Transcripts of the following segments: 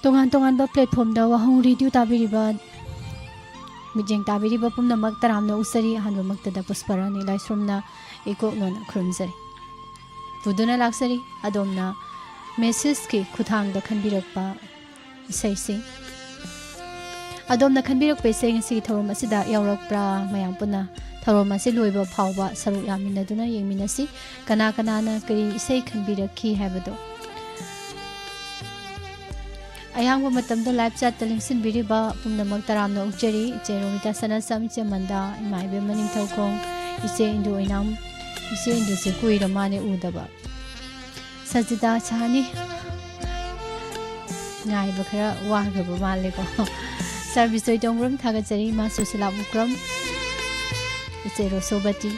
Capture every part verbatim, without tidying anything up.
ꯇꯣꯉꯥꯟ ꯇꯣꯉꯥꯟꯕ platformꯗ ꯋꯥꯍꯪ radio ꯇꯥꯕꯤꯔꯤꯕ, ꯃꯤꯠꯌꯦꯡ ꯇꯥꯕꯤꯔꯤꯕ ꯄꯨꯝꯅꯃꯛ ꯇꯔꯥꯝꯅ ꯑꯣꯛꯆꯔꯤ꯫ ꯑꯍꯥꯟꯕꯃꯛꯇꯗ ꯄꯨꯁꯄꯔꯥꯅꯤ ꯂꯥꯏꯁ꯭ꯔꯝꯅ ꯏꯀꯣꯛꯅꯅ ꯈꯨꯔꯨꯝꯖꯔꯤ꯫ ꯄꯨꯗꯨꯅ ꯂꯥꯛꯆꯔꯤ ꯑꯗꯣꯝꯅ messageꯀꯤ ꯈꯨꯠꯊꯥꯡꯗ ꯈꯟꯕꯤꯔꯛꯄ ꯏꯁꯩꯁꯤꯡ꯫ ꯑꯗꯣꯝꯅ ꯈꯟꯕꯤꯔꯛꯄ ꯏꯁꯩ ꯉꯁꯤꯒꯤ ꯊꯧꯔꯝ ꯑꯁꯤꯗ ꯌꯥꯎꯔꯛꯄ꯭ꯔꯥ? ꯃꯌꯥꯝ ꯄꯨꯟꯅ ꯊꯧꯔꯝ ꯑꯁꯤ ꯂꯣꯏꯕ ꯐꯥꯎꯕ ꯁꯔꯨꯛ ꯌꯥꯃꯤꯟꯅꯗꯨꯅ ꯌꯦꯡꯃꯤꯟꯅꯁꯤ꯫ ꯀꯅꯥ ꯀꯅꯥꯅ ꯀꯔꯤ ꯏꯁꯩ ꯈꯟꯕꯤꯔꯛꯈꯤ ꯍꯥꯏꯕꯗꯣ꯫ ꯑꯌꯥꯝꯕ ꯃꯇꯝꯗ live chatꯇ ꯂꯦꯡꯁꯤꯟꯕꯤꯔꯤꯕ ꯄꯨꯝꯅꯃꯛ ꯇꯔꯥꯝꯅ ꯑꯣꯛꯆꯔꯤ꯫ ꯏꯆꯦ ꯔꯣꯃꯤꯇꯥ ꯁꯅꯥꯁꯝ, ꯏꯆꯦ ꯃꯟꯗꯥ, ꯏꯃꯥ ꯏꯕꯦꯝꯃ ꯅꯤꯡꯊꯧꯈꯣꯡ, ꯏꯆꯦ ꯏꯟꯗꯨ ꯑꯣꯏꯅꯥꯝ, ꯏꯆꯦ ꯏꯟꯗꯨꯁꯦ ꯀꯨꯏꯔ ꯃꯥꯅꯦ ꯎꯗꯕ꯫ ꯁꯖꯤꯗꯥ ꯁꯍꯥꯅꯤ꯫ ꯉꯥꯏꯕ ꯈꯔ ꯋꯥꯈ꯭ꯔꯕ ꯃꯥꯜꯂꯦꯀꯣ꯫ ꯁꯥꯔ ꯕꯤꯁꯣꯏ ꯇꯣꯡꯕ꯭ꯔꯝ ꯊꯥꯒꯠꯆꯔꯤ, ꯏꯃꯥ ꯁꯨꯁꯤꯂꯥ ꯎꯀ꯭ꯔꯝ, ꯏꯆꯦ ꯔꯣꯁꯣꯕꯇꯤ,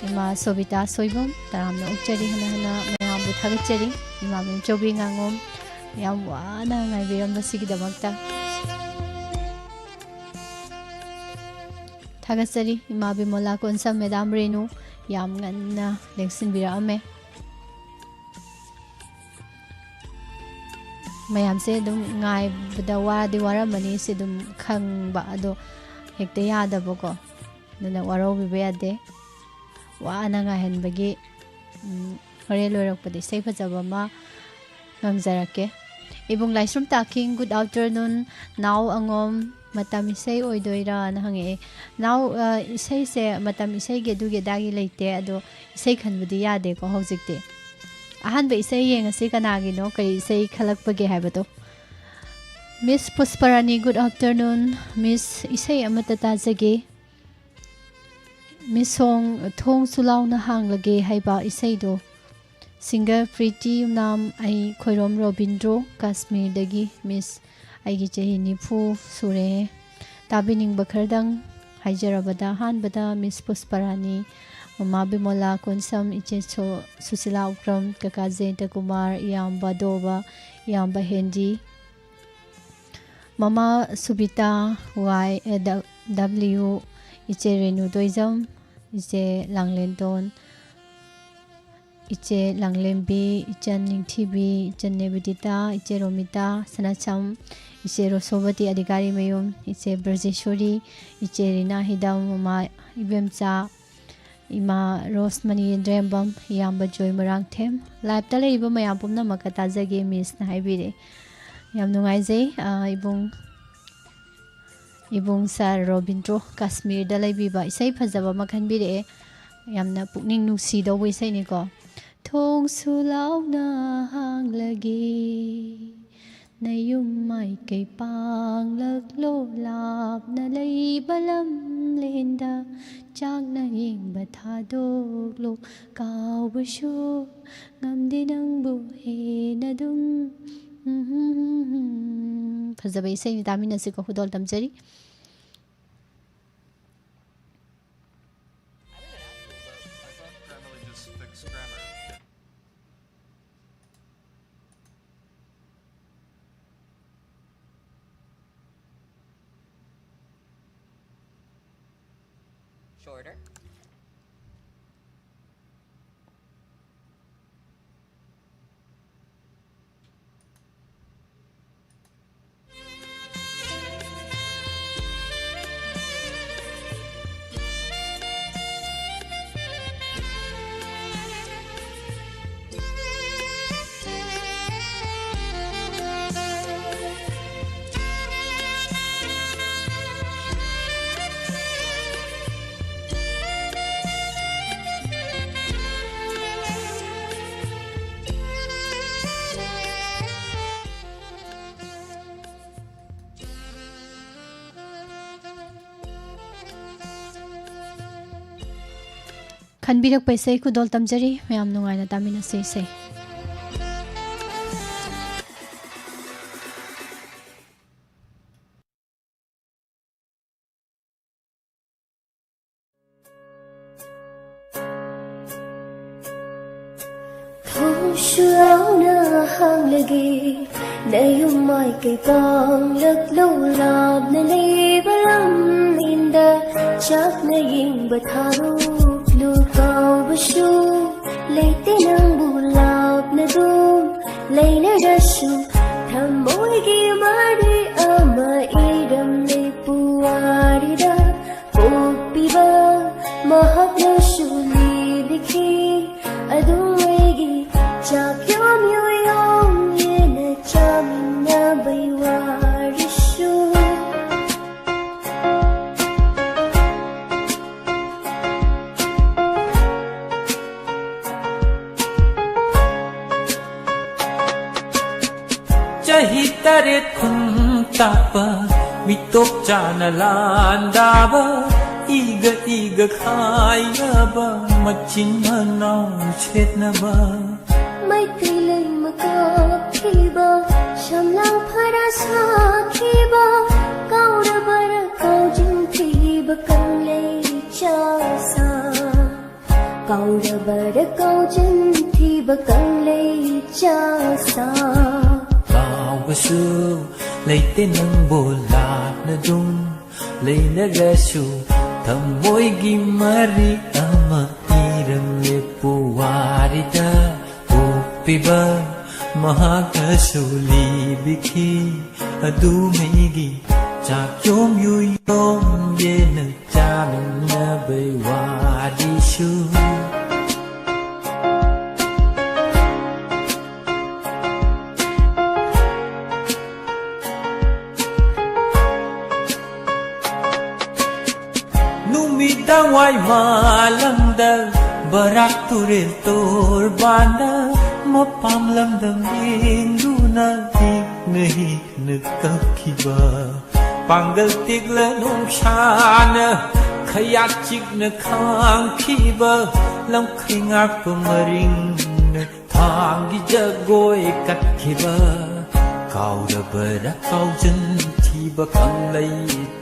ꯏꯃꯥ ꯁꯣꯕꯤꯇꯥ ꯁꯣꯏꯕꯝ, ꯇꯔꯥꯝꯅ ꯑꯣꯛꯆꯔꯤ꯫ ꯍꯟꯅ ꯍꯟꯅ ꯃꯌꯥꯝꯕꯨ ꯊꯥꯒꯠꯆꯔꯤ꯫ ꯏꯃꯥ ꯃꯦꯝꯆꯧꯕꯤ ꯉꯥꯉꯣꯝ, ꯌꯥꯝ ꯋꯥꯅ ꯉꯥꯏꯕꯤꯔꯝꯕꯁꯤꯒꯤꯗꯃꯛꯇ ꯊꯥꯒꯠꯆꯔꯤ꯫ ꯏꯃꯥ ꯕꯤꯃꯣꯂꯥ ꯀꯣꯟꯁꯝ, ꯃꯦꯗꯥꯝ ꯔꯦꯅꯨ, ꯌꯥꯝ ꯉꯟꯅ ꯂꯦꯡꯁꯤꯟꯕꯤꯔꯛꯑꯝꯃꯦ꯫ ꯃꯌꯥꯝꯁꯦ ꯑꯗꯨꯝ ꯉꯥꯏꯕꯗ ꯋꯥꯗꯤ ꯋꯥꯔꯝꯃꯅꯤ, ꯁꯤ ꯑꯗꯨꯝ ꯈꯪꯕ, ꯑꯗꯣ ꯍꯦꯛꯇ ꯌꯥꯗꯕꯀꯣ꯫ ꯑꯗꯨꯅ ꯋꯥꯔꯧꯕꯤꯕ ꯌꯥꯗꯦ꯫ ꯋꯥꯅ ꯉꯥꯏꯍꯟꯕꯒꯤ, ꯎꯝ, ꯍꯣꯔꯦꯟ ꯂꯣꯏꯔꯛꯄꯗ ꯏꯁꯩ ꯐꯖꯕ ꯑꯃ ꯉꯪꯖꯔꯛꯀꯦ꯫ ꯏꯕꯨꯡ ꯂꯥꯏꯁ꯭ꯔꯝ ꯇꯥꯈꯤꯡ, good afternoon꯫ ꯅꯥꯎ ꯑꯉꯣꯝ, ꯃꯇꯝ ꯏꯁꯩ ꯑꯣꯏꯗꯣꯏꯔꯥꯅ ꯍꯪꯉꯛꯑꯦ꯫ ꯅꯥꯎ, ꯑ, ꯏꯁꯩꯁꯦ ꯃꯇꯝ ꯏꯁꯩꯒꯤ ꯑꯗꯨꯒꯤ ꯑꯗꯥꯒꯤ ꯂꯩꯇꯦ, ꯑꯗꯣ ꯏꯁꯩ ꯈꯟꯕꯗꯤ ꯌꯥꯗꯦꯀꯣ ꯍꯧꯖꯤꯛꯇꯤ꯫ ꯑꯍꯥꯟꯕ ꯏꯁꯩ ꯌꯦꯡꯉꯁꯤ, ꯀꯅꯥꯒꯤꯅꯣ, ꯀꯔꯤ ꯏꯁꯩ ꯈꯜꯂꯛꯄꯒꯦ ꯍꯥꯏꯕꯗꯣ꯫ ꯃꯤꯁ ꯄꯨꯁꯄꯔꯥꯅꯤ, good afternoon꯫ ꯃꯤꯁ, ꯏꯁꯩ ꯑꯃꯠꯇ ꯇꯥꯖꯒꯦ꯫ ꯃꯤꯁ ꯁꯣꯡ, ꯊꯣꯡꯁꯨ ꯂꯥꯎꯅ ꯍꯥꯡꯂꯒꯦ ꯍꯥꯏꯕ ꯏꯁꯩꯗꯣ꯫ Singer ꯄ꯭ꯔꯤꯇꯤ ꯎꯅꯥꯝ, ꯑꯩ ꯈꯣꯏꯔꯣꯝ ꯔꯣꯕꯤꯟꯗ꯭ꯔꯣ, ꯀꯥꯁꯃꯤꯔꯗꯒꯤ꯫ ꯃꯤꯁ, ꯑꯩꯒꯤ ꯆꯍꯤ ꯅꯤꯐꯨ ꯁꯨꯔꯦ꯫ ꯇꯥꯕꯤꯅꯤꯡꯕ ꯈꯔꯗꯪ ꯍꯥꯏꯖꯔꯕꯗ, ꯑꯍꯥꯟꯕꯗ ꯃꯤꯁ ꯄꯨꯁꯄꯔꯥꯅꯤ, ꯃꯃꯥ ꯕꯤꯃꯣꯂꯥ ꯀꯣꯟꯁꯝ, ꯏꯆꯦ ꯁꯨ-, ꯁꯨꯁꯤꯂꯥ ꯎꯀ꯭ꯔꯝ, ꯀꯀꯥ ꯖꯌꯟꯇ ꯀꯨꯃꯥꯔ, ꯏꯌꯥꯝꯕ ꯗꯣꯕ, ꯏꯌꯥꯝꯕ ꯍꯦꯟꯗꯤ, ꯃꯃꯥ ꯁꯨꯕꯤꯇꯥ, ꯋꯥꯏ, ꯑꯦ, ꯗ-, ꯗꯕ꯭ꯂꯤꯌꯨ, ꯏꯆꯦ ꯔꯦꯅꯨ ꯇꯣꯏꯖꯝ, ꯏꯆꯦ ꯂꯥꯡꯂꯦꯟꯇꯣꯟ, ꯏꯆꯦ ꯂꯥꯡꯂꯦꯝꯕꯤ, ꯏꯆꯟ ꯅꯤꯡꯊꯤꯕꯤ, ꯏꯆꯟ ꯅꯦꯕꯤꯗꯤꯇꯥ, ꯏꯆꯦ ꯔꯣꯃꯤꯇꯥ, ꯁꯅꯥꯁꯝ, ꯏꯆꯦ ꯔꯣꯁꯣꯕꯇꯤ ꯑꯗꯤꯒꯥꯔꯤꯃꯌꯨꯝ, ꯏꯆꯦ ꯕ꯭ꯔꯖꯦꯁꯣꯔꯤ, ꯏꯆꯦ ꯔꯤꯅꯥ ꯍꯤꯗꯝ, ꯃꯃꯥ ꯏꯕꯦꯝꯆꯥ, ꯏꯃꯥ ꯔꯣꯁꯃꯅꯤ ꯌꯦꯟꯗ꯭ꯔꯦꯝꯕꯝ, ꯏꯌꯥꯝꯕ ꯖꯣꯏ ꯃꯣꯏꯔꯥꯡꯊꯦꯝ, live-ꯇ ꯂꯩꯔꯤꯕ ꯃꯌꯥꯝ ꯄꯨꯝꯅꯃꯛꯀ ꯇꯥꯖꯒꯦ ꯃꯤꯁꯅ ꯍꯥꯏꯕꯤꯔꯛꯑꯦ꯫ ꯌꯥꯝ ꯅꯨꯡꯉꯥꯏꯖꯩ꯫ ꯑ, ꯏꯕꯨꯡ, ꯏꯕꯨꯡ ꯁꯥꯔ ꯔꯣꯕꯤꯟꯗ꯭ꯔꯣ ꯀꯥꯁꯃꯤꯔꯗ ꯂꯩꯕꯤꯕ ꯏꯁꯩ ꯐꯖꯕ ꯑꯃ ꯈꯟꯕꯤꯔꯛꯑꯦ꯫ ꯌꯥꯝꯅ ꯄꯨꯛꯅꯤꯡ ꯅꯨꯡꯁꯤꯗꯧꯕ ꯏꯁꯩꯅꯤꯀꯣ꯫ "ꯊꯣꯡꯁꯨ ꯂꯥꯎꯅ ꯍꯥꯡꯂꯒꯦ, ꯅꯌꯨꯝ ꯃꯥꯏꯀꯩ ꯄꯥꯡꯂꯛꯂꯣ, ꯂꯥꯞꯅ ꯂꯩꯕ ꯂꯝꯂꯦꯟꯗ, ꯆꯥꯛꯅ ꯌꯦꯡꯕ ꯊꯥꯗꯣꯛꯂꯣ, ꯀꯥꯎꯕꯁꯨ ꯉꯝꯗꯦ ꯅꯪꯕꯨ ꯍꯦꯟꯅ ꯑꯗꯨꯝ"꯫ ꯐꯖꯕ ꯏꯁꯩꯅꯤ, ꯇꯥꯃꯤꯟꯅꯁꯤꯀꯣ꯫ ꯈꯨꯗꯣꯜ ꯇꯝꯖꯔꯤ꯫ Shorter. ꯈꯟꯕꯤꯔꯛꯄ ꯏꯁꯩ ꯈꯨꯗꯣꯜ ꯇꯝꯖꯔꯤ꯫ ꯃꯌꯥꯝ ꯅꯨꯡꯉꯥꯏꯅ ꯇꯥꯃꯤꯟꯅꯁꯤ ꯏꯁꯩ꯫ ꯊꯣꯡꯁꯨ ꯂꯥꯎꯅ ꯍꯥꯡꯂꯒꯦ, ꯅꯌꯨꯝ ꯃꯥꯏꯀꯩ ꯄꯥꯡꯂꯛꯂꯣ, ꯂꯥꯞꯅ ꯂꯩꯕ ꯂꯝꯂꯦꯟꯗ ꯆꯥꯛꯅ ꯌꯦꯡꯕ ꯊꯥꯗꯣꯛꯂꯣ, ꯀꯥꯎꯕꯁꯨ ꯂꯩꯇꯦ ꯂꯩꯅꯔꯁꯨ ꯊꯃꯣꯏꯒꯤ ꯃꯔꯤ ꯑꯃ ꯏꯔꯝꯂꯦ ꯄꯨꯋꯥꯔꯤꯗ꯫ ꯄꯣꯛꯄꯤꯕ ꯃꯍꯥꯛꯅꯁꯨ ꯂꯤꯕꯤꯈꯤ ꯑꯗꯨꯝ ꯑꯩꯒꯤ ꯆꯥꯛ ꯌꯣꯝ ꯌꯨ ꯌꯣꯝ ꯌꯦꯟꯅ ꯆꯥꯃꯤꯟꯅꯕꯩ ꯋꯥꯔꯤꯁꯨ꯫ ꯆꯍꯤ ꯇꯔꯦꯠ ꯈꯨꯟ ꯇꯥꯛꯄ ꯃꯤꯇꯣꯞ ꯆꯥꯅ ꯂꯥꯟꯗꯥꯕ ꯏꯒ ꯏꯒ ꯈꯥꯏꯅꯕ ꯃꯆꯤꯟ ꯃꯅꯥꯎ ꯁꯦꯠꯅꯕ ꯃꯩꯇꯩ ꯂꯩꯃ ꯀꯥꯞꯈꯤꯕ ꯁꯝꯂꯥꯡ ꯐꯔꯥ ꯁꯥꯈꯤꯕ ꯀꯥꯎꯔꯕꯔ ꯀꯥꯎꯖꯤꯟꯈꯤꯕ ꯀꯪꯂꯩ ꯆꯥꯁꯥ ꯀꯥꯎꯔꯕꯔ ꯀꯥꯎꯖꯤꯟꯈꯤꯕ ꯀꯪꯂꯩ ꯆꯥꯁꯥ꯫ ꯀꯥꯎꯕꯁꯨ ꯂꯩꯇꯦ ꯅꯪꯕꯨ ꯂꯥꯞꯅ ꯑꯗꯨꯝ ꯂꯩꯅꯔꯁꯨ ꯊꯃꯣꯏꯒꯤ ꯃꯔꯤ ꯑꯃ ꯏꯔꯝꯂꯦ ꯄꯨꯋꯥꯔꯤꯗ꯫ ꯄꯣꯛꯄꯤꯕ ꯃꯍꯥꯛꯅꯁꯨ ꯂꯤꯕꯤꯈꯤ ꯑꯗꯨꯃꯩꯒꯤ ꯆꯥꯛ ꯌꯣꯝ ꯌꯨ ꯌꯣꯝ ꯌꯦꯟꯅ ꯆꯥꯃꯤꯟꯅꯕꯩ ꯋꯥꯔꯤꯁꯨ꯫ ꯅꯨꯃꯤꯗꯥꯡ ꯋꯥꯏ ꯃꯥꯂꯪꯗ ꯕꯔꯥꯛ ꯇꯨꯔꯦꯜ ꯇꯣꯔꯕꯥꯟꯗ ꯃꯄꯥꯝ ꯂꯝꯗꯝ ꯌꯦꯡꯗꯨꯅ ꯍꯤꯛꯅ ꯍꯤꯛꯅ ꯀꯞꯈꯤꯕ ꯄꯥꯡꯒꯜ ꯇꯦꯛꯂ ꯅꯨꯡꯁꯥꯅ ꯈꯌꯥꯠ ꯆꯤꯛꯅ ꯈꯥꯡꯈꯤꯕ ꯂꯝꯈꯩ ꯉꯥꯛꯄ ꯃꯔꯤꯡꯅ ꯊꯥꯡꯒꯤ ꯖꯒꯣꯏ ꯀꯠꯈꯤꯕ ꯀꯥꯎꯔꯕꯔ ꯀꯥꯎꯖꯟꯈꯤꯕ ꯀꯪꯂꯩ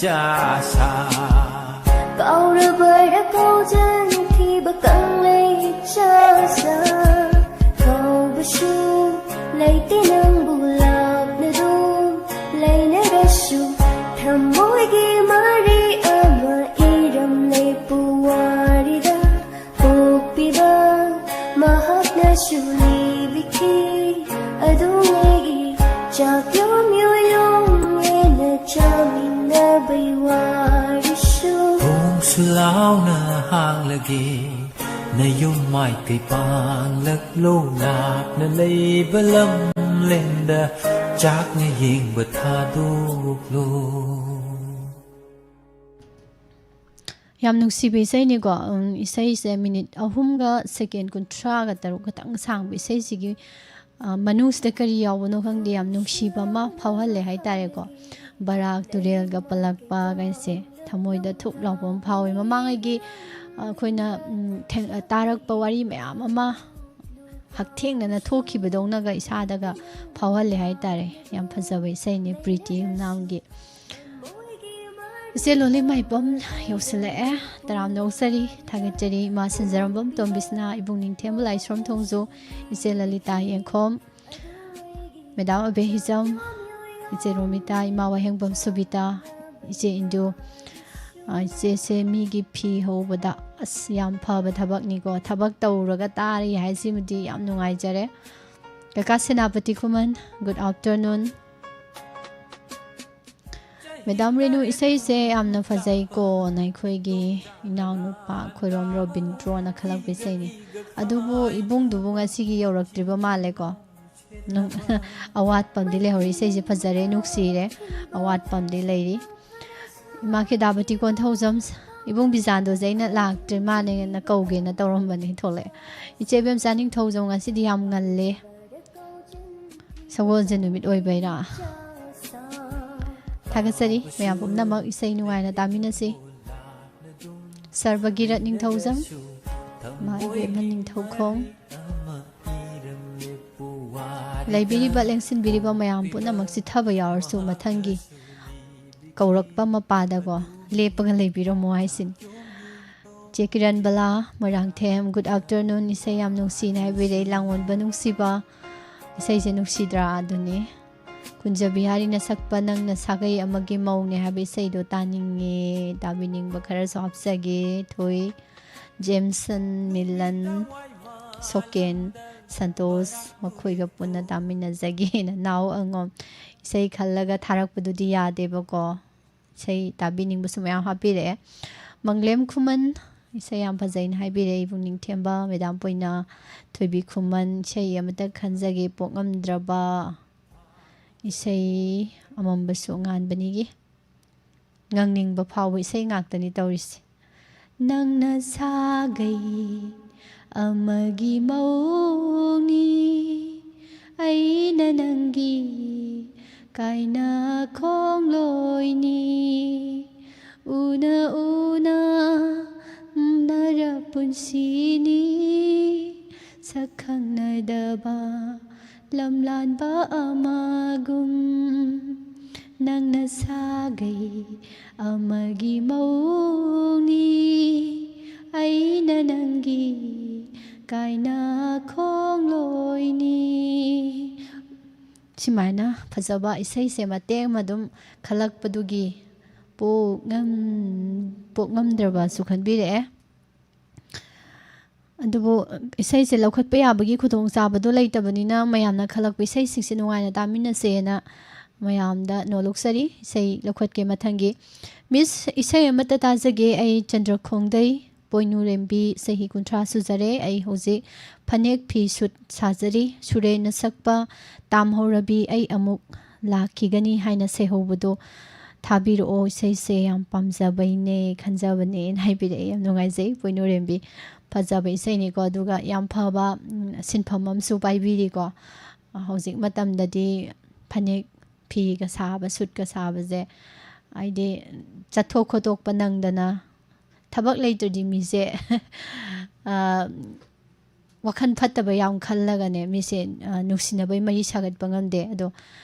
ꯆꯥꯁꯥ꯫ ꯀꯥꯎꯔꯕꯔ ꯀꯥꯎꯖꯟꯈꯤꯕ ꯀꯪꯂꯩ ꯆꯥꯁꯥ꯫ ꯀꯥꯎꯕꯁꯨ ꯂꯩꯇꯦ ꯅꯪꯕꯨ ꯂꯥꯞꯅ ꯑꯗꯨꯝ ꯂꯩꯅꯔꯁꯨ ꯊꯃꯣꯏꯒꯤ ꯃꯔꯤ ꯑꯃ ꯏꯔꯝꯂꯦ ꯄꯨꯋꯥꯔꯤꯗ꯫ ꯄꯣꯛꯄꯤꯕ ꯃꯍꯥꯛꯅꯁꯨ ꯂꯤꯕꯤꯈꯤ ꯆꯥꯛ ꯌꯣꯝ ꯌꯣꯝ ꯌꯣꯝꯂꯦꯅ ꯆꯥꯃꯤꯟꯅꯕꯩ ꯋꯥꯔꯤꯁꯨ꯫ ꯈꯣꯡꯁꯨ ꯂꯥꯎꯅ ꯍꯥꯡꯂꯒꯦ ꯅꯌꯨꯝ ꯃꯥꯏꯀꯩ ꯄꯥꯡꯂꯛꯂꯣ, ꯂꯥꯞꯅ ꯂꯩꯕ ꯂꯝꯂꯦꯟꯗ ꯆꯥꯛꯅ ꯌꯦꯡꯕ ꯊꯥꯗꯣꯛꯂꯣ꯫ ꯌꯥꯝ ꯅꯨꯡꯁꯤꯕ ꯏꯁꯩꯅꯤꯀꯣ꯫ ꯎꯝ, ꯏꯁꯩꯁꯦ ꯃꯤꯅꯤꯠ ꯑꯍꯨꯝꯒ ꯁꯦꯀꯦꯟ ꯀꯨꯟꯊ꯭ꯔꯥꯒ ꯇꯔꯨꯛ ꯈꯛꯇꯪ ꯁꯥꯡꯕ ꯏꯁꯩꯁꯤꯒꯤ, ꯑ, ꯃꯅꯨꯡꯁꯤꯗ ꯀꯔꯤ ꯌꯥꯎꯕꯅꯣ ꯈꯪꯗꯦ, ꯌꯥꯝ ꯅꯨꯡꯁꯤꯕ ꯑꯃ ꯐꯥꯎꯍꯜꯂꯦ ꯍꯥꯏꯇꯥꯔꯦꯀꯣ꯫ ꯕꯔꯥꯛ ꯇꯨꯔꯦꯜꯒ ꯄꯜꯂꯛꯄ ꯀꯥꯏꯁꯦ ꯊꯃꯣꯏꯗ ꯊꯨꯛ ꯂꯥꯎꯕ ꯑꯃ ꯐꯥꯎꯋꯤ꯫ ꯃꯃꯥꯡꯉꯩꯒꯤ, ꯑ, ꯑꯩꯈꯣꯏꯅ, ꯎꯝ, ꯊꯦꯡ-, ꯑ, ꯇꯥꯔꯛꯄ ꯋꯥꯔꯤ ꯃꯌꯥꯝ ꯑꯃ ꯍꯛꯊꯦꯡꯅꯅ ꯊꯣꯛꯈꯤꯕꯗꯧꯅꯒ ꯏꯁꯥꯗꯒ ꯐꯥꯎꯍꯜꯂꯦ ꯍꯥꯏꯇꯥꯔꯦ꯫ ꯌꯥꯝ ꯐꯖꯕ ꯏꯁꯩꯅꯤ ꯄ꯭ꯔꯤꯇꯤ ꯍꯨꯅꯥꯝꯒꯤ꯫ ꯏꯆꯦ ꯂꯣꯂꯤ ꯃꯥꯏꯕꯝ ꯌꯧꯁꯤꯜꯂꯛꯑꯦ꯫ ꯇꯔꯥꯝꯅ ꯑꯣꯛꯆꯔꯤ, ꯊꯥꯒꯠꯆꯔꯤ꯫ ꯏꯃꯥ ꯁꯤꯟꯖꯔꯝꯕꯝ ꯇꯣꯝꯕꯤꯁꯅꯥ, ꯏꯕꯨꯡ ꯅꯤꯡꯊꯦꯝꯕ ꯂꯥꯏꯁ꯭ꯔꯣꯝ ꯊꯣꯡꯖꯨ, ꯏꯆꯦ ꯂꯂꯤꯇꯥ ꯌꯦꯡꯈꯣꯝ, ꯃꯦꯗꯥꯝ ꯑꯕꯦ ꯍꯤꯖꯝ, ꯏꯆꯦ ꯔꯣꯃꯤꯇꯥ, ꯏꯃꯥ ꯋꯥꯍꯦꯡꯕꯝ ꯁꯨꯕꯤꯇꯥ, ꯏꯆꯦ ꯏꯟꯗꯨ, ꯑ, ꯏꯆꯦꯁꯦ ꯃꯤꯒꯤ ꯐꯤ ꯍꯧꯕꯗ, ꯑꯁ, ꯌꯥꯝ ꯐꯕ ꯊꯕꯛꯅꯤꯀꯣ꯫ ꯊꯕꯛ ꯇꯧꯔꯒ ꯇꯥꯔꯤ ꯍꯥꯏꯁꯤꯃꯗꯤ ꯌꯥꯝ ꯅꯨꯡꯉꯥꯏꯖꯔꯦ꯫ ꯀꯀꯥ ꯁꯦꯅꯥꯄꯇꯤ ꯈꯨꯃꯟ, good afternoon꯫ ꯃꯦꯗꯥꯝ ꯔꯦꯅꯨ, ꯏꯁꯩꯁꯦ ꯌꯥꯝꯅ ꯐꯖꯩꯀꯣꯅ ꯑꯩꯈꯣꯏꯒꯤ ꯏꯅꯥꯎꯅꯨꯄꯥ ꯈꯣꯏꯔꯣꯝ ꯔꯣꯕꯤꯟꯗ꯭ꯔꯣꯅ ꯈꯜꯂꯛꯄ ꯏꯁꯩꯅꯤ꯫ ꯑꯗꯨꯕꯨ ꯏꯕꯨꯡꯗꯨꯕꯨ ꯉꯁꯤꯒꯤ ꯌꯧꯔꯛꯇ꯭ꯔꯤꯕ ꯃꯥꯜꯂꯦꯀꯣ꯫ ꯅꯨꯡ-, ꯑꯋꯥꯠꯄ ꯑꯃꯗꯤ ꯂꯩꯍꯧꯔꯤ꯫ ꯏꯁꯩꯁꯦ ꯐꯖꯔꯦ, ꯅꯨꯡꯁꯤꯔꯦ, ꯑꯋꯥꯠꯄ ꯑꯃꯗꯤ ꯂꯩꯔꯤ꯫ ꯏꯃꯥ ꯈꯦꯗꯥꯕꯇꯤ ꯀꯣꯟꯊꯧꯖꯝ, ꯏꯕꯨꯡ ꯕꯤꯖꯥꯟꯗꯣꯁꯦ ꯑꯩꯅ ꯂꯥꯛꯇ꯭ꯔꯤ ꯃꯥꯅꯦꯅ ꯀꯧꯒꯦꯅ ꯇꯧꯔꯝꯕꯅꯤ, ꯊꯣꯛꯂꯛꯑꯦ꯫ ꯏꯆꯦ ꯏꯕꯦꯝꯆꯥ ꯅꯤꯡꯊꯧꯖꯝ, ꯉꯁꯤꯗꯤ ꯌꯥꯝ ꯉꯜꯂꯦ꯫ ꯁꯒꯣꯜꯁꯦ ꯅꯨꯃꯤꯠ ꯑꯣꯏꯕꯩꯔꯥ? ꯊꯥꯒꯠꯆꯔꯤ ꯃꯌꯥꯝ ꯄꯨꯝꯅꯃꯛ, ꯏꯁꯩ ꯅꯨꯡꯉꯥꯏꯅ ꯇꯥꯃꯤꯟꯅꯁꯤ꯫ ꯁꯔꯕꯒꯤꯔꯠ ꯅꯤꯡꯊꯧꯖꯝ, ꯏꯃꯥ ꯏꯕꯦꯝꯃ ꯅꯤꯡꯊꯧꯈꯣꯡ, ꯂꯩꯕꯤꯔꯤꯕ, ꯂꯦꯡꯁꯤꯟꯕꯤꯔꯤꯕ ꯃꯌꯥꯝ ꯄꯨꯝꯅꯃꯛ ꯆꯤꯊꯕ ꯌꯥꯎꯔꯁꯨ ꯃꯊꯪꯒꯤ ꯀꯧꯔꯛꯄ ꯃꯄꯥꯗꯀꯣ ꯂꯦꯞꯄꯒ ꯂꯩꯕꯤꯔꯝꯃꯣ ꯍꯥꯏꯁꯤꯅꯤ꯫ ꯆꯦ ꯀꯤꯔꯟ ꯕꯂꯥ, ꯃꯣꯏꯔꯥꯡꯊꯦꯝ, good afternoon, ꯏꯁꯩ ꯌꯥꯝ ꯅꯨꯡꯁꯤꯅ ꯍꯥꯏꯕꯤꯔꯛꯏ, ꯂꯥꯡꯑꯣꯟꯕ ꯅꯨꯡꯁꯤꯕ, ꯏꯁꯩꯁꯦ ꯅꯨꯡꯁꯤꯗ꯭ꯔꯥ? ꯑꯗꯨꯅꯤ꯫ ꯀꯨꯟꯖꯕꯤꯍꯥꯔꯤꯅ ꯁꯛꯄ ꯅꯪꯅ ꯁꯥꯒꯩ ꯑꯃꯒꯤ ꯃꯧꯅꯦ ꯍꯥꯏꯕ ꯏꯁꯩꯗꯣ ꯇꯥꯅꯤꯡꯉꯦ, ꯇꯥꯕꯤꯅꯤꯡꯕ ꯈꯔꯁꯨ ꯍꯥꯞꯆꯒꯦ꯫ ꯊꯣꯏ, ꯖꯦꯝꯁꯟ, ꯃꯤꯂꯟ, ꯁꯣꯀꯦꯟ, ꯁꯟꯇꯣꯁ ꯃꯈꯣꯏꯒ ꯄꯨꯟꯅ ꯇꯥꯃꯤꯟꯅꯖꯒꯦꯅ꯫ ꯅꯥꯎ ꯑꯉꯣꯝ ꯏꯁꯩ ꯈꯜꯂꯒ ꯊꯥꯔꯛꯄꯗꯨꯗꯤ ꯌꯥꯗꯦꯕꯀꯣ꯫ ꯏꯁꯩ ꯇꯥꯕꯤꯅꯤꯡꯕꯁꯨ ꯃꯌꯥꯝ ꯍꯥꯞꯄꯤꯔꯛꯑꯦ꯫ ꯃꯪꯂꯦꯝ ꯈꯨꯃꯟ ꯏꯁꯩ ꯌꯥꯝ ꯐꯖꯩꯅ ꯍꯥꯏꯕꯤꯔꯛꯑꯦ꯫ ꯏꯕꯨꯡ ꯅꯤꯡꯊꯦꯝꯕ, ꯃꯦꯗꯥꯝ ꯄꯣꯏꯅ, ꯊꯣꯏꯕꯤ ꯈꯨꯃꯟ, ꯏꯁꯩ ꯑꯃꯇ ꯈꯟꯖꯒꯦ, ꯄꯣꯛꯉꯝꯗ꯭ꯔꯕ꯫ ꯏꯁꯩ ꯑꯃꯝꯕꯁꯨ ꯉꯥꯟꯕꯅꯤꯒꯤ ꯉꯪꯅꯤꯡꯕ ꯐꯥꯎꯕ ꯏꯁꯩ ꯉꯥꯛꯇꯅꯤ ꯇꯧꯔꯤꯁꯦ꯫ ꯅꯪꯅ ꯁꯥꯒꯩ ꯑꯃꯒꯤ ꯃꯧꯅꯤ, ꯑꯩꯅ ꯅꯪꯒꯤ ꯀꯥꯏꯅ ꯈꯣꯡꯂꯣꯏꯅꯤ꯫ ꯎꯅ ꯎꯅ ꯎꯝꯅꯔ ꯄꯨꯟꯁꯤꯅꯤ, ꯁꯛ ꯈꯪꯅꯗꯕ ꯂꯝꯂꯥꯟꯕ ꯑꯃꯒꯨꯝ꯫ ꯅꯪꯅ ꯁꯥꯒꯩ ꯑꯃꯒꯤ ꯃꯧꯅꯤ, ꯑꯩꯅ ꯅꯪꯒꯤ ꯀꯥꯏꯅ ꯈꯣꯡꯂꯣꯏꯅꯤ꯫ ꯁꯨꯃꯥꯏꯅ ꯐꯖꯕ ꯏꯁꯩꯁꯦ ꯃꯇꯦꯛ ꯑꯃ ꯑꯗꯨꯝ ꯈꯜꯂꯛꯄꯗꯨꯒꯤ ꯄꯣꯛꯉꯝ-, ꯄꯣꯛꯉꯝꯗ꯭ꯔꯕꯁꯨ ꯈꯟꯕꯤꯔꯛꯑꯦ꯫ ꯑꯗꯨꯕꯨ ꯏꯁꯩꯁꯦ ꯂꯧꯈꯠꯄ ꯌꯥꯕꯒꯤ ꯈꯨꯗꯣꯡꯆꯥꯕꯗꯣ ꯂꯩꯇꯕꯅꯤꯅ, ꯃꯌꯥꯝꯅ ꯈꯜꯂꯛꯄ ꯏꯁꯩꯁꯤꯡꯁꯦ ꯅꯨꯡꯉꯥꯏꯅ ꯇꯥꯃꯤꯟꯅꯁꯦꯅ ꯃꯌꯥꯝꯗ ꯅꯣꯜꯂꯨꯛꯆꯔꯤ꯫ ꯏꯁꯩ ꯂꯧꯈꯠꯀꯦ ꯃꯊꯪꯒꯤ꯫ ꯃꯤꯁ, ꯏꯁꯩ ꯑꯃꯠꯇ ꯇꯥꯖꯒꯦ꯫ ꯑꯩ ꯆꯟꯗ꯭ꯔꯈꯣꯡꯗꯩ ꯄꯣꯏꯅꯨꯔꯦꯝꯕꯤ, ꯆꯍꯤ ꯀꯨꯟꯊ꯭ꯔꯥ ꯁꯨꯖꯔꯦ꯫ ꯑꯩ ꯍꯧꯖꯤꯛ ꯐꯅꯦꯛ ꯐꯤ ꯁꯨꯠ ꯁꯥꯖꯔꯤ꯫ ꯁꯨꯔꯦꯟꯅ ꯁꯛꯄ ꯇꯥꯝꯍꯧꯔꯕꯤ ꯑꯩ ꯑꯃꯨꯛ ꯂꯥꯛꯈꯤꯒꯅꯤ ꯍꯥꯏꯅ ꯁꯩꯍꯧꯕꯗꯣ ꯊꯥꯕꯤꯔꯛꯑꯣ, ꯏꯁꯩꯁꯦ ꯌꯥꯝ ꯄꯥꯝꯖꯕꯩꯅꯦ, ꯈꯟꯖꯕꯅꯦꯅ ꯍꯥꯏꯕꯤꯔꯛꯑꯦ꯫ ꯌꯥꯝ ꯅꯨꯡꯉꯥꯏꯖꯩ ꯄꯣꯏꯅꯨꯔꯦꯝꯕꯤ꯫ ꯐꯖꯕ ꯏꯁꯩꯅꯤꯀꯣ, ꯑꯗꯨꯒ ꯌꯥꯝ ꯐꯕ, ꯎꯝ, ꯁꯤꯟꯐꯝ ꯑꯃꯁꯨ ꯄꯥꯏꯕꯤꯔꯤꯀꯣ꯫ ꯍꯧꯖꯤꯛ ꯃꯇꯝꯗꯗꯤ ꯐꯅꯦꯛ ꯐꯤꯒ ꯁꯥꯕ, ꯁꯨꯠꯀ ꯁꯥꯕꯁꯦ ꯍꯥꯏꯗꯤ ꯆꯠꯊꯣꯛ ꯈꯣꯠꯇꯣꯛꯄ ꯅꯪꯗꯅ, ꯊꯕꯛ ꯂꯩꯇ꯭ꯔꯗꯤ ꯃꯤꯁꯦ, ꯑ, ꯋꯥꯈꯜ ꯐꯠꯇꯕ ꯌꯥꯝ ꯈꯜꯂꯒꯅꯦ, ꯃꯤꯁꯦ, ꯑ, ꯅꯨꯡꯁꯤꯅꯕꯩ ꯃꯔꯤ ꯁꯥꯒꯠꯄ ꯉꯝꯗꯦ꯫ ꯑꯗꯣ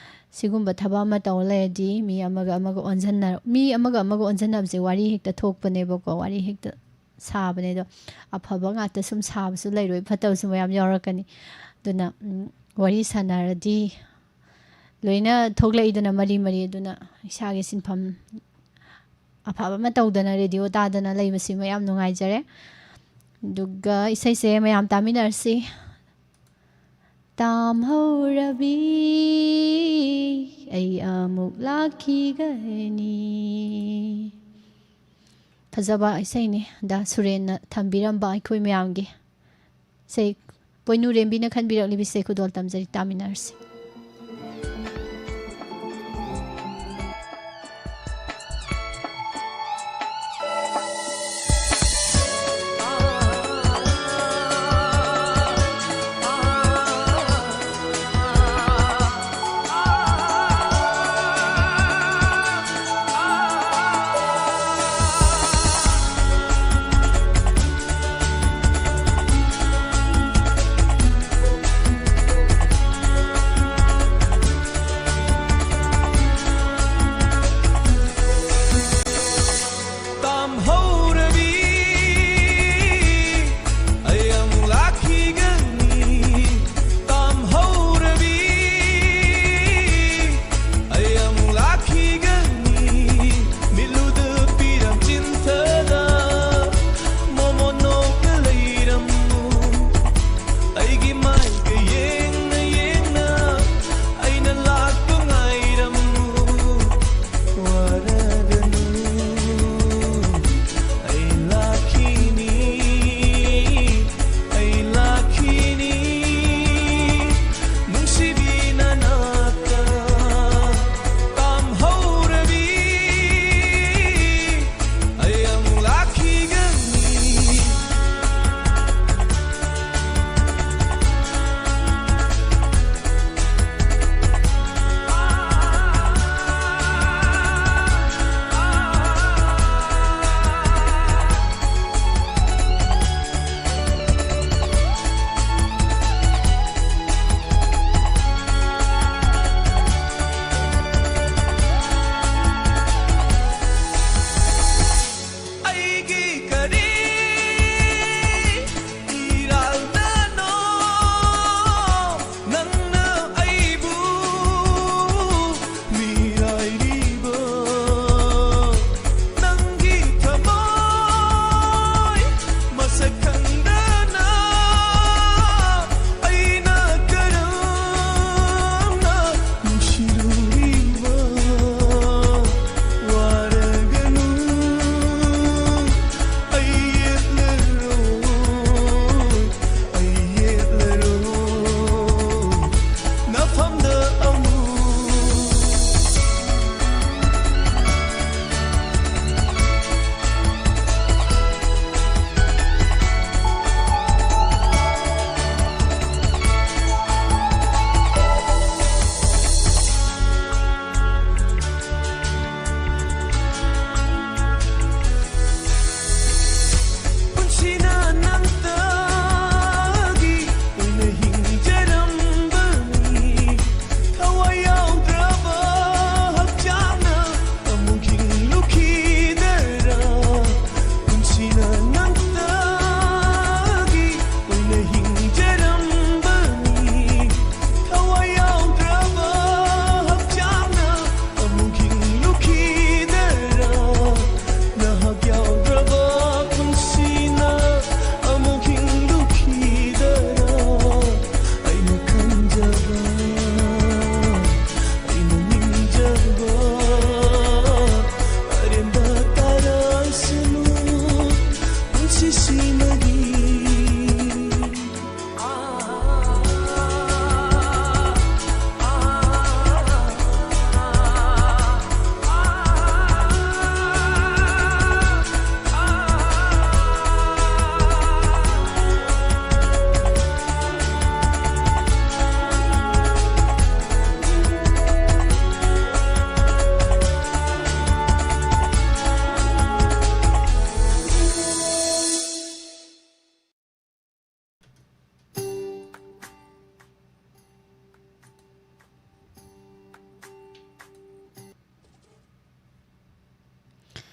ꯁꯤꯒꯨꯝꯕ ꯊꯕꯛ ꯑꯃ ꯇꯧ ꯂꯩꯔꯗꯤ ꯃꯤ ꯑꯃꯒ ꯑꯃꯒ ꯑꯣꯟꯁꯤꯟꯅ-, ꯃꯤ ꯑꯃꯒ ꯑꯃꯒ ꯑꯣꯟꯁꯤꯟꯅꯕꯁꯦ ꯋꯥꯔꯤ ꯍꯦꯛꯇ ꯊꯣꯛꯄꯅꯦꯕꯀꯣ, ꯋꯥꯔꯤ ꯍꯦꯛꯇ ꯁꯥꯕꯅꯦ꯫ ꯑꯗꯣ ꯑꯐꯕ ꯉꯥꯛꯇ ꯁꯨꯝ ꯁꯥꯕꯁꯨ ꯂꯩꯔꯣꯏ, ꯐꯠꯇꯕꯁꯨ ꯃꯌꯥꯝ ꯌꯥꯎꯔꯛꯀꯅꯤ꯫ ꯑꯗꯨꯅ, ꯎꯝ, ꯋꯥꯔꯤ ꯁꯥꯟꯅꯔꯗꯤ ꯂꯣꯏꯅ ꯊꯣꯛꯂꯛꯏꯗꯅ ꯃꯔꯤ ꯃꯔꯤ꯫ ꯑꯗꯨꯅ ꯏꯁꯥꯒꯤ ꯁꯤꯟꯐꯝ ꯑꯐꯕ ꯑꯃ ꯇꯧꯗꯅ ꯔꯦꯗꯤꯑꯣ ꯇꯥꯗꯅ ꯂꯩꯕꯁꯤꯃ ꯌꯥꯝ ꯅꯨꯡꯉꯥꯏꯖꯔꯦ꯫ ꯑꯗꯨꯒ ꯏꯁꯩꯁꯦ ꯃꯌꯥꯝ ꯇꯥꯃꯤꯟꯅꯔꯁꯤ꯫ ꯇꯥꯝꯍꯧꯔꯕꯤ, ꯑꯩ ꯑꯃꯨꯛ ꯂꯥꯛꯈꯤꯒꯅꯤ꯫ ꯐꯖꯕ ꯏꯁꯩꯅꯤ꯫ ꯗꯥ ꯁꯨꯔꯦꯟꯅ ꯊꯝꯕꯤꯔꯝꯕ ꯑꯩꯈꯣꯏ ꯃꯌꯥꯝꯒꯤ ꯏꯁꯩ, ꯄꯣꯏꯅꯨ ꯔꯦꯝꯕꯤꯅ ꯈꯟꯕꯤꯔꯛꯂꯤꯕ ꯏꯁꯩ ꯈꯨꯗꯣꯜ ꯇꯝꯖꯔꯤ, ꯇꯥꯃꯤꯟꯅꯔꯁꯤ꯫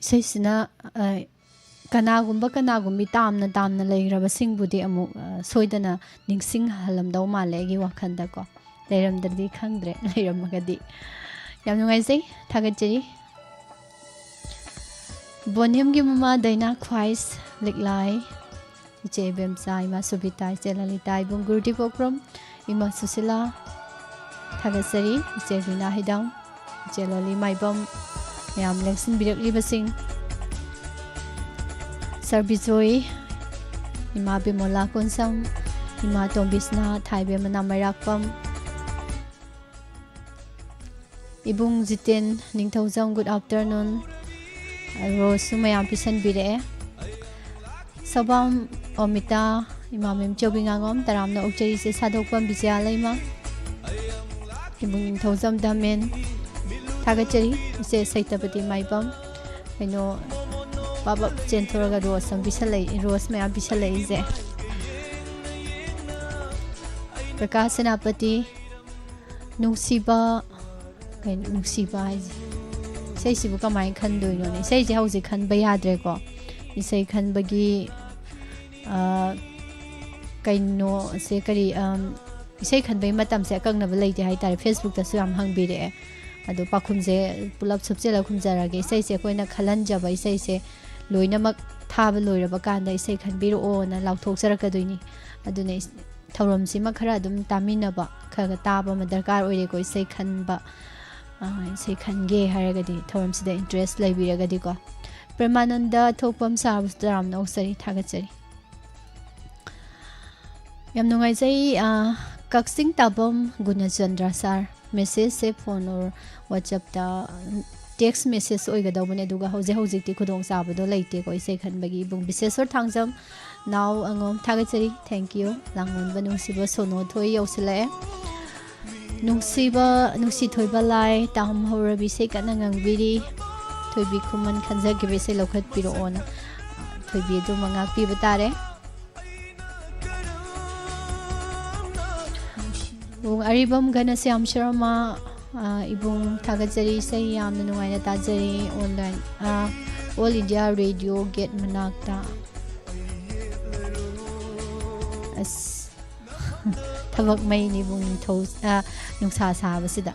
ꯏꯁꯩꯁꯤꯅ, ꯑ, ꯀꯅꯥꯒꯨꯝꯕ ꯀꯅꯥꯒꯨꯝꯕꯤ ꯇꯥꯝꯅ ꯇꯥꯝꯅ ꯂꯩꯈ꯭ꯔꯕꯁꯤꯡꯕꯨꯗꯤ ꯑꯃꯨꯛ, ꯑ, ꯁꯣꯏꯗꯅ ꯅꯤꯡꯁꯤꯡꯍꯜꯂꯝꯗꯧ ꯃꯥꯜꯂꯦ ꯑꯩꯒꯤ ꯋꯥꯈꯜꯗꯀꯣ꯫ ꯂꯩꯔꯝꯗ꯭ꯔꯗꯤ ꯈꯪꯗ꯭ꯔꯦ, ꯂꯩꯔꯝꯃꯒꯗꯤ꯫ ꯌꯥꯝ ꯅꯨꯡꯉꯥꯏꯖꯩ, ꯊꯥꯒꯠꯆꯔꯤ꯫ ꯕꯣꯅꯤꯝꯒꯤ ꯃꯃꯥ ꯗꯥꯏꯅꯥ ꯈ꯭ꯋꯥꯏꯁ ꯂꯤꯛꯂꯥꯏ, ꯏꯆꯦ ꯏꯕꯦꯝꯆꯥ, ꯏꯃꯥ ꯁꯨꯕꯤꯇꯥ, ꯏꯆꯦ ꯂꯂꯤꯇꯥ, ꯏꯕꯨꯡ ꯒꯨꯔꯨꯗꯤꯞ ꯑꯣꯀ꯭ꯔꯨꯝ, ꯏꯃꯥ ꯁꯨꯁꯤꯂꯥ, ꯊꯥꯒꯠꯆꯔꯤ꯫ ꯏꯆꯦ ꯔꯤꯅꯥ ꯍꯤꯗꯥꯝ, ꯏꯆꯦ ꯂꯣꯂꯤ ꯃꯥꯏꯕꯝ, ꯃꯌꯥꯝ ꯂꯦꯡꯁꯤꯟꯕꯤꯔꯛꯂꯤꯕꯁꯤꯡ, ꯁꯔ ꯕꯤꯖꯣꯏ, ꯏꯃꯥ ꯕꯤꯃꯣꯂꯥ ꯀꯣꯟꯁꯝ, ꯏꯃꯥ ꯇꯣꯝꯕꯤꯁꯅꯥ, ꯊꯥꯏꯕꯦꯝꯃ ꯅꯥꯃꯩꯔꯥꯛꯄꯝ, ꯏꯕꯨꯡ ꯖꯤꯇꯦꯟ ꯅꯤꯡꯊꯧꯖꯝ, good afternoon꯫ ꯔꯣꯁꯁꯨ ꯃꯌꯥꯝ ꯄꯤꯁꯟꯕꯤꯔꯛꯑꯦ꯫ ꯁꯕꯥꯝ ꯑꯣꯃꯤꯇꯥ, ꯏꯃꯥ ꯃꯦꯝ ꯆꯧꯕꯤ ꯉꯥꯉꯣꯝ, ꯇꯔꯥꯝꯅ ꯑꯣꯛꯆꯔꯤ ꯏꯆꯦ ꯁꯥꯗꯣꯛꯄꯝ ꯕꯤꯖꯌꯥ ꯂꯩꯃ, ꯏꯕꯨꯡ ꯅꯤꯡꯊꯧꯖꯝ ꯗꯥꯃꯦꯟ, ꯊꯥꯒꯠꯆꯔꯤ ꯏꯆꯦ ꯁꯩꯇꯄꯇꯤ ꯃꯥꯏꯕꯝ꯫ ꯀꯩꯅꯣ, ꯄꯥꯕꯞ ꯆꯦꯟꯊꯣꯔꯒ ꯔꯣꯁ ꯑꯃ ꯄꯤꯁꯜꯂꯛꯏ, ꯔꯣꯁ ꯃꯌꯥꯝ ꯄꯤꯁꯜꯂꯛꯏꯁꯦ꯫ ꯀꯀꯥ ꯁꯦꯅꯥꯄꯇꯤ, ꯅꯨꯡꯁꯤꯕ, ꯀꯩꯅꯣ, ꯅꯨꯡꯁꯤꯕ ꯍꯥꯏꯁꯦ, ꯏꯁꯩꯁꯤꯕꯨ ꯀꯃꯥꯏꯅ ꯈꯟꯗꯣꯏꯅꯣꯅꯦ? ꯏꯁꯩꯁꯦ ꯍꯧꯖꯤꯛ ꯈꯟꯕ ꯌꯥꯗ꯭ꯔꯦꯀꯣ꯫ ꯏꯁꯩ ꯈꯟꯕꯒꯤ, ꯑ, ꯀꯩꯅꯣꯁꯦ ꯀꯔꯤ, ꯑꯝ, ꯏꯁꯩ ꯈꯟꯕꯒꯤ ꯃꯇꯝꯁꯦ ꯑꯀꯛꯅꯕ ꯂꯩꯇꯦ ꯍꯥꯏꯇꯥꯔꯦ꯫ Facebookꯇꯁꯨ ꯌꯥꯝ ꯍꯪꯕꯤꯔꯛꯑꯦ꯫ ꯑꯗꯣ ꯄꯥꯎꯈꯨꯝꯁꯦ ꯄꯨꯂꯞ ꯁꯨꯞꯆꯜꯂ ꯈꯨꯝꯖꯔꯒꯦ꯫ ꯏꯁꯩꯁꯦ ꯑꯩꯈꯣꯏꯅ ꯈꯜꯍꯟꯖꯕ ꯏꯁꯩꯁꯦ ꯂꯣꯏꯅꯃꯛ ꯊꯥꯕ ꯂꯣꯏꯔꯕ ꯀꯥꯟꯗ ꯏꯁꯩ ꯈꯟꯕꯤꯔꯛꯑꯣꯅ ꯂꯥꯎꯊꯣꯛꯆꯔꯛꯀꯗꯣꯏꯅꯤ꯫ ꯑꯗꯨꯅ ꯏꯁ-, ꯊꯧꯔꯝꯁꯤꯃ ꯈꯔ ꯑꯗꯨꯝ ꯇꯥꯃꯤꯟꯅꯕ, ꯈꯔ ꯈꯔ ꯇꯥꯕ ꯑꯃ ꯗꯔꯀꯥꯔ ꯑꯣꯏꯔꯦꯀꯣ꯫ ꯏꯁꯩ ꯈꯟꯕ, ꯑ, ꯏꯁꯩ ꯈꯟꯒꯦ ꯍꯥꯏꯔꯒꯗꯤ, ꯊꯧꯔꯝꯁꯤꯗ interest ꯂꯩꯕꯤꯔꯒꯗꯤꯀꯣ꯫ ꯄ꯭ꯔꯦꯃꯥꯅꯟꯗ ꯊꯣꯛꯄꯝ ꯁꯥꯔꯕꯁꯨ ꯇꯔꯥꯝꯅ ꯑꯣꯛꯆꯔꯤ, ꯊꯥꯒꯠꯆꯔꯤ꯫ ꯌꯥꯝ ꯅꯨꯡꯉꯥꯏꯖꯩ, ꯑ, ꯀꯛꯆꯤꯡ ꯇꯥꯕꯝ ꯒꯨꯅꯆꯟꯗ꯭ꯔ ꯁꯥꯔ꯫ Messageꯁꯦ phone or WhatsAppꯇ, text message ꯑꯣꯏꯒꯗꯧꯕꯅꯦ, ꯑꯗꯨꯒ ꯍꯧꯖꯤꯛ ꯍꯧꯖꯤꯛꯇꯤ ꯈꯨꯗꯣꯡꯆꯥꯕꯗꯣ ꯂꯩꯇꯦꯀꯣ ꯏꯁꯩ ꯈꯟꯕꯒꯤ꯫ ꯏꯕꯨꯡ ꯕꯤꯁꯦꯁꯣꯔ ꯊꯥꯡꯖꯝ, ꯅꯥꯎ ꯑꯉꯣꯝ, ꯊꯥꯒꯠꯆꯔꯤ, thank you꯫ ꯂꯥꯡꯑꯣꯟꯕ ꯅꯨꯡꯁꯤꯕ ꯁꯣꯅꯣ ꯊꯣꯏ ꯌꯧꯁꯤꯜꯂꯛꯑꯦ꯫ ꯅꯨꯡꯁꯤꯕ, ꯅꯨꯡꯁꯤ ꯊꯣꯏꯕ ꯂꯥꯏ, ꯇꯥꯍꯝ ꯍꯧꯔꯕꯤ ꯏꯁꯩ ꯀꯟꯅ ꯉꯪꯕꯤꯔꯤ꯫ ꯊꯣꯏꯕꯤ ꯈꯨꯃꯟ ꯈꯟꯖꯈꯤꯕ ꯏꯁꯩ ꯂꯧꯈꯠꯄꯤꯔꯛꯑꯣꯅ꯫ ꯊꯣꯏꯕꯤ ꯑꯗꯨꯃ ꯉꯥꯛꯄꯤꯕ ꯇꯥꯔꯦ꯫ ꯏꯕꯨꯡ ꯑꯔꯤꯕꯝ ꯘꯅꯁ꯭ꯌꯥꯝ ꯁꯔꯃ, ꯑꯥ, ꯏꯕꯨꯡ ꯊꯥꯒꯠꯆꯔꯤ, ꯏꯁꯩ ꯌꯥꯝꯅ ꯅꯨꯡꯉꯥꯏꯅ ꯇꯥꯖꯔꯤ꯫ Online, ꯑꯥ, All India Radio Gate ꯃꯅꯥꯛꯇ꯫ ꯑꯁ, ꯊꯕꯛ ꯃꯩꯅꯤ ꯏꯕꯨꯡ ꯅꯤꯡꯊꯧ, ꯑꯥ, ꯅꯨꯡꯁꯥ ꯁꯥꯕꯁꯤꯗ꯫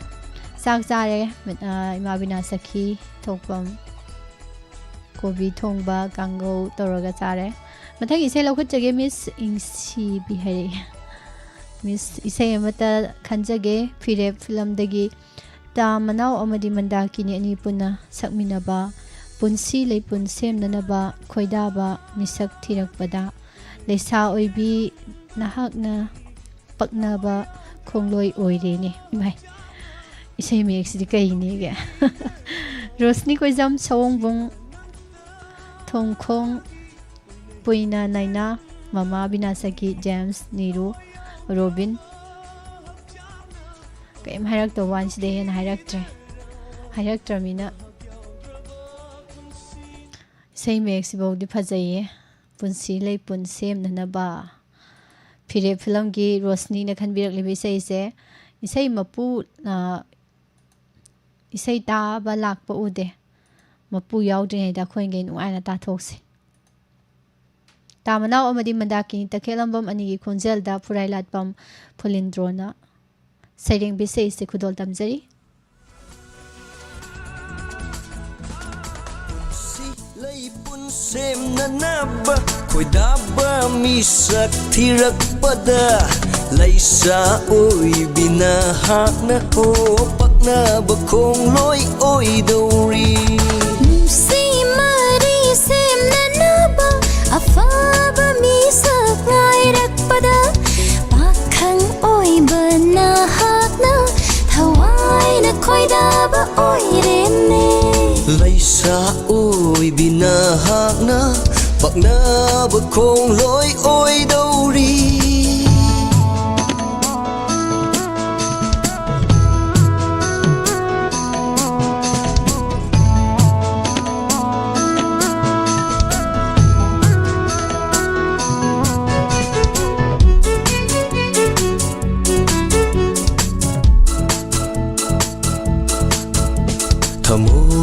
ꯆꯥꯛ ꯆꯥꯔꯦ, ꯑꯥ, ꯏꯃꯥ ꯕꯤꯅꯥ ꯁꯈꯤ ꯊꯣꯛꯄꯝ꯫ ꯀꯣꯕꯤ ꯊꯣꯡꯕ, ꯀꯥꯡꯒꯧ ꯇꯧꯔꯒ ꯆꯥꯔꯦ꯫ ꯃꯊꯪ ꯏꯁꯩ ꯂꯧꯈꯠꯆꯒꯦ, ꯃꯤꯁ ꯏꯪꯁꯤꯕꯤ ꯍꯥꯏꯔꯛꯑꯦ꯫ ꯃꯤꯁ, ꯏꯁꯩ ꯑꯃꯇ ꯈꯟꯖꯒꯦ, ꯐꯤꯔꯦꯞ ꯐꯤꯂꯝꯗꯒꯤ꯫ ꯇꯥ ꯃꯅꯥꯎ ꯑꯃꯗꯤ ꯃꯟꯗꯥꯀꯤꯅꯤ ꯑꯅꯤ ꯄꯨꯟꯅ ꯁꯛꯃꯤꯟꯅꯕ, ꯄꯨꯟꯁꯤ ꯂꯩꯄꯨꯟ ꯁꯦꯝꯅꯅꯕ ꯈꯣꯏꯗꯥꯕ ꯃꯤꯁꯛ ꯊꯤꯔꯛꯄꯗ, ꯂꯩꯁꯥ ꯑꯣꯏꯕꯤ ꯅꯍꯥꯛꯅ ꯄꯛꯅꯕ ꯈꯣꯡꯂꯣꯏ ꯑꯣꯏꯔꯦꯅꯦ꯫ ꯏꯃꯥꯏ, ꯏꯁꯩ ꯃꯌꯦꯛꯁꯤꯗꯤ ꯀꯩꯅꯦꯒꯦ? ꯔꯣꯁꯅꯤ ꯀꯣꯏꯖꯝ, ꯁꯑꯣꯡꯕꯨꯡ, ꯊꯣꯡꯈꯣꯡ, ꯄꯨꯏꯅ ꯅꯥꯏꯅꯥ, ꯃꯃꯥ ꯕꯤꯅꯥꯁꯀꯤ, ꯖꯦꯝꯁ, ꯅꯤꯔꯨ, ꯔꯣꯕꯤꯟ꯫ ꯀꯩꯝ ꯍꯥꯏꯔꯛꯇꯕ ꯋꯥꯅꯤ, ꯁꯤꯗꯩ ꯍꯦꯟꯅ ꯍꯥꯏꯔꯛꯇ꯭ꯔꯦ꯫ ꯍꯥꯏꯔꯛꯇ꯭ꯔꯃꯤꯅ ꯏꯁꯩ ꯃꯌꯦꯛꯁꯤꯐꯥꯎꯗꯤ ꯐꯖꯩꯌꯦ꯫ ꯄꯨꯟꯁꯤ ꯂꯩꯄꯨꯟ ꯁꯦꯝꯅꯅꯕ꯫ ꯐꯤꯔꯦꯞ ꯐꯤꯂꯝꯒꯤ ꯔꯣꯁꯅꯤꯅ ꯈꯟꯕꯤꯔꯛꯂꯤꯕ ꯏꯁꯩꯁꯦ, ꯏꯁꯩ ꯃꯄꯨ, ꯑ, ꯏꯁꯩ ꯇꯥꯕ ꯂꯥꯛꯄ ꯎꯗꯦ꯫ ꯃꯄꯨ ꯌꯥꯎꯗ꯭ꯔꯤꯉꯩꯗ ꯑꯩꯈꯣꯏꯈꯩ ꯅꯨꯡꯉꯥꯏꯅ ꯇꯥꯊꯣꯛꯁꯦ꯫ ꯇꯥ ꯃꯅꯥꯎ ꯑꯃꯗꯤ ꯃꯟꯗꯥꯀꯤꯅꯤ ꯇꯈꯦꯜꯂꯝꯕꯝ ꯑꯅꯤꯒꯤ ꯈꯣꯟꯖꯦꯜꯗ ꯐꯨꯔꯥꯏꯂꯥꯠꯄꯝ ꯐꯨꯂꯤꯟꯗ꯭ꯔꯣꯅ ꯁꯩꯔꯦꯡꯕꯤ ꯏꯁꯩꯁꯦ ꯈꯨꯗꯣꯜ ꯇꯝꯖꯔꯤ꯫ ꯄꯨꯟꯁꯤ ꯂꯩꯄꯨꯟ ꯁꯦꯝꯅꯅꯕ ꯈꯣꯏꯗꯥꯕ ꯃꯤꯁꯛ ꯊꯤꯔꯛꯄꯗ, ꯂꯩꯁꯥ ꯑꯣꯏꯕꯤ ꯅꯍꯥꯛꯅ ꯍꯣ ꯄꯛꯅꯕ ꯈꯣꯡꯂꯣꯏ ꯑꯣꯏꯗꯧꯔꯤ꯫ ꯅꯨꯡꯁꯤ ꯃꯔꯤ ꯁꯦꯝꯅꯅꯕ ꯑꯐꯕ ꯃꯤꯁꯛ ꯉꯥꯏꯔꯛꯄꯗ, ꯄꯥꯈꯪ ꯑꯣꯏꯕ ꯅꯍꯥꯛꯅ ꯊꯋꯥꯏꯅ ꯈꯣꯏꯗꯥꯕ ꯑꯣꯏꯔꯦꯅꯦ꯫ ꯂꯩꯁꯥ ꯑꯣꯏꯕꯤ ꯅꯍꯥꯛꯅ ꯄꯛꯅꯕ ꯈꯣꯡꯂꯣꯏ ꯑꯣꯏꯗꯧꯔꯤ꯫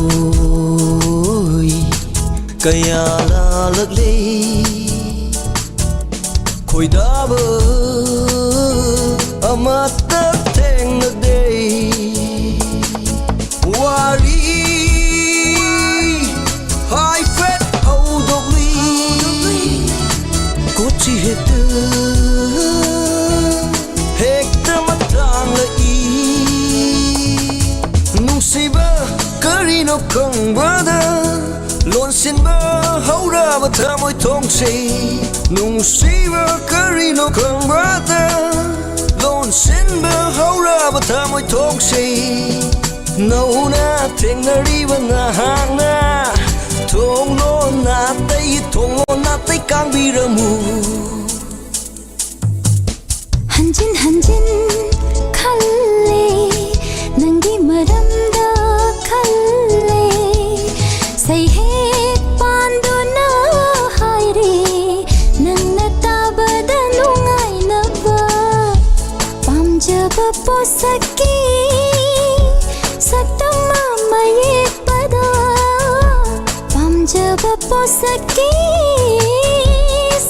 ꯊꯃꯣꯏ ꯀꯌꯥ ꯂꯥꯜꯂꯛꯂꯦ, ꯈꯣꯏꯗꯥꯕ ꯑꯃꯠꯇ ꯊꯦꯡꯅꯗꯦ꯫ ꯋꯥꯔꯤ ꯍꯥꯏꯐꯦꯠ ꯍꯧꯗꯣꯛꯂꯤ, ꯀꯣꯆꯤ ꯍꯦꯛꯇ ꯍꯦꯛꯇ ꯃꯇꯥꯡꯂꯛꯏ꯫ ꯅꯨꯡꯁꯤꯕ ꯀꯔꯤꯅꯣ ꯈꯪꯕꯗ ꯂꯣꯟꯁꯤꯟꯕ ꯍꯧꯔꯕ ꯊꯃꯣꯏ ꯊꯣꯡꯁꯦ꯫ ꯅꯨꯡꯁꯤꯕ ꯀꯔꯤꯅꯣ ꯈꯪꯕꯗ ꯂꯣꯟꯁꯤꯟꯕ ꯍꯧꯔꯕ ꯊꯃꯣꯏ ꯊꯣꯡꯁꯦ꯫ ꯅꯧꯅ ꯊꯦꯡꯅꯔꯤꯕ ꯅꯍꯥꯛꯅ ꯊꯣꯡ ꯂꯣꯟꯅ ꯑꯇꯩ, ꯊꯣꯡ ꯂꯣꯟꯅ ꯑꯇꯩ ꯀꯥꯡꯕꯤꯔꯝꯃꯨ꯫ ꯍꯟꯖꯤꯟ ꯍꯟꯖꯤꯟ ꯈꯜꯂꯦ ꯅꯪꯒꯤ ꯃꯔꯝꯗ ꯈꯜꯂꯦ꯫ ꯁꯩꯍꯦꯛ ꯄꯥꯟꯗꯨꯅ ꯍꯥꯏꯔꯦ ꯅꯪꯅ ꯇꯥꯕꯗ ꯅꯨꯡꯉꯥꯏꯅꯕ꯫ ꯄꯥꯝꯖꯕ ꯄꯣꯠꯁꯛꯀꯤ ꯁꯛꯇꯝ ꯑꯃ ꯌꯦꯛꯄꯗ, ꯄꯥꯝꯖꯕ ꯄꯣꯠꯁꯛꯀꯤ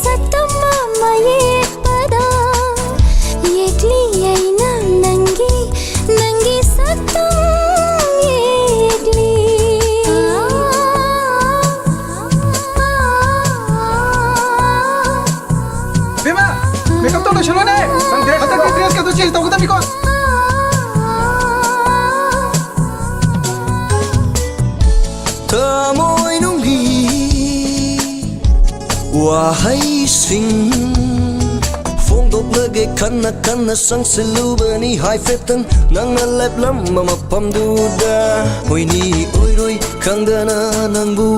ꯁꯛꯇꯝ ꯑꯃ ꯌꯦꯛꯄꯗ, ꯌꯦꯛꯂꯤ ꯑꯩꯅ ꯅꯪꯒꯤ, ꯅꯪꯒꯤ ꯁꯛꯇꯝ ꯌꯦꯛꯂꯤ꯫ ꯕꯦꯝꯃ, ꯃꯦꯀꯞꯇꯣ ꯂꯣꯏꯁꯜꯂꯣꯅꯦ꯫ ꯁꯪꯗꯦ꯫ ꯍꯟꯗꯛꯇꯤ ꯗ꯭ꯔꯦꯁꯀꯗꯣ ꯆꯦꯟꯖ ꯇꯧꯒꯗꯕꯅꯤꯀꯣ꯫ ꯊꯃꯣꯏꯅꯨꯡꯒꯤ ꯋꯥꯍꯩꯁꯤꯡ ꯐꯣꯡꯗꯣꯛꯂꯒꯦ ꯈꯟꯅ ꯈꯟꯅ ꯆꯪꯁꯤꯜꯂꯨꯕꯅꯤ ꯍꯥꯏꯐꯦꯠꯇꯪ ꯅꯪꯅ ꯂꯦꯞꯂꯝꯕ ꯃꯐꯝꯗꯨꯗ꯫ ꯑꯣꯏꯅꯤ ꯑꯣꯏꯔꯣꯏ ꯈꯪꯗꯅ ꯅꯪꯕꯨ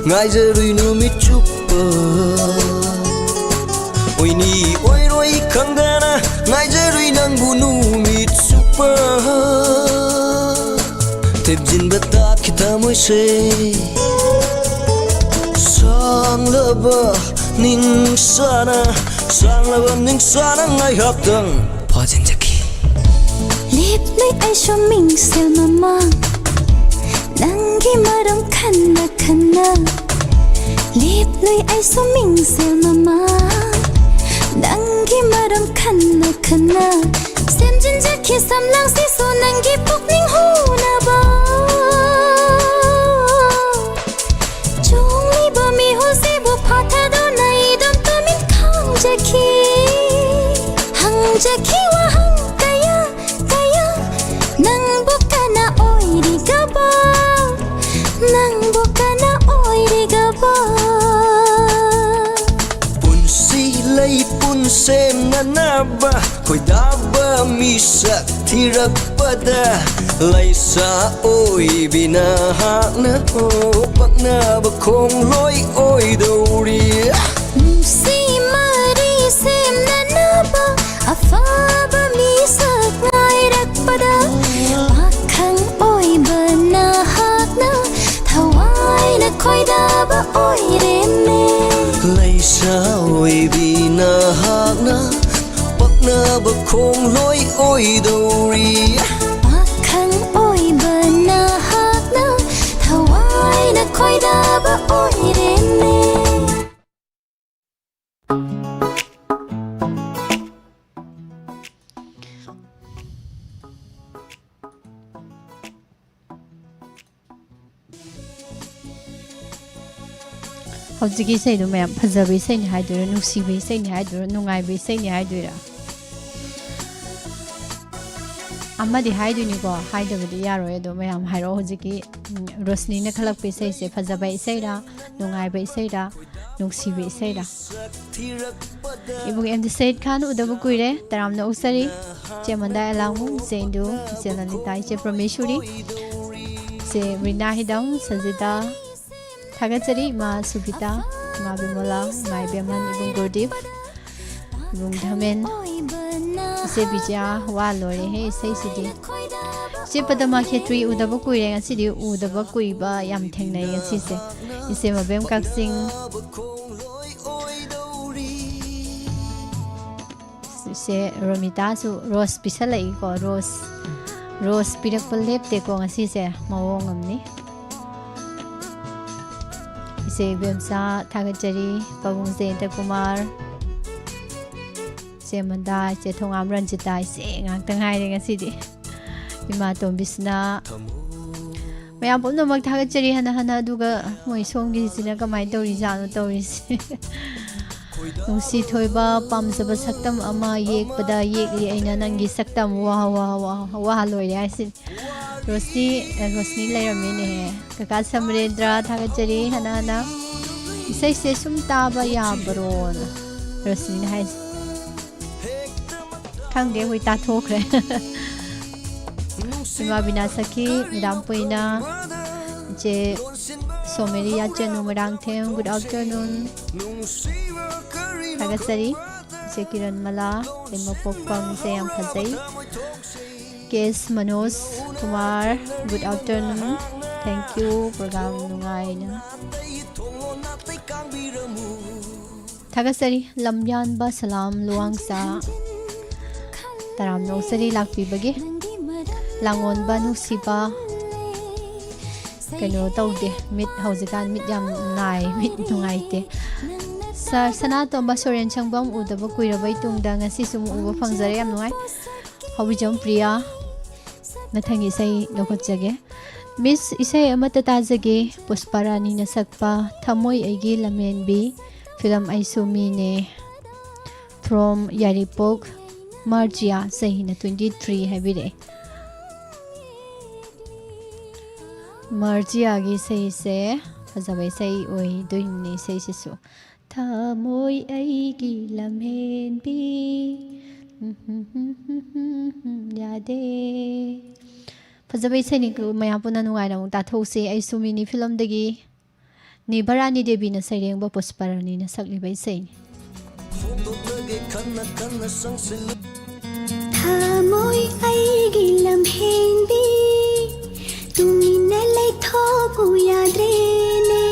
ꯉꯥꯏꯖꯔꯨꯏ ꯅꯨꯃꯤꯠ ꯆꯨꯞꯄ꯫ ꯑꯣꯏꯅꯤ ꯑꯣꯏꯔꯣꯏ ꯈꯪꯗꯅ ꯉꯥꯏꯖꯔꯨꯏ ꯅꯪꯕꯨ ꯅꯨꯃꯤꯠ ꯆꯨꯞꯄ꯫ ꯊꯦꯝꯖꯤꯟꯕ ꯇꯥꯈꯤ ꯊꯃꯣꯏꯁꯦ꯫ ꯁꯥꯡꯂꯕ ꯅꯤꯡꯁꯥꯅ, ꯁꯥꯡꯂꯕ ꯅꯤꯡꯁꯥꯅ ꯉꯥꯏꯍꯥꯛꯇꯪ ꯐꯥꯖꯤꯟꯖꯈꯤ꯫ ꯂꯦꯞꯂꯦ ꯑꯩꯁꯨ ꯃꯤꯡꯁꯦꯜ ꯃꯃꯥꯡ, ꯅꯪꯒꯤ ꯃꯔꯝ ꯈꯟꯅ ꯈꯟꯅ ꯂꯦꯞꯂꯨꯏ ꯑꯩꯁꯨ ꯃꯤꯡꯁꯦꯜ ꯃꯃꯥ꯫ ꯅꯪꯒꯤ ꯃꯔꯝ ꯈꯟꯅ ꯈꯟꯅ ꯁꯦꯝꯖꯤꯟꯖꯈꯤ ꯁꯝꯂꯥꯡꯁꯤꯁꯨ ꯅꯪꯒꯤ ꯄꯨꯛꯅꯤꯡ ꯍꯨꯅꯕ꯫ ꯆꯣꯡꯂꯤꯕ ꯃꯤꯍꯨꯜꯁꯤꯕꯨ ꯐꯥꯊꯗꯨꯅ ꯏꯗꯨꯝ ꯇꯨꯃꯤꯟ ꯈꯪꯖꯈꯤ꯫ ꯍꯪꯖꯈꯤ ꯋꯥꯍꯪ ꯀꯌꯥ ꯀꯌꯥ꯫ ꯅꯪꯕꯨ ꯀꯅꯥ ꯑꯣꯏꯔꯤꯒꯕ? ꯅꯪꯕꯨ ꯀꯅꯥ ꯑꯣꯏꯔꯤꯒꯕ? ꯄꯨꯟꯁꯤ ꯂꯩ ꯄꯨꯟꯁꯦꯝꯅꯅꯕ ꯈꯣꯏꯗꯥꯕ ꯃꯤꯁꯛ ꯊꯤꯔꯛꯄꯗ ꯂꯩꯁꯥ ꯑꯣꯏꯕꯤ ꯅꯍꯥꯛꯅ ꯄꯛꯅꯕ ꯈꯣꯡꯂꯣꯏ ꯑꯣꯏꯗꯧꯔꯤ꯫ ꯅꯨꯡꯁꯤ ꯃꯔꯤ ꯁꯦꯝꯅꯅꯕ ꯑꯐꯕ ꯃꯤꯁꯛ ꯉꯥꯏꯔꯛꯄꯗ ꯄꯥꯈꯪ ꯑꯣꯏꯕ ꯅꯍꯥꯛꯅ ꯊꯋꯥꯏꯅ ꯈꯣꯏꯗꯥꯕ ꯑꯣꯏꯔꯦꯅꯦ꯫ ꯂꯩꯁꯥ ꯑꯣꯏꯕꯤ ꯅꯍꯥꯛꯅ ꯄꯛꯅꯕ ꯈꯣꯡꯂꯣꯏ ꯑꯣꯏꯗꯧꯔꯤ꯫ ꯄꯥꯈꯪ ꯑꯣꯏꯕ ꯅꯍꯥꯛꯅ ꯊꯋꯥꯏꯅ ꯈꯣꯏꯗꯥꯕ ꯑꯣꯏꯔꯦꯅꯦ꯫ ꯍꯧꯖꯤꯛꯀꯤ ꯏꯁꯩꯗꯣ ꯃꯌꯥꯝ ꯐꯖꯕ ꯏꯁꯩꯅꯤ ꯍꯥꯏꯗꯣꯏꯔꯥ, ꯅꯨꯡꯁꯤꯕ ꯏꯁꯩꯅꯤ ꯍꯥꯏꯗꯣꯏꯔꯥ, ꯅꯨꯡꯉꯥꯏꯕ ꯏꯁꯩꯅꯤ ꯍꯥꯏꯗꯣꯏꯔꯥ? ꯑꯃꯗꯤ ꯍꯥꯏꯗꯣꯏꯅꯤꯀꯣ, ꯍꯥꯏꯗꯕꯗꯤ ꯌꯥꯔꯣꯏ꯫ ꯑꯗꯣ ꯃꯌꯥꯝ ꯍꯥꯏꯔꯛꯑꯣ, ꯍꯧꯖꯤꯛꯀꯤ ꯎꯝ, ꯔꯣꯁꯅꯤꯅ ꯈꯜꯂꯛꯄ ꯏꯁꯩꯁꯦ ꯐꯖꯕ ꯏꯁꯩꯔꯥ, ꯅꯨꯡꯉꯥꯏꯕ ꯏꯁꯩꯔꯥ, ꯅꯨꯡꯁꯤꯕ ꯏꯁꯩꯔꯥ? ꯏꯕꯨꯡ ꯑꯦꯝ ꯗꯤ ꯁꯌꯤꯗ ꯈꯥꯟ ꯎꯗꯕ ꯀꯨꯏꯔꯦ, ꯇꯔꯥꯝꯅ ꯑꯣꯛꯆꯔꯤ꯫ ꯏꯆꯦ ꯃꯟꯗꯥ ꯑꯦꯂꯥꯡꯕꯝ, ꯏꯆꯦ ꯏꯟꯗꯨ, ꯏꯆꯦ ꯂꯂꯤꯇꯥ, ꯏꯆꯦ ꯄ꯭ꯔꯃꯦꯁꯣꯔꯤ, ꯏꯆꯦ ꯔꯤꯅꯥ ꯍꯤꯗꯝ, ꯁꯖꯤꯗꯥ, ꯊꯥꯒꯠꯆꯔꯤ꯫ ꯏꯃꯥ ꯁꯨꯕꯤꯇꯥ, ꯏꯃꯥ ꯕꯤꯃꯣꯂꯥ, ꯏꯃꯥ ꯏꯕꯦꯝꯍꯟ, ꯏꯕꯨꯡ ꯒꯨꯔꯗꯤꯞ, ꯏꯕꯨꯡ ꯙꯃꯦꯟ, ꯏꯆꯦ ꯕꯤꯖꯌꯥ, ꯋꯥ ꯂꯣꯏꯔꯦꯍꯦ ꯏꯁꯩꯁꯤꯗꯤ꯫ ꯏꯆꯦ ꯄꯗꯃꯥ ꯈꯦꯇ꯭ꯔꯤ ꯎꯗꯕ ꯀꯨꯏꯔꯦ, ꯉꯁꯤꯗꯤ ꯎꯗꯕ ꯀꯨꯏꯕ ꯌꯥꯝ ꯊꯦꯡꯅꯩ ꯉꯁꯤꯁꯦ꯫ ꯏꯆꯦ ꯃꯕꯦꯝ ꯀꯛꯆꯤꯡ, ꯏꯆꯦ ꯔꯣꯃꯤꯇꯥꯁꯨ ꯔꯣꯁ ꯄꯤꯁꯜꯂꯛꯏꯀꯣ, ꯔꯣꯁ꯫ ꯔꯣꯁ ꯄꯤꯔꯛꯄ ꯂꯦꯞꯇꯦꯀꯣ ꯉꯁꯤꯁꯦ, ꯃꯑꯣꯡ ꯑꯃꯅꯤ꯫ ꯏꯆꯦ ꯏꯕꯦꯝꯆꯥ ꯊꯥꯒꯠꯆꯔꯤ, ꯄꯥꯕꯨꯡ ꯖꯌꯟꯇ ꯀꯨꯃꯥꯔ, ꯏꯆꯦ ꯃꯟꯗꯥ, ꯏꯆꯦ ꯊꯣꯉꯥꯝ ꯔꯟꯖꯤꯇꯥ, ꯏꯆꯦ ꯉꯥꯛꯇ ꯉꯥꯏꯔꯦ ꯉꯁꯤꯗꯤ꯫ ꯏꯃꯥ ꯇꯣꯝꯕꯤꯁꯅꯥ, ꯃꯌꯥꯝ ꯄꯨꯝꯅꯃꯛ ꯊꯥꯒꯠꯆꯔꯤ ꯍꯟꯅ ꯍꯟꯅ꯫ ꯑꯗꯨꯒ ꯃꯣꯏ ꯁꯣꯝꯒꯤꯁꯤꯅ ꯀꯃꯥꯏꯅ ꯇꯧꯔꯤꯖꯥꯠꯅꯣ ꯇꯧꯔꯤꯁꯦ? ꯅꯨꯡꯁꯤ ꯊꯣꯏꯕ, ꯄꯥꯝꯖꯕ ꯁꯛꯇꯝ ꯑꯃ ꯌꯦꯛꯄꯗ ꯌꯦꯛꯂꯤ ꯑꯩꯅ ꯅꯪꯒꯤ ꯁꯛꯇꯝ꯫ ꯋꯥ, ꯋꯥ, ꯋꯥ, ꯋꯥ, ꯂꯣꯏꯔꯦ ꯍꯥꯏꯁꯤꯅꯤ꯫ ꯔꯣꯁꯅꯤ, ꯑ, ꯔꯣꯁꯅꯤ ꯂꯩꯔꯝꯃꯦꯅꯦꯍꯦ꯫ ꯀꯀꯥ ꯁꯃꯔꯦꯟꯗ꯭ꯔ, ꯊꯥꯒꯠꯆꯔꯤ ꯍꯟꯅ ꯍꯟꯅ꯫ "ꯏꯁꯩꯁꯦ ꯁꯨꯝ ꯇꯥꯕ ꯌꯥꯕꯔꯣꯅ?" ꯔꯣꯁꯅꯤꯅ ꯍꯥꯏꯁꯦ꯫ ꯈꯪꯗꯦ, ꯑꯩꯈꯣꯏ ꯇꯥꯊꯣꯛꯈ꯭ꯔꯦ꯫ ꯏꯃꯥ ꯕꯤꯅꯥ ꯁꯈꯤ, ꯃꯦꯗꯥꯝ ꯄꯨꯏꯅ, ꯏꯆꯦ ꯁꯣꯃꯦꯔꯤ ꯌꯥꯆꯦꯅꯨ ꯃꯣꯏꯔꯥꯡꯊꯦꯝ, good afternoon꯫ ꯊꯥꯒꯠꯆꯔꯤ꯫ ꯏꯆꯦ ꯀꯤꯔꯟ ꯃꯂꯥ, ꯏꯃꯥ ꯄꯣꯛꯄꯝ, ꯏꯆꯦ ꯌꯥꯝ ꯐꯖꯩ꯫ ꯀꯦ ꯑꯦꯁ Manoj Kumar, good afternoon꯫ Thank you, program ꯅꯨꯡꯉꯥꯏꯅ꯫ ꯊꯥꯒꯠꯆꯔꯤ꯫ ꯂꯝꯌꯥꯟꯕ ꯁꯂꯥꯝ ꯂꯨꯋꯥꯡꯆꯥ, ꯇꯔꯥꯝꯅ ꯑꯣꯛꯆꯔꯤ ꯂꯥꯛꯄꯤꯕꯒꯤ꯫ ꯂꯥꯡꯑꯣꯟꯕ ꯅꯨꯡꯁꯤꯕ, ꯀꯩꯅꯣ ꯇꯧꯗꯦ, ꯃꯤꯠ ꯍꯧꯖꯤꯛꯀꯥꯟ ꯃꯤꯠ ꯌꯥꯝ ꯅꯥꯏ, ꯃꯤꯠ ꯅꯨꯡꯉꯥꯏꯇꯦ꯫ ꯁ-, ꯁꯅꯥꯇꯣꯝꯕ ꯁꯣꯔꯦꯟ ꯁꯪꯕꯝ ꯎꯗꯕ ꯀꯨꯏꯔꯕꯩ ꯇꯨꯡꯗ ꯉꯁꯤ ꯁꯨꯝ ꯎꯕ ꯐꯪꯖꯔꯦ, ꯌꯥꯝ ꯅꯨꯡꯉꯥꯏ꯫ ꯍꯧꯕꯤꯖꯝ ꯄ꯭ꯔꯤꯌꯥ, ꯃꯊꯪꯒꯤ ꯏꯁꯩ ꯂꯧꯈꯠꯆꯒꯦ꯫ ꯃꯤꯁ, ꯏꯁꯩ ꯑꯃꯠꯇ ꯇꯥꯖꯒꯦ, ꯄꯨꯁꯄꯥ ꯔꯥꯅꯤꯅ ꯁꯛꯄ ꯊꯃꯣꯏ ꯑꯩꯒꯤ ꯂꯝꯍꯦꯟꯕꯤ, ꯐꯤꯂꯝ ꯑꯩꯁꯨ ꯃꯤꯅꯦ, from ꯌꯥꯏꯔꯤꯄꯣꯛ ꯃꯥꯔꯖꯤꯌꯥ, ꯆꯍꯤꯅ twenty three ꯍꯥꯏꯕꯤꯔꯛꯑꯦ꯫ ꯃꯥꯔꯖꯤꯌꯥꯒꯤ ꯏꯁꯩꯁꯦ ꯐꯖꯕ ꯏꯁꯩ ꯑꯣꯏꯗꯣꯏꯅꯤ, ꯏꯁꯩꯁꯤꯁꯨ꯫ ꯊꯃꯣꯏ ꯑꯩꯒꯤ ꯂꯝꯍꯦꯟꯕꯤ, ꯌꯥꯗꯦ꯫ ꯐꯖꯕ ꯏꯁꯩꯅꯤ, ꯃꯌꯥꯝ ꯄꯨꯟꯅ ꯅꯨꯡꯉꯥꯏꯅ ꯑꯃꯨꯛ ꯇꯥꯊꯣꯛꯁꯤ꯫ ꯑꯩꯁꯨ ꯃꯤꯅꯤ ꯐꯤꯂꯝꯗꯒꯤ ꯅꯤꯚꯥꯔꯥꯅꯤ ꯗꯦꯕꯤꯅ ꯁꯩꯔꯦꯡꯕ ꯄꯨꯁꯄꯥꯔꯥꯅꯤꯅ ꯁꯛꯂꯤꯕ ꯏꯁꯩꯅꯤ꯫ ꯊꯃꯣꯏ ꯑꯩꯒꯤ ꯂꯝꯍꯦꯟꯕꯤ, ꯇꯨꯃꯤꯟꯅ ꯂꯩꯊꯣꯛꯎ ꯌꯥꯗ꯭ꯔꯦꯅꯦ꯫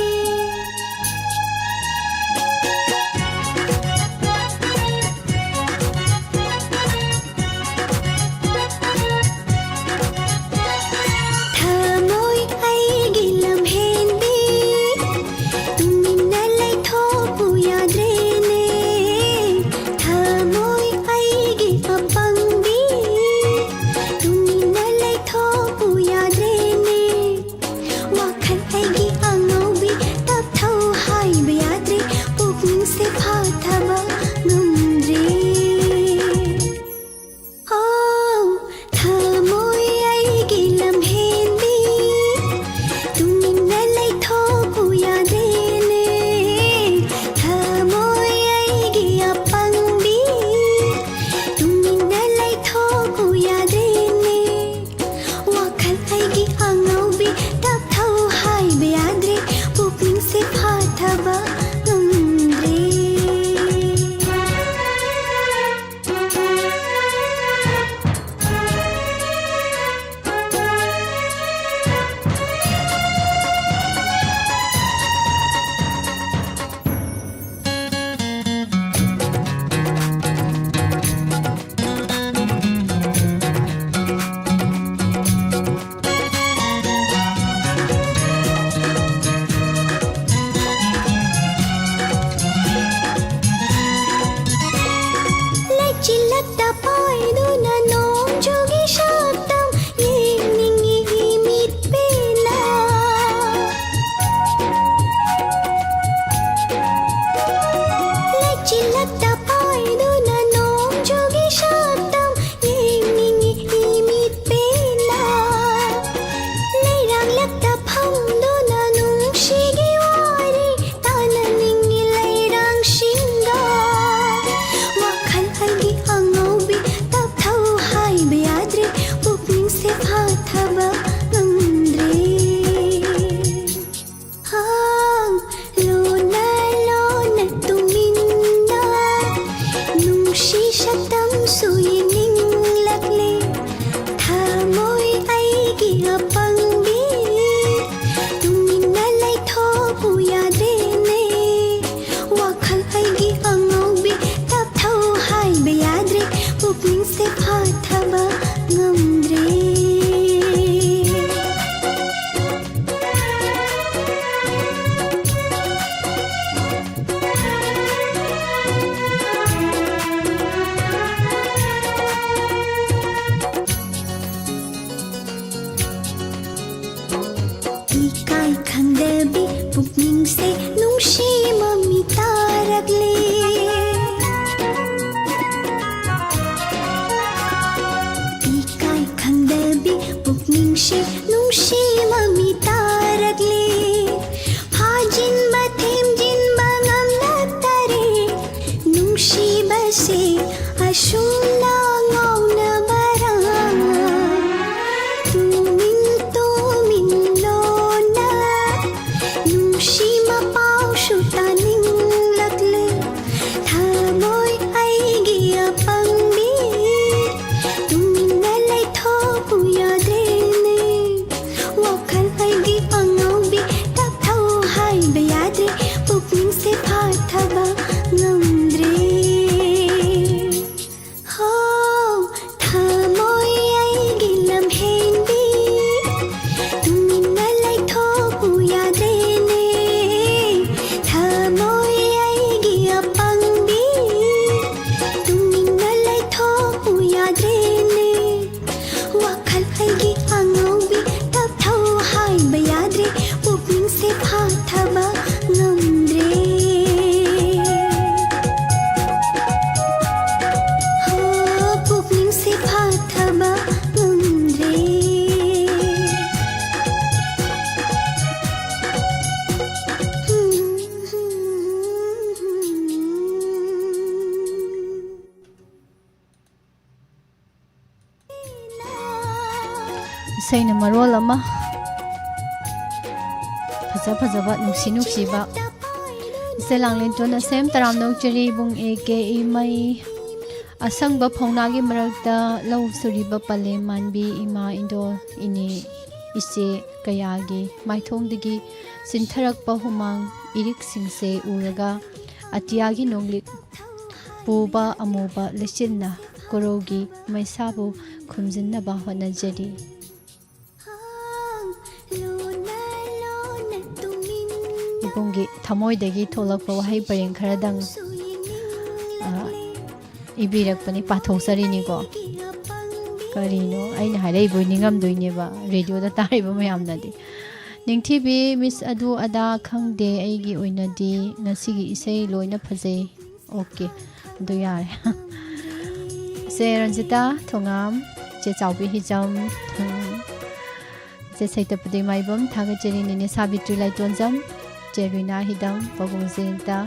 ꯊꯥꯕ ꯉꯝꯗ꯭ꯔꯦ꯫ ꯍꯥ, ꯂꯣꯟꯅ ꯂꯣꯟꯅ ꯇꯨꯃꯤꯟꯅ ꯅꯨꯡꯁꯤ ꯁꯛꯇꯝꯁꯨ ꯌꯦꯡꯅꯤꯡꯂꯛꯂꯦ꯫ ꯊꯃꯣꯏ ꯑꯩꯒꯤ ꯑꯄꯪꯕꯤ, ꯇꯨꯃꯤꯟꯅ ꯂꯩꯊꯣꯛꯄꯨ ꯌꯥꯗ꯭ꯔꯦꯅꯦ꯫ ꯋꯥꯈꯜ ꯑꯩꯒꯤ ꯑꯉꯥꯎꯕꯤ, ꯇꯞꯊꯧ ꯍꯥꯏꯕ ꯌꯥꯗ꯭ꯔꯦ꯫ ꯄꯨꯛꯅꯤꯡꯁꯦ ꯐꯥꯊꯕ ꯉꯝꯗ꯭ꯔꯦ꯫ ꯏꯀꯥꯏ ꯈꯪꯗꯕꯤ ꯄꯨꯛꯅꯤꯡꯁꯦ ꯅꯨꯡꯁꯤ ꯃꯃꯤ ꯇꯥꯔꯛꯂꯦ꯫ ꯏꯀꯥꯏ ꯈꯪꯗꯕꯤ ꯄꯨꯛꯅꯤꯡꯁꯦ ꯅꯨꯡꯁꯤ ꯃꯃꯤ ꯇꯥꯔꯛꯂꯦ꯫ ꯐꯥꯖꯤꯟꯕ ꯊꯦꯝꯖꯤꯟꯕ ꯉꯝꯂꯛꯇꯔꯦ꯫ ꯅꯨꯡꯁꯤꯕꯁꯦ ꯑꯁꯨꯝꯅ ꯉꯥꯎꯅꯕꯔꯥ? ꯇꯨꯃꯤꯟ ꯇꯨꯃꯤꯟ ꯂꯣꯟꯅ ꯅꯨꯡꯁꯤ ꯃꯄꯥꯎꯁꯨ ꯇꯥꯅꯤꯡꯂꯛꯂꯦ꯫ ꯏꯁꯩꯅ ꯃꯔꯣꯜ ꯑꯃ ꯐꯖ ꯐꯖꯕ, ꯅꯨꯡꯁꯤ ꯅꯨꯡꯁꯤꯕ꯫ ꯏꯆꯦ ꯂꯥꯡꯂꯦꯟꯇꯣꯟ ꯑꯁꯦꯝ ꯇꯔꯥꯝꯅ ꯑꯣꯛꯆꯔꯤ꯫ ꯏꯕꯨꯡ ꯑꯦ ꯀꯦ ꯏꯃꯩ, ꯑꯁꯪꯕ ꯐꯧꯅꯥꯒꯤ ꯃꯔꯛꯇ ꯂꯧ ꯁꯨꯔꯤꯕ ꯄꯂꯦꯝ ꯃꯥꯟꯕꯤ ꯏꯃꯥ, ꯏꯟꯗꯣꯜ, ꯏꯅꯦ, ꯏꯆꯦ ꯀꯌꯥꯒꯤ ꯃꯥꯏꯊꯣꯡꯗꯒꯤ ꯆꯤꯟꯊꯔꯛꯄ ꯍꯨꯃꯥꯡ ꯏꯔꯤꯛꯁꯤꯡꯁꯦ ꯎꯔꯒ ꯑꯇꯤꯌꯥꯒꯤ ꯅꯣꯡꯂꯤꯛ ꯄꯨꯕ ꯑꯃꯨꯕ ꯂꯩꯆꯤꯟꯅ ꯀꯣꯔꯧꯒꯤ ꯃꯩꯁꯥꯕꯨ ꯈꯨꯝꯖꯤꯟꯅꯕ ꯍꯣꯠꯅꯖꯔꯤ꯫ ꯏꯕꯨꯡꯒꯤ ꯊꯃꯣꯏꯗꯒꯤ ꯊꯣꯛꯂꯛꯄ ꯋꯥꯍꯩ ꯄꯔꯦꯡ ꯈꯔꯗꯪ, ꯑ, ꯏꯕꯤꯔꯛꯄꯅꯤ, ꯄꯥꯊꯣꯛꯆꯔꯤꯅꯤꯀꯣ꯫ ꯀꯔꯤꯅꯣ ꯑꯩꯅ ꯍꯥꯏꯔꯛꯏꯕꯣꯏ ꯅꯤꯡꯉꯝꯗꯣꯏꯅꯦꯕ ꯔꯦꯗꯤꯑꯣꯗ ꯇꯥꯔꯤꯕ ꯃꯌꯥꯝꯅꯗꯤ꯫ ꯅꯤꯡꯊꯤꯕꯤ, ꯃꯤꯁ ꯑꯗꯨ ꯑꯗꯥ ꯈꯪꯗꯦ, ꯑꯩꯒꯤ ꯑꯣꯏꯅꯗꯤ ꯉꯁꯤꯒꯤ ꯏꯁꯩ ꯂꯣꯏꯅ ꯐꯖꯩ꯫ ꯑꯣꯀꯦ, ꯑꯗꯨ ꯌꯥꯔꯦ꯫ ꯏꯆꯦ ꯔꯟꯖꯤꯇꯥ ꯊꯣꯉꯥꯝ, ꯏꯆꯦ ꯆꯥꯎꯕꯤ ꯍꯤꯖꯝ, ꯎꯝ, ꯏꯆꯦ ꯁꯩꯇꯄꯗꯤ ꯃꯥꯏꯕꯝ, ꯊꯥꯒꯠꯆꯔꯤ꯫ ꯅꯦꯅꯦ ꯁꯥꯕꯤꯇ꯭ꯔꯤ ꯂꯥꯏꯇꯣꯟꯖꯝ, ꯏꯆꯦ ꯔꯤꯅꯥ ꯍꯤꯗꯝ, ꯄꯥꯕꯨꯡ ꯖꯌꯟꯇ꯫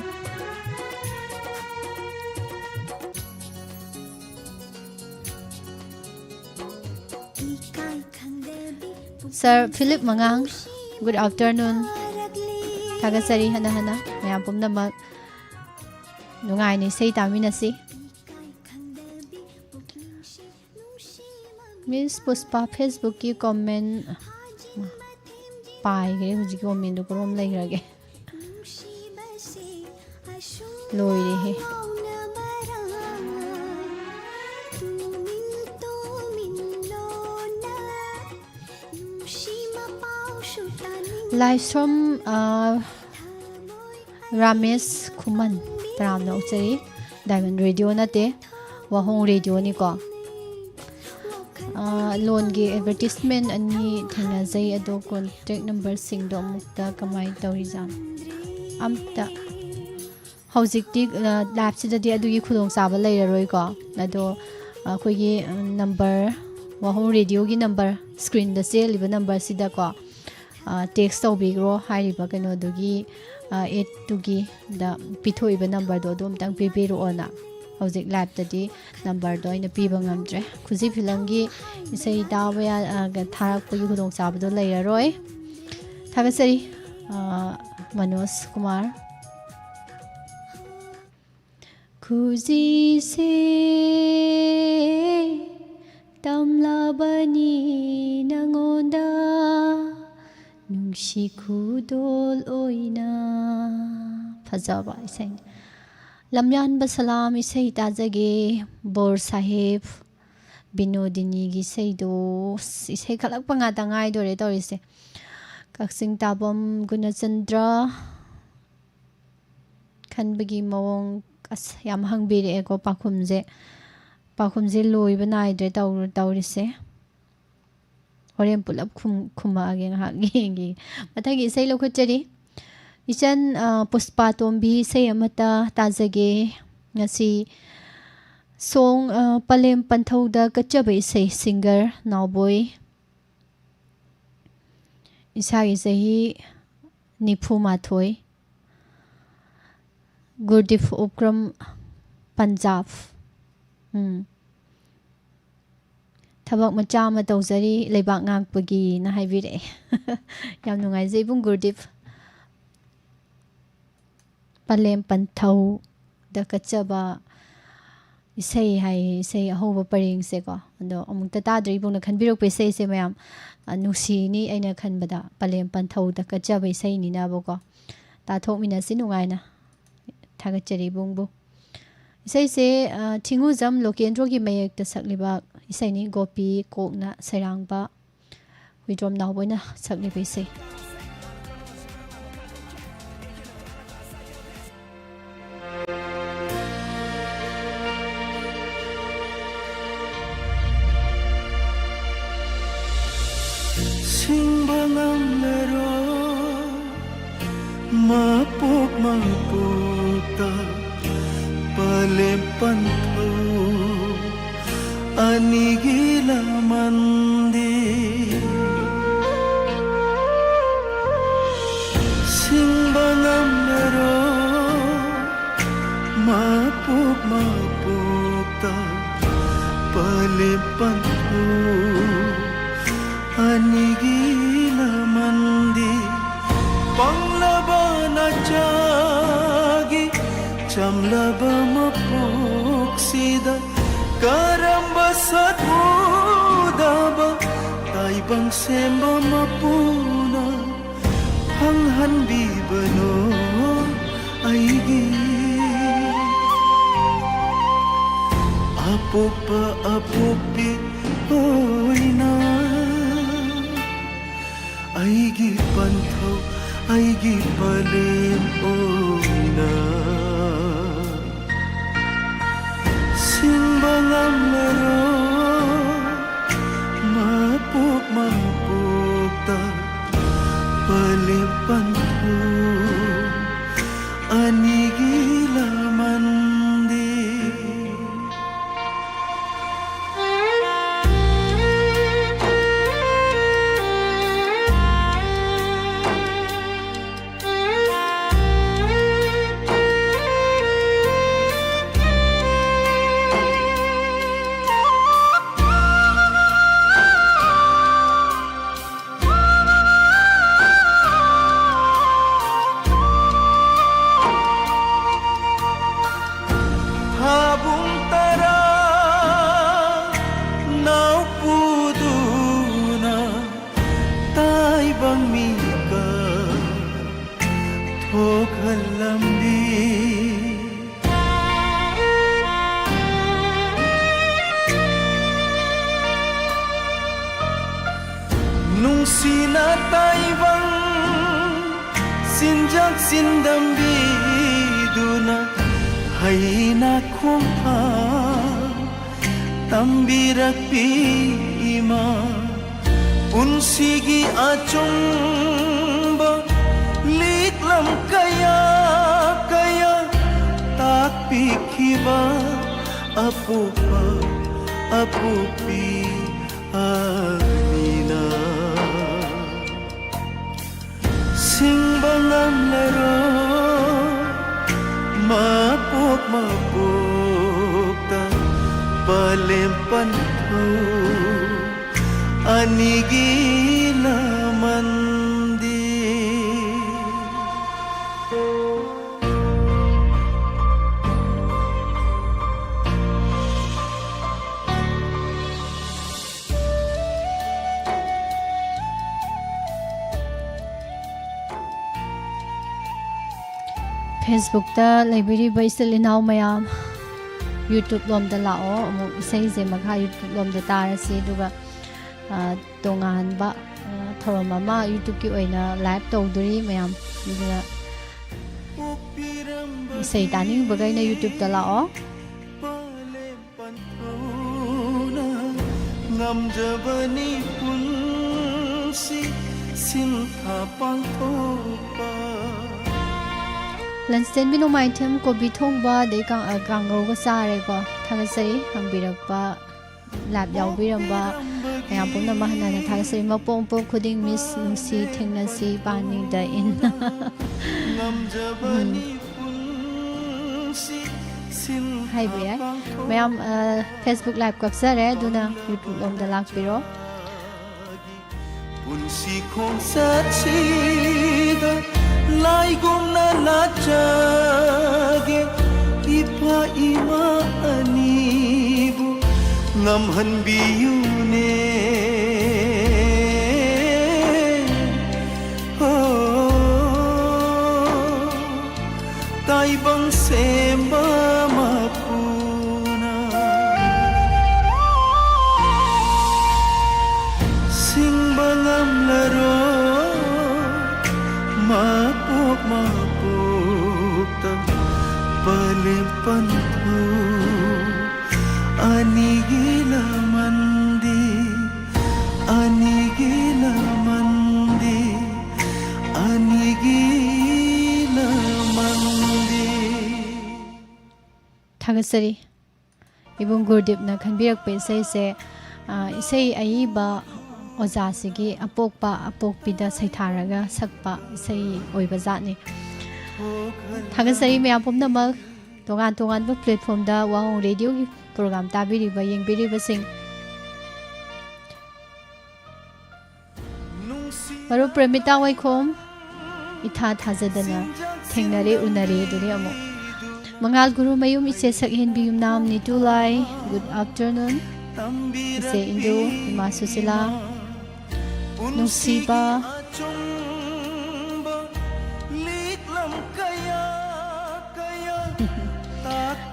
ꯁꯥꯔ ꯐꯤꯂꯤꯞ ꯃꯉꯥꯡ, good afternoon꯫ ꯊꯥꯒꯠꯆꯔꯤ ꯍꯟꯅ ꯍꯟꯅ ꯃꯌꯥꯝ ꯄꯨꯝꯅꯃꯛ꯫ ꯅꯨꯡꯉꯥꯏꯅ ꯏꯁꯩ ꯇꯥꯃꯤꯟꯅꯁꯤ꯫ ꯃꯤꯁ ꯄꯨꯁꯄꯥ, ꯐꯦꯁꯕꯨꯛꯀꯤ ꯀꯣꯃꯦꯟ ꯄꯥꯏꯈ꯭ꯔꯦ꯫ ꯍꯧꯖꯤꯛꯀꯤ ꯀꯣꯃꯦꯟꯗꯨ ꯀꯔꯣꯝ ꯂꯩꯈ꯭ꯔꯒꯦ? ꯂꯣꯏꯔꯦꯍꯦ꯫ ꯂꯥꯏꯁ꯭ꯔꯣꯝ, ꯑ, ꯔꯥꯃꯦꯁ ꯈꯨꯃꯟ, ꯇꯔꯥꯝꯅ ꯑꯣꯛꯆꯔꯤ꯫ ꯗꯥꯏꯃꯟ ꯔꯦꯗꯤꯑꯣ ꯅꯠꯇꯦ, ꯋꯥꯍꯣꯡ ꯔꯦꯗꯤꯑꯣꯅꯤꯀꯣ꯫ ꯑ, ꯂꯣꯟꯒꯤ ꯑꯦꯗꯚꯔꯇꯤꯁꯃꯦꯟ ꯑꯅꯤ ꯊꯦꯡꯅꯖꯩ, ꯑꯗꯣ ꯀꯣꯟꯇꯦꯛ ꯅꯝꯕꯔꯁꯤꯡꯗꯣ ꯑꯃꯨꯛꯇ ꯀꯃꯥꯏꯅ ꯇꯧꯔꯤꯖꯥꯠꯅꯣ? ꯑꯝꯇ ꯍꯧꯖꯤꯛꯇꯤ, ꯑ, ꯂꯥꯏꯞꯁꯤꯗꯗꯤ ꯑꯗꯨꯒꯤ ꯈꯨꯗꯣꯡꯆꯥꯕ ꯂꯩꯔꯔꯣꯏꯀꯣ꯫ ꯑꯗꯣ ꯑꯩꯈꯣꯏꯒꯤ, ꯑ, ꯅꯝꯕꯔ, ꯋꯥꯍꯣꯡ ꯔꯦꯗꯤꯑꯣꯒꯤ ꯅꯝꯕꯔ, ꯁ꯭ꯀ꯭ꯔꯤꯟꯗ ꯆꯦꯜꯂꯤꯕ ꯅꯝꯕꯔꯁꯤꯗꯀꯣ, ꯑ, ꯇꯦꯛꯁ ꯇꯧꯕꯤꯈ꯭ꯔꯣ ꯍꯥꯏꯔꯤꯕ ꯀꯩꯅꯣꯗꯨꯒꯤ, ꯑ, ꯑꯦꯗꯇꯨꯒꯤꯗ ꯄꯤꯊꯣꯛꯏꯕ ꯅꯝꯕꯔꯗꯣ ꯑꯗꯨ ꯑꯝꯇꯪ ꯄꯤꯕꯤꯔꯛꯑꯣꯅ꯫ ꯍꯧꯖꯤꯛ ꯂꯥꯏꯞꯇꯗꯤ ꯅꯝꯕꯔꯗꯣ ꯑꯩꯅ ꯄꯤꯕ ꯉꯝꯗ꯭ꯔꯦ꯫ ꯈꯨꯖꯤ ꯐꯤꯂꯝꯒꯤ ꯏꯁꯩ ꯇꯥꯕ ꯌꯥ-, ꯑ, ꯊꯥꯔꯛꯄꯒꯤ ꯈꯨꯗꯣꯡꯆꯥꯕꯗꯣ ꯂꯩꯔꯔꯣꯏ꯫ ꯊꯥꯒꯠꯆꯔꯤ, ꯑ, ꯃꯅꯣꯖ ꯀꯨꯃꯥꯔ꯫ ꯈꯨꯖꯤꯁꯦ ꯇꯝꯂꯕꯅꯤ ꯅꯉꯣꯟꯗ, ꯅꯨꯡꯁꯤ ꯈꯨꯗꯣꯜ ꯑꯣꯏꯅ꯫ ꯐꯖꯕ ꯏꯁꯩꯅꯤ꯫ ꯂꯝꯌꯥꯟꯕ ꯁꯂꯥꯝ ꯏꯁꯩ ꯇꯥꯖꯒꯦ꯫ ꯕꯣꯔ ꯁꯥꯍꯦꯕ ꯕꯤꯅꯣꯗꯤꯅꯤꯒꯤ ꯏꯁꯩꯗꯣ꯫ ꯑꯁ, ꯏꯁꯩ ꯈꯜꯂꯛꯄ ꯉꯥꯛꯇ ꯉꯥꯏꯗꯣꯔꯦ ꯇꯧꯔꯤꯁꯦ꯫ ꯀꯛꯆꯤꯡ ꯇꯥꯕꯝ ꯒꯨꯅꯆꯟꯗ꯭ꯔ꯫ ꯈꯟꯕꯒꯤ ꯃꯑꯣꯡ, ꯑꯁ, ꯌꯥꯝ ꯍꯪꯕꯤꯔꯛꯑꯦꯀꯣ ꯄꯥꯎꯈꯨꯝꯁꯦ꯫ ꯄꯥꯎꯈꯨꯝꯁꯦ ꯂꯣꯏꯕ ꯅꯥꯏꯗ꯭ꯔꯦ ꯇꯧ-, ꯇꯧꯔꯤꯁꯦ꯫ ꯍꯣꯔꯦꯟ ꯄꯨꯂꯞ ꯈꯨꯝ-, ꯈꯨꯝꯃꯛꯑꯒꯦ, ꯉꯥꯏꯍꯥꯛ ꯌꯦꯡꯒꯦ꯫ ꯃꯊꯪꯒꯤ ꯏꯁꯩ ꯂꯧꯈꯠꯆꯔꯤ꯫ ꯏꯆꯟ, ꯑ, ꯄꯨꯁꯄꯥ ꯇꯣꯝꯕꯤ ꯏꯁꯩ ꯑꯃꯠꯇ ꯇꯥꯖꯒꯦ꯫ ꯉꯁꯤ ꯁꯣꯡ, ꯑ, ꯄꯂꯦꯝ ꯄꯟꯊꯧꯗ ꯀꯠꯆꯕ ꯏꯁꯩ, ꯁꯤꯡꯒꯔ ꯅꯥꯎꯕꯣꯏ꯫ ꯏꯁꯥꯒꯤ ꯆꯍꯤ ꯅꯤꯐꯨ ꯃꯥꯊꯣꯏ꯫ ꯒꯨꯔꯗꯤꯞ ꯎꯀ꯭ꯔꯝ, ꯄꯟꯖꯥꯕ꯫ ꯎꯝ꯫ ꯊꯕꯛ ꯃꯆꯥ ꯑꯃ ꯇꯧꯖꯔꯤ, ꯂꯩꯕꯥꯛ ꯉꯥꯛꯄꯒꯤꯅ ꯍꯥꯏꯕꯤꯔꯛꯑꯦ꯫ ꯌꯥꯝ ꯅꯨꯡꯉꯥꯏꯖꯩ, ꯏꯕꯨꯡ ꯒꯨꯔꯗꯤꯞ꯫ ꯄꯂꯦꯝ ꯄꯟꯊꯧꯗ ꯀꯠꯆꯕ ꯏꯁꯩ ꯍꯥꯏ, ꯏꯁꯩ ꯑꯍꯧꯕ ꯄꯔꯦꯡꯁꯦꯀꯣ꯫ ꯑꯗꯣ ꯑꯃꯨꯛꯇ ꯇꯥꯗ꯭ꯔꯤ ꯏꯕꯨꯡꯅ ꯈꯟꯕꯤꯔꯛꯄ ꯏꯁꯩꯁꯦ ꯃꯌꯥꯝ, ꯑ, ꯅꯨꯡꯁꯤꯅꯤ ꯑꯩꯅ ꯈꯟꯕꯗ꯫ ꯄꯂꯦꯝ ꯄꯟꯊꯧꯗ ꯀꯠꯆꯕ ꯏꯁꯩꯅꯤꯅꯕꯀꯣ꯫ ꯇꯥꯊꯣꯛꯃꯤꯟꯅꯁꯤ ꯅꯨꯡꯉꯥꯏꯅ꯫ ꯊꯥꯒꯠꯆꯔꯤ ꯏꯕꯨꯡꯕꯨ꯫ ꯏꯁꯩꯁꯦ, ꯑ, ꯊꯤꯡꯉꯨꯖꯝ ꯂꯣꯀꯦꯟꯗ꯭ꯔꯣꯒꯤ ꯃꯌꯦꯛꯇ ꯁꯛꯂꯤꯕ ꯏꯁꯩꯅꯤ, ꯒꯣꯄꯤ ꯀꯣꯛꯅ ꯁꯩꯔꯥꯡꯕ꯫ ꯍꯨꯏꯗ꯭ꯔꯣꯝ ꯅꯥꯎꯕꯣꯏꯅ ꯁꯛꯂꯤꯕ ꯏꯁꯩ꯫ ꯁꯤꯡꯕ ꯉꯝꯂꯔꯣꯏ ꯃꯄꯣꯛ ꯃꯄꯣꯛꯇ ꯄꯂꯦꯝ ꯄꯟꯊꯧ ꯑꯅꯤꯒꯤ ꯂꯃꯟꯗꯤ꯫ ꯁꯤꯡꯕ ꯉꯝꯂꯔꯣꯏ ꯃꯄꯣꯛ ꯃꯄꯣꯛ ꯃꯄꯣꯛꯇ ꯄꯂꯦꯝ ꯄꯟꯊꯨ ꯑꯅꯤꯒꯤ ꯂꯃꯟꯗꯤ ꯄꯪꯂꯕ ꯅꯆꯥꯒꯤ ꯆꯝꯂꯕ ꯃꯄꯣꯛꯁꯤꯗ ꯀꯔꯝꯕ ꯁꯛꯎꯗꯕ ꯇꯥꯏꯕꯪ ꯁꯦꯝꯕ ꯃꯄꯨꯅ ꯐꯪꯍꯟꯕꯤꯕꯅꯣ ꯑꯩꯒꯤ ꯑꯄꯣꯛꯄ ꯑꯄꯣꯛꯄꯤ ꯑꯣꯏꯅ ꯑꯩꯒꯤ ꯄꯟꯊꯧ ꯑꯩꯒꯤ ꯄꯂꯦꯝ ꯑꯣꯏꯅ ꯁꯤꯡꯕ ꯉꯝꯂꯔꯣꯏ ꯃꯄꯣꯛ ꯃꯄꯣꯛꯇ ꯄꯂꯦꯝ ꯄꯟꯊꯨ ꯑꯅꯤꯒꯤ ꯂꯃꯟꯗꯤ꯫ ꯊꯥꯕꯨꯡ ꯇꯔꯥ ꯅꯥꯎꯄꯨꯗꯨꯅ ꯇꯥꯏꯕꯪ ꯃꯤꯀꯞ ꯊꯣꯛꯍꯜꯂꯝꯃꯤ꯫ ꯅꯨꯡꯁꯤꯅ ꯇꯥꯏꯕꯪ ꯆꯤꯟꯖꯥꯛ ꯆꯤꯟꯗꯝꯕꯤꯗꯨꯅ ꯍꯩꯅ ꯈꯣꯡꯊꯥꯡ ꯇꯝꯕꯤꯔꯛꯄꯤ ꯏꯃꯥ꯫ ꯄꯨꯟꯁꯤꯒꯤ ꯑꯆꯨꯝꯕ ꯂꯤꯛꯂꯝ ꯀꯌꯥ ꯀꯌꯥ ꯇꯥꯛꯄꯤꯈꯤꯕ ꯑꯄꯣꯛꯄ ꯑꯄꯣꯛꯄꯤ ꯑꯅꯤꯅ ꯁꯤꯡꯕ ꯉꯝꯂꯔꯣꯏ ꯃꯄꯣꯛ ꯃꯄꯣꯛ ꯄꯟꯊꯧ ꯑꯅꯤꯒꯤ ꯂꯃꯟꯗꯤ꯫ Facebook-ꯇ ꯂꯩꯕꯤꯔꯤꯕ ꯏꯆꯤꯜ ꯏꯅꯥꯎ ꯃꯌꯥꯝ, YouTube ꯂꯣꯝꯗ ꯂꯥꯛꯑꯣ꯫ ꯑꯃꯨꯛ ꯏꯁꯩꯁꯦ ꯃꯈꯥ YouTube ꯂꯣꯝꯗ ꯇꯥꯔꯁꯤ꯫ ꯑꯗꯨꯒ, ꯑ, ꯇꯣꯉꯥꯟꯕ, ꯑ, ꯊꯧꯔꯝ ꯑꯃ YouTube-ꯀꯤ ꯑꯣꯏꯅ live ꯇꯧꯗꯣꯔꯤ ꯃꯌꯥꯝ꯫ ꯑꯗꯨꯅ ꯏꯁꯩ ꯇꯥꯅꯤꯡꯕꯈꯩꯅ YouTube-ꯇ ꯂꯥꯛꯑꯣ꯫ ꯄꯟꯊꯧꯅ ꯉꯝꯖꯕꯅꯤ ꯄꯨꯟꯁꯤ ꯁꯤꯟꯊꯥ ꯄꯥꯡꯊꯣꯛꯄ꯫ ꯂꯟꯁꯇꯦꯟꯕꯤ ꯅꯣꯡꯃꯥꯏꯊꯦꯝ ꯀꯣꯕꯤ ꯊꯣꯡꯕ ꯑꯗꯩ ꯀꯥꯡ-, ꯑ, ꯀꯥꯡꯒꯧꯒ ꯆꯥꯔꯦꯀꯣ꯫ ꯊꯥꯒꯠꯆꯔꯤ ꯍꯪꯕꯤꯔꯛꯄ, live ꯌꯥꯎꯕꯤꯔꯝꯕ ꯃꯌꯥꯝ ꯄꯨꯝꯅꯃꯛ ꯍꯟꯅ ꯍꯟꯅ ꯊꯥꯒꯠꯆꯔꯤ꯫ ꯃꯄꯣꯛ ꯃꯄꯣꯛ ꯈꯨꯗꯤꯡ Miss ꯅꯨꯡꯁꯤ ꯊꯦꯡꯅꯁꯤ ꯄꯥꯅꯤꯗ ꯏꯟ꯫ ꯎꯝ꯫ ꯍꯥꯏꯕ ꯌꯥꯏ꯫ ꯃꯌꯥꯝ, ꯑ, Facebook live ꯀꯛꯆꯔꯦ, ꯑꯗꯨꯅ YouTube ꯂꯣꯝꯗ ꯂꯥꯛꯄꯤꯔꯣ꯫ ꯄꯨꯟꯁꯤ ꯈꯣꯡꯆꯠꯁꯤꯗ ꯂꯥꯏꯒꯨꯝꯅ ꯂꯥꯠꯆꯒꯦ, ꯏꯄꯥ ꯏꯃꯥ ꯑꯅꯤꯕꯨ ꯉꯝꯍꯟꯕꯤꯌꯨꯅꯦ꯫ ꯍꯣ꯫ ꯇꯥꯏꯕꯪ ꯁꯦꯝꯕ ꯃꯄꯨꯅ ꯁꯤꯡꯕ ꯉꯝꯂꯔꯣꯏ ꯃꯄꯣꯛ ꯃꯄꯣꯛꯇ ꯄꯂꯦꯝ ꯄꯟꯊꯧ ꯑꯅꯤꯒꯤ ꯂꯃꯟꯗꯤ, ꯑꯅꯤꯒꯤ ꯂꯃꯟꯗꯤ꯫ ꯑꯅꯤꯒꯤ ꯂꯃꯟꯗꯤ꯫ ꯊꯥꯒꯠꯆꯔꯤ꯫ ꯏꯕꯨꯡ ꯒꯨꯔꯗꯤꯞꯅ ꯈꯟꯕꯤꯔꯛꯄ ꯏꯁꯩꯁꯦ, ꯑ, ꯏꯁꯩ ꯑꯏꯕ ꯑꯣꯖꯥꯁꯤꯒꯤ ꯑꯄꯣꯛꯄ ꯑꯄꯣꯛꯄꯤꯗ ꯁꯩꯊꯥꯔꯒ ꯁꯛꯄ ꯏꯁꯩ ꯑꯣꯏꯕ ꯖꯥꯠꯅꯤ꯫ ꯊꯥꯒꯠꯆꯔꯤ ꯃꯌꯥꯝ ꯄꯨꯝꯅꯃꯛ꯫ ꯇꯣꯉꯥꯟ ꯇꯣꯉꯥꯟꯕ platformꯗ ꯋꯥꯍꯣꯡ ꯔꯦꯗꯤꯑꯣꯒꯤ program ꯇꯥꯕꯤꯔꯤꯕ, ꯌꯦꯡꯕꯤꯔꯤꯕꯁꯤꯡ, ꯃꯔꯨꯞ ꯄ꯭ꯔꯦꯃꯤꯇꯥ ꯋꯥꯏꯈꯣꯝ, ꯏꯊꯥ ꯊꯥꯖꯗꯅ ꯊꯦꯡꯅꯔꯦ, ꯎꯅꯔꯦ ꯑꯗꯨꯅꯤ ꯑꯃꯨꯛ꯫ ꯃꯉꯥꯜ ꯒꯨꯔꯨꯃꯌꯨꯝ, ꯏꯆꯦ ꯁꯛꯍꯦꯟꯕꯤ ꯌꯨꯝꯅꯥꯝ ꯅꯤꯇꯨ ꯂꯥꯏ, good afternoon꯫ ꯏꯆꯦ ꯏꯟꯗꯨ, ꯏꯃꯥ ꯁꯨꯁꯤꯂꯥ, ꯅꯨꯡꯁꯤꯕ꯫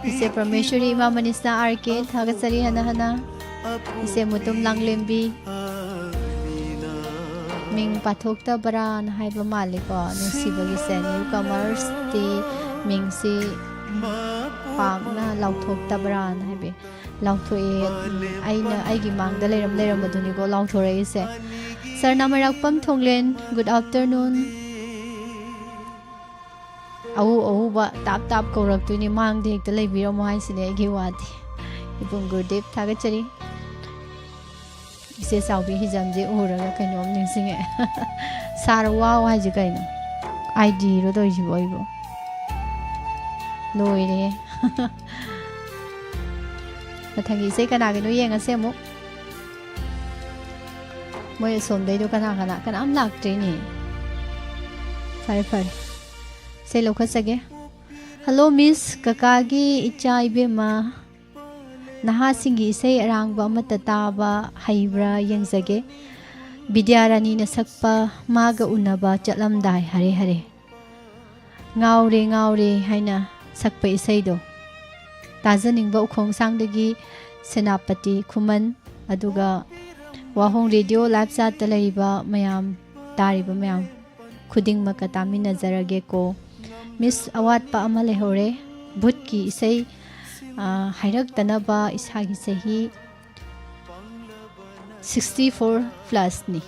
ꯏꯆꯦ ꯄ꯭ꯔꯃꯦꯁꯣꯔꯤ, ꯏꯃꯥ ꯃꯅꯤꯁꯅꯥ ꯑꯥꯔ ꯀꯦ, ꯊꯥꯒꯠꯆꯔꯤ ꯍꯟꯅ ꯍꯟꯅ꯫ ꯏꯆꯦ ꯃꯨꯇꯨꯝ ꯂꯥꯡꯂꯦꯝꯕꯤ, ꯃꯤꯡ ꯄꯥꯊꯣꯛꯇꯕ꯭ꯔꯥꯅ ꯍꯥꯏꯕ ꯃꯥꯜꯂꯤꯀꯣ꯫ ꯅꯨꯡꯁꯤꯕꯒꯤꯁꯦ, newcomersꯇꯤ ꯃꯤꯡꯁꯤ ꯄꯥꯛꯅ ꯂꯥꯎꯊꯣꯛꯇꯕ꯭ꯔꯥꯅ ꯍꯥꯏꯕꯤ꯫ ꯂꯥꯎꯊꯣꯛꯑꯦ, ꯎꯝ, ꯑꯩꯅ ꯑꯩꯒꯤ ꯃꯥꯡꯗ ꯂꯩꯔꯝ-, ꯂꯩꯔꯝꯕꯗꯨꯅꯤꯀꯣ ꯂꯥꯎꯊꯣꯔꯛꯏꯁꯦ꯫ ꯁꯔꯅꯥ ꯃꯩꯔꯥꯛꯄꯝ ꯊꯣꯡꯂꯦꯟ, good afternoon꯫ ꯑꯎ ꯑꯎꯕ ꯇꯥꯞ ꯇꯥꯞ ꯀꯧꯔꯛꯇꯣꯏꯅꯤ, ꯃꯥꯡꯗ ꯍꯦꯛꯇ ꯂꯩꯕꯤꯔꯝꯃꯣ ꯍꯥꯏꯁꯤꯅꯦ ꯑꯩꯒꯤ ꯋꯥꯗꯤ꯫ ꯏꯕꯨꯡ ꯒꯨꯔꯨꯗꯦꯕ ꯊꯥꯒꯠꯆꯔꯤ꯫ ꯏꯆꯦ ꯆꯥꯎꯕꯤ ꯍꯤꯖꯝꯁꯦ ꯎꯔꯒ ꯀꯩꯅꯣꯝ ꯅꯤꯡꯁꯤꯡꯉꯛꯑꯦ꯫ ꯁꯥꯔ ꯋꯥꯎ ꯍꯥꯏꯁꯦ ꯀꯩꯅꯣ? ꯑꯥꯏ ꯗꯤꯔꯣ ꯇꯧꯔꯤꯁꯤꯕꯣ ꯑꯩꯕꯨ? ꯂꯣꯏꯔꯦ꯫ ꯃꯊꯪꯒꯤ ꯏꯁꯩ ꯀꯅꯥꯒꯤꯅꯣ ꯌꯦꯡꯉꯁꯦ ꯑꯃꯨꯛ꯫ ꯃꯣꯏ ꯑꯁꯣꯝꯗꯩꯗꯣ ꯀꯅꯥ ꯀꯅꯥ? ꯀꯅꯥꯝ ꯂꯥꯛꯇ꯭ꯔꯦꯅꯦ꯫ ꯐꯔꯦ, ꯐꯔꯦ꯫ ꯏꯁꯩ ꯂꯧꯈꯠꯆꯒꯦ꯫ Hello, Miss, ꯀꯀꯥꯒꯤ ꯏꯆꯥ ꯏꯕꯦꯝꯃ, ꯅꯍꯥꯁꯤꯡꯒꯤ ꯏꯁꯩ ꯑꯔꯥꯡꯕ ꯑꯃꯠꯇ ꯇꯥꯕ ꯍꯩꯕ꯭ꯔꯥ ꯌꯦꯡꯖꯒꯦ꯫ ꯕꯤꯗ꯭ꯌꯥꯔꯥꯅꯤꯅ ꯁꯛꯄ "ꯃꯥꯒ ꯎꯅꯕ ꯆꯠꯂꯝꯗꯥꯏ ꯍꯔꯦ ꯍꯔꯦ"꯫ "ꯉꯥꯎꯔꯦ ꯉꯥꯎꯔꯦ" ꯍꯥꯏꯅ ꯁꯛꯄ ꯏꯁꯩꯗꯣ꯫ ꯇꯥꯖꯅꯤꯡꯕ ꯎꯈꯣꯡꯁꯥꯡꯗꯒꯤ ꯁꯦꯅꯥꯄꯇꯤ ꯈꯨꯃꯟ, ꯑꯗꯨꯒ ꯋꯥꯍꯣꯡ ꯔꯦꯗꯤꯑꯣ live chatꯇ ꯂꯩꯔꯤꯕ ꯃꯌꯥꯝ, ꯇꯥꯔꯤꯕ ꯃꯌꯥꯝ ꯈꯨꯗꯤꯡꯃꯛꯀ ꯇꯥꯃꯤꯟꯅꯖꯔꯒꯦꯀꯣ꯫ Miss, ꯑꯋꯥꯠꯄ ꯑꯃ ꯂꯩꯍꯧꯔꯦ꯫ ꯚꯨꯠꯀꯤ ꯏꯁꯩ, ꯑ, ꯍꯥꯏꯔꯛꯇꯅꯕ, ꯏꯁꯥꯒꯤ ꯆꯍꯤ sixty four plusꯅꯤ꯫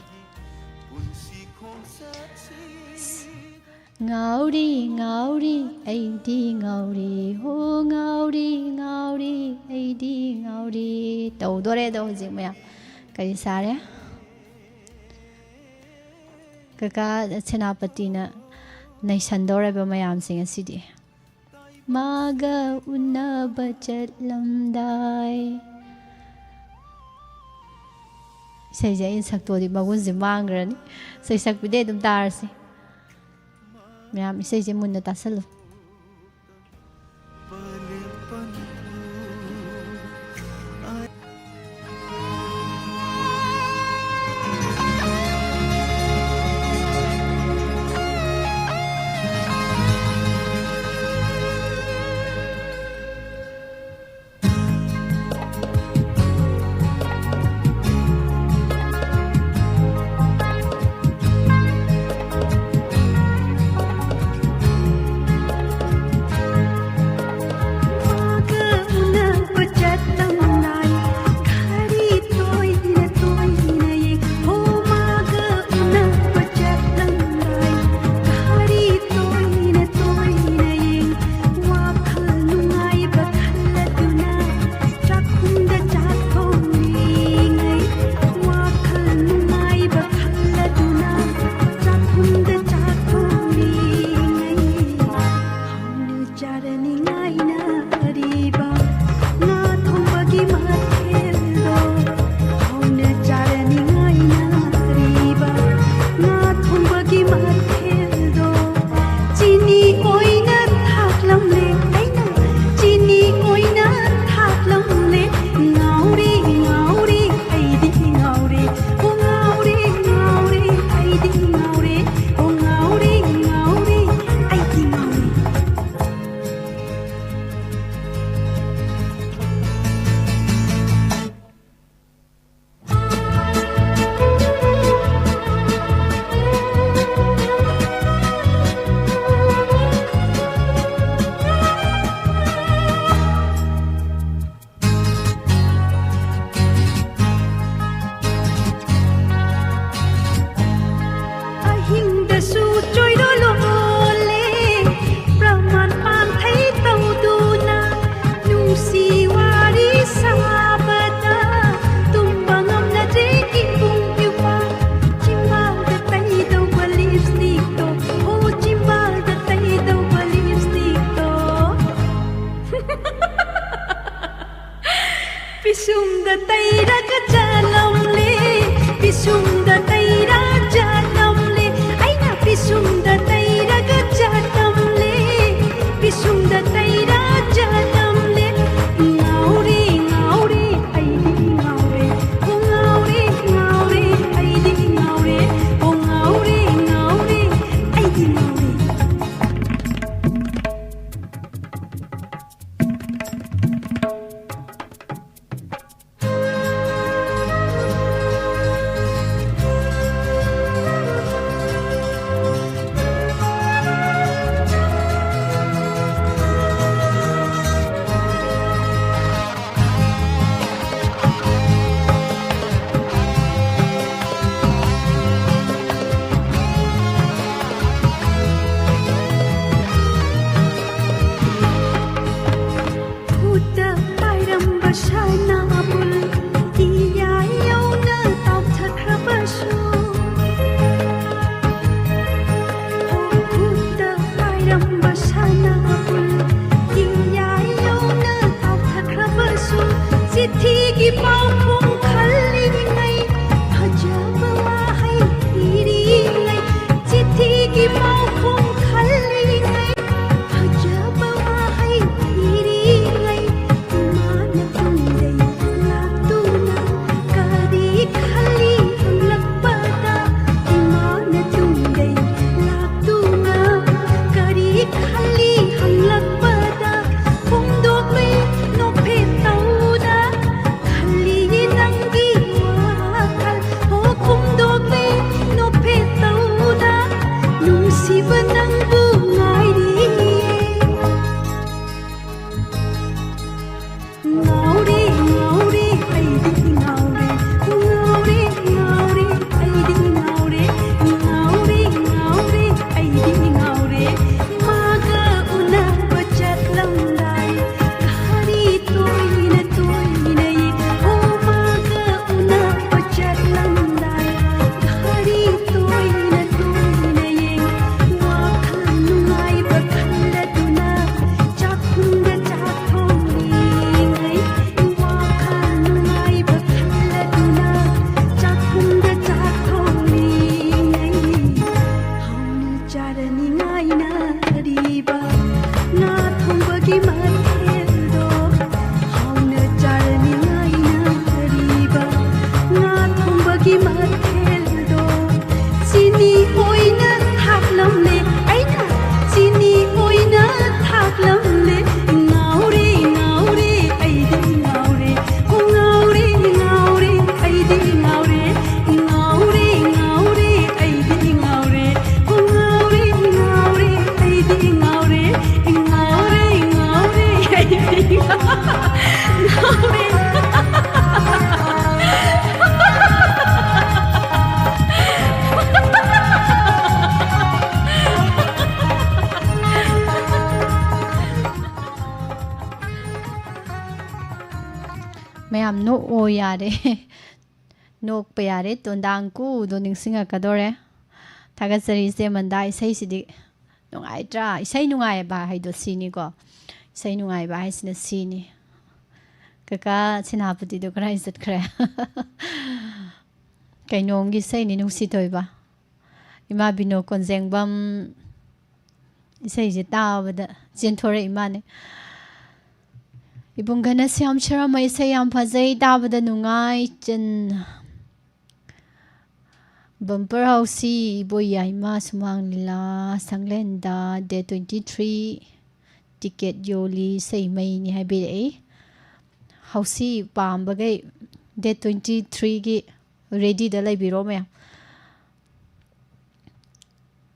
"ꯉꯥꯎꯔꯤ, ꯉꯥꯎꯔꯤ, ꯑꯩꯗꯤ ꯉꯥꯎꯔꯤ, ꯍꯣ, ꯉꯥꯎꯔꯤ, ꯉꯥꯎꯔꯤ, ꯑꯩꯗꯤ ꯉꯥꯎꯔꯤ"꯫ ꯇꯧꯗꯣꯔꯦ ꯑꯗꯣ ꯍꯧꯖꯤꯛ ꯃꯌꯥꯝ꯫ ꯀꯔꯤ ꯁꯥꯔꯦ? ꯀꯀꯥ ꯁꯦꯅꯥꯄꯇꯤꯅ ꯅꯩꯁꯟꯗꯧꯔꯦꯕ ꯃꯌꯥꯝꯁꯦ ꯉꯁꯤꯗꯤ꯫ ꯃꯥꯒ ꯎꯅꯕ ꯆꯠꯂꯝꯗꯥꯏ꯫ ꯏꯁꯩꯁꯦ ꯑꯩꯅ ꯁꯛꯇꯣꯛꯑꯗꯤ ꯃꯒꯨꯟꯁꯦ ꯃꯥꯡꯈ꯭ꯔꯅꯤ꯫ ꯏꯁꯩ ꯁꯛꯄꯤꯗꯩ ꯑꯗꯨꯝ ꯇꯥꯔꯁꯤ꯫ ꯃꯌꯥꯝ ꯏꯁꯩꯁꯦ ꯃꯨꯟꯅ ꯇꯥꯁꯜꯂꯨ꯫ ꯌꯥꯝ ꯅꯣꯛꯑꯣ ꯌꯥꯔꯦ꯫ ꯅꯣꯛꯄ ꯌꯥꯔꯦ, ꯇꯣꯟꯗꯥꯡ ꯀꯨꯗꯣ ꯅꯤꯡꯁꯤꯡꯉꯛꯀꯗꯣꯔꯦ꯫ ꯊꯥꯒꯠꯆꯔꯤ ꯏꯆꯦ ꯃꯟꯗꯥ, ꯏꯁꯩꯁꯤꯗꯤ ꯅꯨꯡꯉꯥꯏꯇ꯭ꯔꯥ? ꯏꯁꯩ ꯅꯨꯡꯉꯥꯏꯕ ꯍꯥꯏꯗꯣ ꯁꯤꯅꯤꯀꯣ꯫ ꯏꯁꯩ ꯅꯨꯡꯉꯥꯏꯕ ꯍꯥꯏꯁꯤꯅ ꯁꯤꯅꯤ꯫ ꯀꯀꯥ ꯁꯦꯅꯥꯄꯇꯤꯗꯣ ꯀꯗꯥꯏ ꯆꯠꯈ꯭ꯔꯦ? ꯀꯩꯅꯣꯝꯒꯤ ꯏꯁꯩꯅꯤ, ꯅꯨꯡꯁꯤꯊꯣꯏꯕ꯫ ꯏꯃꯥ ꯕꯤꯅꯣ ꯀꯣꯟꯖꯦꯡꯕꯝ ꯏꯁꯩꯁꯦ ꯇꯥꯕꯗ ꯆꯦꯟꯊꯣꯔꯛꯏ ꯃꯥꯅꯦ꯫ ꯏꯕꯨꯡ ꯘꯅꯁ꯭ꯌꯥꯝ ꯁꯔꯃ ꯏꯁꯩ ꯌꯥꯝ ꯐꯖꯩ, ꯇꯥꯕꯗ ꯅꯨꯡꯉꯥꯏ꯫ ꯆꯟ ꯕꯝꯄꯔ ꯍꯥꯎꯁꯤ, ꯏꯕꯣꯏ ꯌꯥꯏꯃ ꯁꯨꯃꯥꯡ ꯂꯤꯂꯥ ꯁꯪꯂꯦꯟꯗ date twenty three ticket ꯌꯣꯜꯂꯤ, ꯏꯁꯩ ꯃꯩꯅꯤ ꯍꯥꯏꯕꯤꯔꯛꯏ꯫ ꯍꯥꯎꯁꯤ ꯄꯥꯝꯕꯈꯩ date twenty three ꯒꯤ ready ꯗ ꯂꯩꯕꯤꯔꯣ ꯃꯌꯥꯝ꯫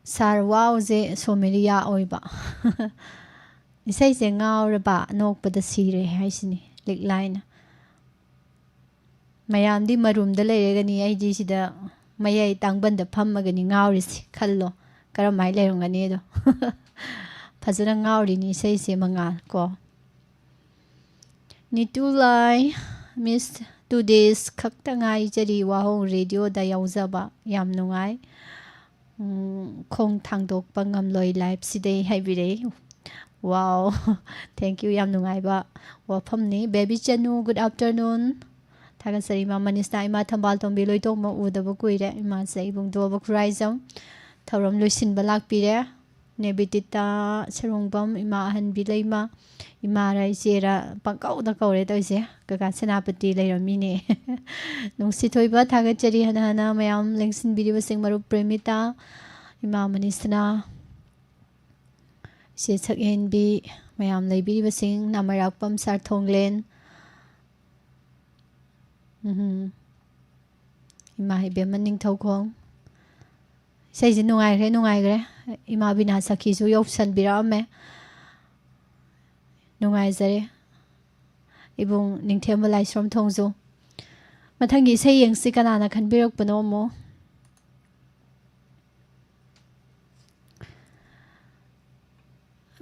ꯁꯥꯔ ꯋꯥꯎꯁꯦ ꯁꯣꯃꯦꯔꯤꯌꯥ ꯑꯣꯏꯕ꯫ ꯏꯁꯩꯁꯦ ꯉꯥꯎꯔꯕ, ꯅꯣꯛꯄꯗ ꯁꯤꯔꯦ ꯍꯥꯏꯁꯤꯅꯤ ꯂꯤꯛꯂꯥꯏꯅ꯫ ꯃꯌꯥꯝꯗꯤ ꯃꯔꯨꯝꯗ ꯂꯩꯔꯒꯅꯤ, ꯑꯩꯗꯤ ꯁꯤꯗ ꯃꯌꯥꯏ ꯇꯥꯡꯕꯟꯗ ꯐꯝꯃꯒꯅꯤ ꯉꯥꯎꯔꯤꯁꯤ꯫ ꯈꯜꯂꯣ ꯀꯔꯝꯍꯥꯏꯅ ꯂꯩꯔꯝꯒꯅꯤꯗꯣ꯫ ꯐꯖꯅ ꯉꯥꯎꯔꯤꯅꯤ ꯏꯁꯩꯁꯦ ꯃꯉꯥꯜ ꯀꯣ꯫ ꯅꯤꯇꯨ ꯂꯥꯏ, ꯃꯤꯁ, two days ꯈꯛꯇ ꯉꯥꯏꯖꯔꯤ ꯋꯥꯍꯣꯡ ꯔꯦꯗꯤꯑꯣꯗ ꯌꯥꯎꯖꯕ꯫ ꯌꯥꯝ ꯅꯨꯡꯉꯥꯏ꯫ ꯎꯝ, ꯈꯣꯡ ꯊꯥꯡꯗꯣꯛꯄ ꯉꯝꯂꯣꯏ ꯂꯥꯏꯐꯁꯤꯗꯩ ꯍꯥꯏꯕꯤꯔꯛꯏ꯫ ꯋꯥꯎ, thank you, ꯌꯥꯝ ꯅꯨꯡꯉꯥꯏꯕ ꯋꯥꯐꯝꯅꯤ꯫ ꯕꯦꯕꯤ ꯆꯅꯨ, good afternoon꯫ ꯊꯥꯒꯠꯆꯔꯤ ꯏꯃꯥ ꯃꯅꯤꯁꯅꯥ, ꯏꯃꯥ ꯊꯝꯕꯥꯜ ꯇꯣꯝꯕꯤ ꯂꯣꯏꯇꯣꯡꯕ ꯎꯗꯕ ꯀꯨꯏꯔꯦ꯫ ꯏꯃꯥꯁꯦ ꯏꯕꯨꯡꯗꯣꯕ ꯈꯨꯔꯥꯏꯖꯝ ꯊꯧꯔꯝ ꯂꯣꯏꯁꯤꯟꯕ ꯂꯥꯛꯄꯤꯔꯦ꯫ ꯅꯦꯕꯤꯇꯤꯇꯥ ꯁꯦꯔꯣꯡꯕꯝ, ꯏꯃꯥ ꯑꯍꯟꯕꯤ ꯂꯩꯃ, ꯏꯃꯥꯔ ꯏꯆꯦꯔ ꯄꯪꯀꯧꯗ ꯀꯧꯔꯦ ꯇꯧꯔꯤꯁꯦ꯫ ꯀꯀꯥ ꯁꯦꯅꯥꯄꯇꯤ ꯂꯩꯔꯝꯃꯤꯅꯦ꯫ ꯅꯨꯡꯁꯤꯊꯣꯏꯕ, ꯊꯥꯒꯠꯆꯔꯤ ꯍꯟꯅ ꯍꯟꯅ ꯃꯌꯥꯝ ꯂꯦꯡꯁꯤꯟꯕꯤꯔꯤꯕꯁꯤꯡ, ꯃꯔꯨꯞ ꯄ꯭ꯔꯦꯃꯤꯇꯥ, ꯏꯃꯥ ꯃꯅꯤꯁꯅꯥ, ꯏꯆꯦ ꯁꯛꯍꯦꯟꯕꯤ, ꯃꯌꯥꯝ ꯂꯩꯕꯤꯔꯤꯕꯁꯤꯡ, ꯅꯥꯃꯔꯥꯛꯄꯝ ꯁꯥꯔ ꯊꯣꯡꯂꯦꯟ, ꯎꯝ, ꯏꯃꯥ ꯏꯕꯦꯝꯃ ꯅꯤꯡꯊꯧꯈꯣꯡ꯫ ꯏꯁꯩꯁꯦ ꯅꯨꯡꯉꯥꯏꯈ꯭ꯔꯦ, ꯅꯨꯡꯉꯥꯏꯈ꯭ꯔꯦ꯫ ꯏꯃꯥ ꯕꯤꯅꯥ ꯁꯈꯤꯁꯨ ꯌꯧꯁꯟꯕꯤꯔꯛꯑꯝꯃꯦ꯫ ꯅꯨꯡꯉꯥꯏꯖꯔꯦ꯫ ꯏꯕꯨꯡ ꯅꯤꯡꯊꯦꯝꯕ ꯂꯥꯏꯁ꯭ꯔꯝ ꯊꯣꯡꯖꯨ꯫ ꯃꯊꯪꯒꯤ ꯏꯁꯩ ꯌꯦꯡꯁꯤ, ꯀꯅꯥꯅ ꯈꯟꯕꯤꯔꯛꯄꯅꯣ ꯑꯃꯨꯛ꯫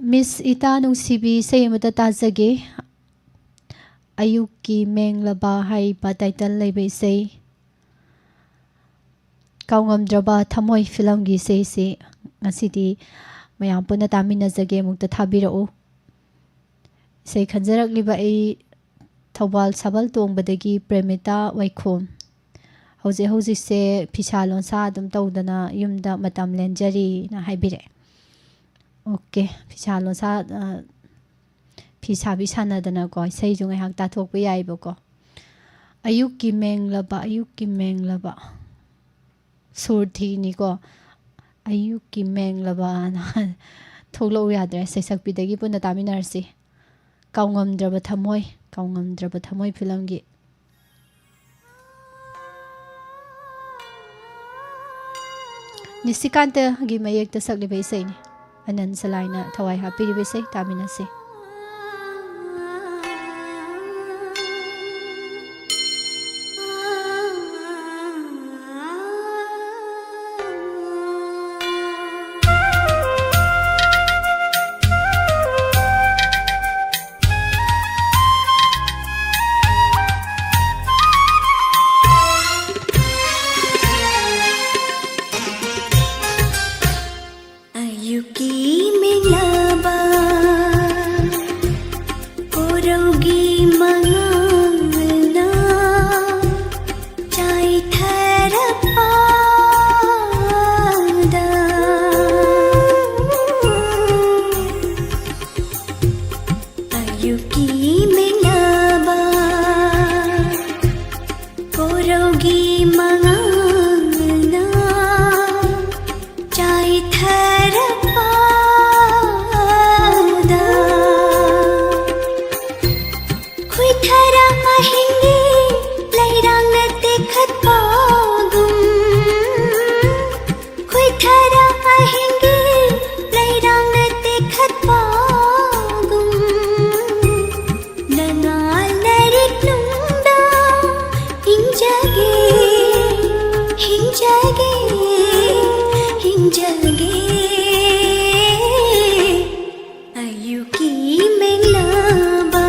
ꯃꯤꯁ ꯏꯇꯥ ꯅꯨꯡꯁꯤꯕꯤ, ꯏꯁꯩ ꯑꯃꯇ ꯇꯥꯖꯒꯦ꯫ ꯑꯌꯨꯛꯀꯤ ꯃꯦꯡꯂꯕ ꯍꯥꯏꯔꯤꯕ ꯇꯥꯏꯇꯜ ꯂꯩꯕ ꯏꯁꯩ, ꯀꯥꯎꯉꯝꯗ꯭ꯔꯕ ꯊꯃꯣꯏ ꯐꯤꯂꯝꯒꯤ ꯏꯁꯩꯁꯤ ꯉꯁꯤꯗꯤ ꯃꯌꯥꯝ ꯄꯨꯟꯅ ꯇꯥꯃꯤꯟꯅꯖꯒꯦ꯫ ꯑꯃꯨꯛꯇ ꯊꯥꯕꯤꯔꯛꯎ꯫ ꯏꯁꯩ ꯈꯟꯖꯔꯛꯂꯤꯕ ꯑꯩ ꯊꯧꯕꯥꯜ ꯁꯥꯕꯜ ꯇꯣꯡꯕꯗꯒꯤ ꯄ꯭ꯔꯦꯃꯤꯇꯥ ꯋꯥꯏꯈꯣꯝ꯫ ꯍꯧꯖꯤꯛ ꯍꯧꯖꯤꯛꯁꯦ ꯐꯤꯁꯥ ꯂꯣꯟꯁꯥ ꯑꯗꯨꯝ ꯇꯧꯗꯅ ꯌꯨꯝꯗ ꯃꯇꯝ ꯂꯦꯟꯖꯔꯤꯅ ꯍꯥꯏꯕꯤꯔꯛꯑꯦ꯫ ꯑꯣꯀꯦ, ꯐꯤꯁꯥ ꯂꯣꯟꯁꯥ, ꯑ, ꯐꯤ ꯁꯥꯕꯤ ꯁꯥꯟꯅꯗꯅꯀꯣ, ꯏꯁꯩꯁꯨ ꯉꯥꯏꯍꯥꯛ ꯇꯥꯊꯣꯛꯄ ꯌꯥꯏꯕꯀꯣ꯫ ꯑꯌꯨꯛꯀꯤ ꯃꯦꯡꯂꯕ, ꯑꯌꯨꯛꯀꯤ ꯃꯦꯡꯂꯕ꯫ ꯁꯨꯔ ꯊꯤꯅꯤꯀꯣ꯫ ꯑꯌꯨꯛꯀꯤ ꯃꯦꯡꯂꯕꯅ ꯊꯣꯛꯂꯛꯎ ꯌꯥꯗ꯭ꯔꯦ꯫ ꯁꯩꯁꯛꯄꯤꯗꯒꯤ ꯄꯨꯟꯅ ꯇꯥꯃꯤꯟꯅꯔꯁꯤ꯫ ꯀꯥꯎꯉꯝꯗ꯭ꯔꯕ ꯊꯃꯣꯏ, ꯀꯥꯎꯉꯝꯗ꯭ꯔꯕ ꯊꯃꯣꯏ ꯐꯤꯂꯝꯒꯤ꯫ ꯅꯤꯁꯤꯀꯥꯟꯇꯒꯤ ꯃꯌꯦꯛꯇ ꯁꯛꯂꯤꯕ ꯏꯁꯩꯅꯤ꯫ ꯑꯅꯟ ꯁꯂꯥꯏꯅ ꯊꯋꯥꯏ ꯍꯥꯞꯄꯤꯔꯤꯕ ꯏꯁꯩ ꯇꯥꯃꯤꯟꯅꯁꯤ꯫ ꯑꯌꯨꯛꯀꯤ ꯃꯦꯡꯂꯕ, ꯀꯣꯔꯧꯒꯤ ꯃꯉꯥꯜꯅ ꯆꯥꯏꯊꯔꯛꯄꯗ, ꯑꯌꯨꯛꯀꯤ ꯃꯦꯡꯂꯕ, ꯀꯣꯔꯧꯒꯤ ꯃꯉꯥꯜꯅ ꯆꯥꯏꯊꯔꯛꯄꯗ, ꯈꯨꯏꯊꯔ ꯑꯍꯤꯡꯒꯤ ꯂꯩꯔꯥꯡꯅ ꯇꯦꯛꯈꯠꯄꯒꯨꯝ, ꯈꯨꯏꯊꯔ ꯑꯍꯤꯡꯒꯤ ꯂꯩꯔꯥꯡꯅ ꯇꯦꯛꯈꯠꯄꯒꯨꯝ, ꯅꯉꯥꯜ ꯂꯥꯏꯔꯤꯛ ꯅꯨꯡꯗ ꯍꯤꯡꯖꯒꯦ, ꯍꯤꯡꯖꯒꯦ, ꯍꯤꯡꯖꯒꯦ꯫ ꯑꯌꯨꯛꯀꯤ ꯃꯦꯡꯂꯕ,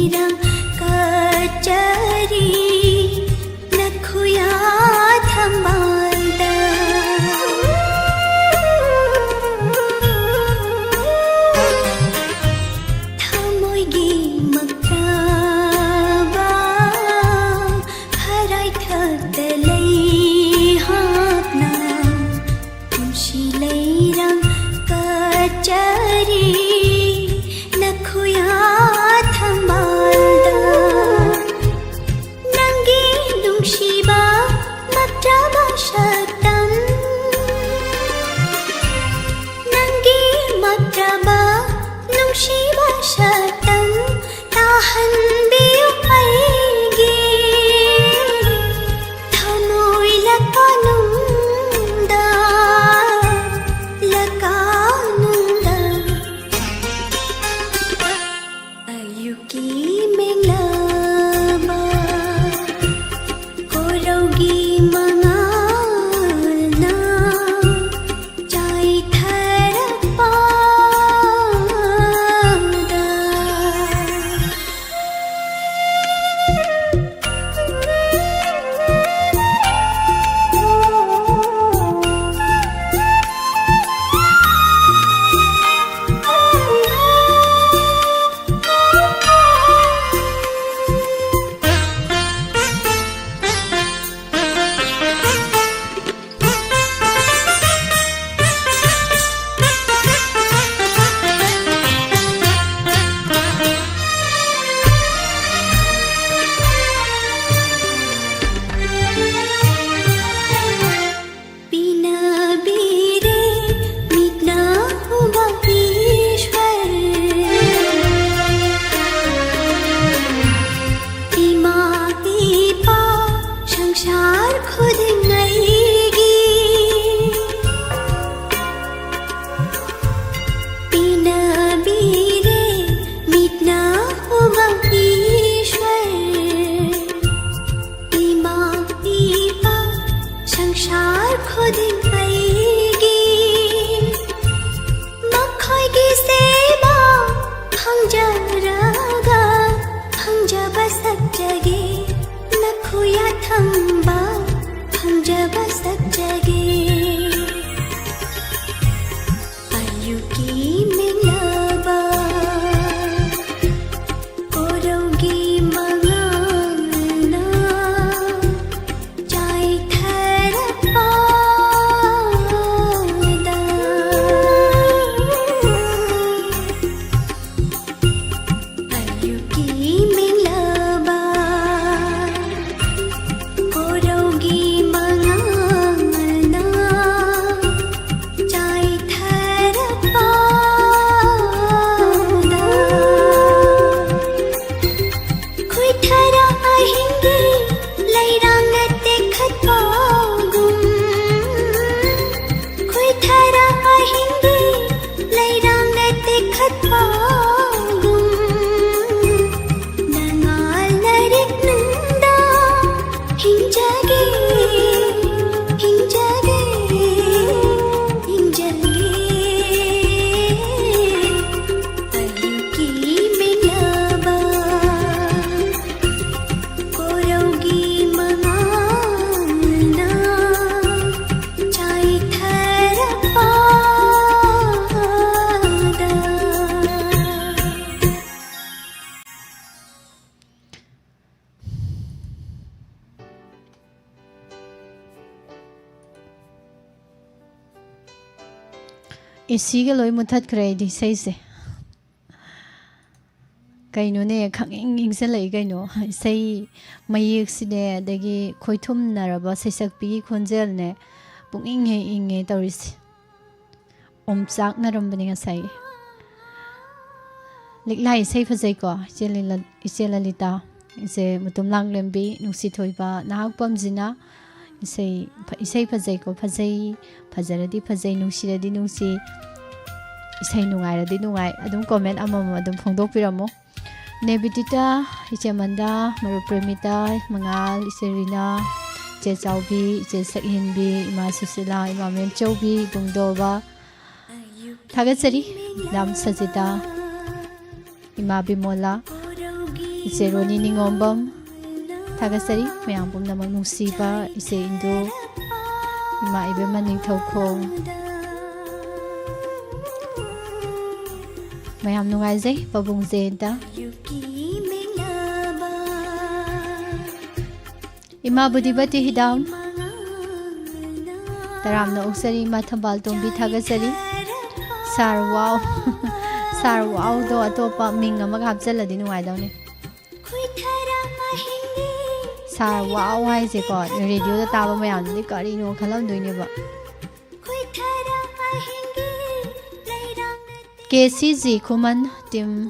ꯏꯔꯥꯡ ꯀꯆꯔꯤ ꯅꯈꯨꯌꯥ ꯊꯝꯕꯥꯜꯗ꯫ ꯊꯃꯣꯏꯒꯤ ꯃꯛꯇꯕ ꯐꯔꯥꯏꯊꯛꯇ ꯂꯩꯍꯥꯛꯅ ꯄꯨꯟꯁꯤ ꯂꯩꯔꯥꯡ ꯀꯆꯔꯤ ꯅꯈꯨꯌꯥ ꯊꯝꯕꯥꯜꯗ꯫ ꯅꯪꯒꯤ ꯅꯨꯡꯁꯤꯕ ꯃꯛꯇꯕ ꯁꯛꯇꯝ, ꯅꯪꯒꯤ ꯃꯛꯇꯕ ꯅꯨꯡꯁꯤꯕ ꯁꯛꯇꯝ ꯇꯥꯍꯟꯕꯤꯌꯨ ꯑꯩꯒꯤ ꯊꯃꯣꯏ ꯂꯀꯥꯅꯨꯡꯗ, ꯂꯀꯥꯅꯨꯡꯗ꯫ ꯑꯌꯨꯛꯀꯤ ꯃꯦꯡꯂꯕ ꯀꯣꯔꯧꯒꯤ ꯃꯉꯥꯜꯅ ꯆꯥꯏꯊꯔꯛꯄꯗ꯫ ꯑꯦ ꯁꯤꯒ ꯂꯣꯏ ꯃꯨꯊꯠꯈ꯭ꯔꯦ ꯑꯩꯗꯤ ꯏꯁꯩꯁꯦ꯫ ꯀꯩꯅꯣꯅꯦ, ꯈꯪꯏꯪ ꯏꯪꯁꯜꯂꯛꯏ ꯀꯩꯅꯣ꯫ ꯏꯁꯩ ꯃꯌꯦꯛꯁꯤꯅꯦ, ꯑꯗꯒꯤ ꯈꯣꯏꯊꯨꯝꯅꯔꯕ ꯁꯩꯁꯛꯄꯤꯒꯤ ꯈꯣꯟꯖꯦꯜꯅꯦ, ꯄꯨꯛꯅꯤꯡ ꯍꯦꯛ ꯏꯪꯉꯦ ꯇꯧꯔꯤꯁꯦ꯫ ꯑꯣꯝꯆꯥꯛꯅꯔꯝꯕꯅꯤ ꯉꯁꯥꯏꯒꯤ꯫ ꯂꯤꯛꯂꯥ ꯏꯁꯩ ꯐꯖꯩꯀꯣ, ꯏꯆꯦ ꯂꯤꯂ-, ꯏꯆꯦ ꯂꯂꯤꯇꯥ, ꯏꯆꯦ ꯃꯨꯇꯨꯝ ꯂꯥꯡꯂꯦꯝꯕꯤ, ꯅꯨꯡꯁꯤꯊꯣꯏꯕ, ꯅꯍꯥꯛꯄꯝꯁꯤꯅ ꯏꯁꯩ ꯐ-, ꯏꯁꯩ ꯐꯖꯩꯀꯣ, ꯐꯖꯩ, ꯐꯖꯔꯗꯤ ꯐꯖꯩ, ꯅꯨꯡꯁꯤꯔꯗꯤ ꯅꯨꯡꯁꯤ, ꯏꯁꯩ ꯅꯨꯡꯉꯥꯏꯔꯗꯤ ꯅꯨꯡꯉꯥꯏ꯫ ꯑꯗꯨꯝ comment ꯑꯃꯃꯝ ꯑꯗꯨꯝ ꯐꯣꯡꯗꯣꯛꯄꯤꯔꯝꯃꯣ꯫ ꯅꯦꯕꯤꯗꯤꯇꯥ, ꯏꯆꯦ ꯃꯟꯗꯥ, ꯃꯔꯨꯞ ꯄ꯭ꯔꯦꯃꯤꯇꯥ, ꯃꯉꯥꯜ, ꯏꯆꯦ ꯔꯤꯅꯥ, ꯏꯆꯦ ꯆꯥꯎꯕꯤ, ꯏꯆꯦ ꯁꯛꯍꯦꯟꯕꯤ, ꯏꯃꯥ ꯁꯨꯁꯤꯂꯥ, ꯏꯃꯥ ꯃꯦꯝꯆꯧꯕꯤ, ꯏꯕꯨꯡꯗꯣꯕ, ꯊꯥꯒꯠꯆꯔꯤ꯫ ꯃꯦꯗꯥꯝ ꯁꯖꯤꯇꯥ, ꯏꯃꯥ ꯕꯤꯃꯣꯂꯥ, ꯏꯆꯦ ꯔꯣꯅꯤ ꯅꯤꯉꯣꯝꯕꯝ, ꯊꯥꯒꯠꯆꯔꯤ꯫ ꯃꯌꯥꯝ ꯄꯨꯝꯅꯃꯛ ꯅꯨꯡꯁꯤꯕ ꯏꯆꯦ ꯏꯟꯗꯨ, ꯏꯃꯥ ꯏꯕꯦꯝꯃ ꯅꯤꯡꯊꯧꯈꯣꯡ, ꯃꯌꯥꯝ ꯅꯨꯡꯉꯥꯏꯖꯩ꯫ ꯄꯥꯕꯨꯡ ꯖꯌꯟꯇ, ꯏꯃꯥ ꯕꯨꯙꯤꯕꯇꯤ ꯍꯤꯗꯥꯝ, ꯇꯔꯥꯝꯅ ꯑꯣꯛꯆꯔꯤ꯫ ꯏꯃꯥ ꯊꯝꯕꯥꯜ ꯇꯣꯝꯕꯤ, ꯊꯥꯒꯠꯆꯔꯤ꯫ ꯁꯥꯔ ꯋꯥꯎ, ꯁꯥꯔ ꯋꯥꯎꯗꯣ ꯑꯇꯣꯞꯄ ꯃꯤꯡ ꯑꯃꯒ ꯍꯥꯞꯆꯜꯂꯗꯤ ꯅꯨꯡꯉꯥꯏꯗꯧꯅꯤ꯫ ꯁꯥꯔ ꯋꯥꯎ ꯍꯥꯏꯁꯦꯀꯣ, ꯔꯦꯗꯤꯑꯣꯗ ꯇꯥꯕ ꯃꯌꯥꯝꯗꯨꯗꯤ ꯀꯔꯤꯅꯣ ꯈꯜꯂꯝꯗꯣꯏꯅꯦꯕ꯫ ꯀꯦ ꯁꯤ ꯖꯤ ꯈꯨꯃꯟ, team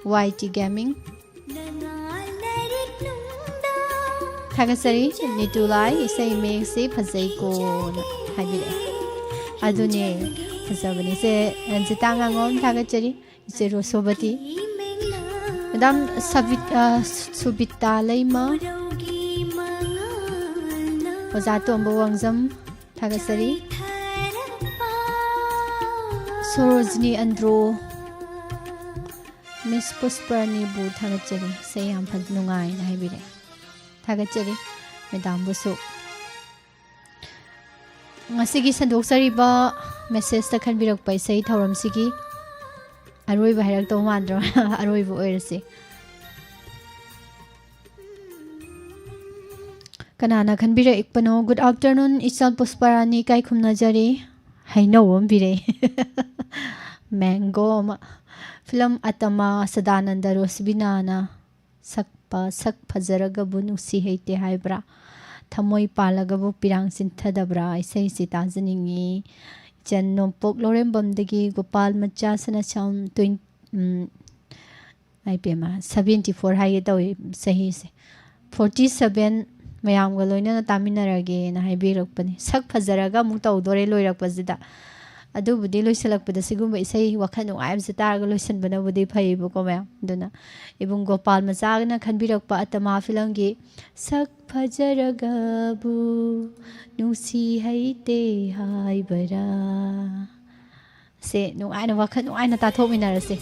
ꯋꯥꯏ ꯇꯤ Gaming꯫ ꯊꯥꯒꯠꯆꯔꯤ꯫ ꯅꯤꯇꯨ ꯂꯥꯏ, ꯏꯁꯩ ꯃꯌꯦꯛꯁꯤ ꯐꯖꯩꯀꯣꯅ ꯍꯥꯏꯕꯤꯔꯛꯑꯦ꯫ ꯑꯗꯨꯅꯦ, ꯐꯖꯕꯅꯤ꯫ ꯏꯆꯦ ꯔꯟꯖꯤꯇꯥ ꯉꯥꯉꯣꯝ, ꯊꯥꯒꯠꯆꯔꯤ꯫ ꯏꯆꯦ ꯔꯣꯁꯣꯕꯇꯤ, ꯃꯦꯗꯥꯝ ꯁꯕꯤꯠ-, ꯑ, ꯁꯨꯕꯤꯇꯥ ꯂꯩꯃ, ꯑꯣꯖꯥ ꯇꯣꯝꯕ ꯋꯥꯡꯖꯝ, ꯊꯥꯒꯠꯆꯔꯤ꯫ ꯁꯣꯔꯣꯖꯤꯅꯤ ꯑꯟꯗ꯭ꯔꯣ, ꯃꯤꯁ ꯄꯨꯁꯄꯔꯥꯅꯤꯕꯨ ꯊꯥꯒꯠꯆꯔꯤ꯫ ꯏꯁꯩ ꯌꯥꯝ ꯐꯖ-, ꯅꯨꯡꯉꯥꯏꯅ ꯍꯥꯏꯕꯤꯔꯛꯑꯦ꯫ ꯊꯥꯒꯠꯆꯔꯤ ꯃꯦꯗꯥꯝꯕꯨꯁꯨ꯫ ꯉꯁꯤꯒꯤ ꯁꯟꯗꯣꯛꯆꯔꯤꯕ message ꯇ ꯈꯟꯕꯤꯔꯛꯄ ꯏꯁꯩ ꯊꯧꯔꯝꯁꯤꯒꯤ ꯑꯔꯣꯏꯕ ꯍꯥꯏꯔꯛꯇꯧ ꯃꯥꯟꯗ꯭ꯔꯣ? ꯑꯔꯣꯏꯕ ꯑꯣꯏꯔꯁꯤ꯫ ꯀꯅꯥꯅ ꯈꯟꯕꯤꯔꯛꯄꯅꯣ? Good afternoon, ꯏꯆꯥ ꯄꯨꯁꯄꯔꯥꯅꯤ ꯏꯀꯥꯏ ꯈꯨꯝꯅꯖꯔꯤ꯫ ꯍꯩꯅꯧ ꯑꯃ ꯄꯤꯔꯛꯑꯦ꯫ ꯃꯦꯡꯒꯣ ꯑꯃ꯫ ꯐꯤꯂꯝ ꯑꯇꯃꯥ, ꯁꯗꯥꯅꯟꯗ ꯔꯣꯁꯕꯤꯅꯥꯅ ꯁꯛꯄ ꯁꯛ ꯐꯖꯔꯒꯕꯨ ꯅꯨꯡꯁꯤ ꯍꯩꯇꯦ ꯍꯥꯏꯕ꯭ꯔꯥ? ꯊꯃꯣꯏ ꯄꯥꯜꯂꯒꯕꯨ ꯄꯤꯔꯥꯡ ꯆꯤꯟꯊꯗꯕ꯭ꯔꯥ? ꯏꯁꯩꯁꯤ ꯇꯥꯖꯅꯤꯡꯉꯤ꯫ ꯏꯆꯟ ꯅꯣꯡꯄꯣꯛ ꯂꯧꯔꯦꯝꯕꯝꯗꯒꯤ ꯒꯣꯄꯥꯜ ꯃꯆꯥ ꯁꯅꯥꯁꯝ ꯇ꯭ꯋꯦꯟ-, ꯎꯝ, ꯑꯩ ꯄꯦꯝꯃ, seventy four ꯍꯥꯏꯒꯦ ꯇꯧꯏ ꯆꯍꯤꯁꯦ꯫ Forty seven ꯃꯌꯥꯝꯒ ꯂꯣꯏꯅꯅ ꯇꯥꯃꯤꯟꯅꯔꯒꯦꯅ ꯍꯥꯏꯕꯤꯔꯛꯄꯅꯤ꯫ ꯁꯛ ꯐꯖꯔꯒ ꯑꯃꯨꯛ ꯇꯧꯗꯣꯔꯦ ꯂꯣꯏꯔꯛꯄꯁꯤꯗ꯫ ꯑꯗꯨꯕꯨꯗꯤ ꯂꯣꯏꯁꯤꯜꯂꯛꯄꯗ ꯁꯤꯒꯨꯝꯕ ꯏꯁꯩ ꯋꯥꯈꯜ ꯅꯨꯡꯉꯥꯏꯕꯁꯦ ꯇꯥꯔꯒ ꯂꯣꯏꯁꯤꯟꯕꯅꯕꯨꯗꯤ ꯐꯩꯌꯦꯕꯀꯣ ꯃꯌꯥꯝ꯫ ꯑꯗꯨꯅ ꯏꯕꯨꯡ ꯒꯣꯄꯥꯜ ꯃꯆꯥꯅ ꯈꯟꯕꯤꯔꯛꯄ ꯑꯇꯃꯥ ꯐꯤꯂꯝꯒꯤ "ꯁꯛ ꯐꯖꯔꯒꯕꯨ ꯅꯨꯡꯁꯤ ꯍꯩꯇꯦ ꯍꯥꯏꯕꯔꯥ" ꯁꯦ ꯅꯨꯡꯉꯥꯏꯅ, ꯋꯥꯈꯜ ꯅꯨꯡꯉꯥꯏꯅ ꯇꯥꯊꯣꯛꯃꯤꯟꯅꯔꯁꯦ꯫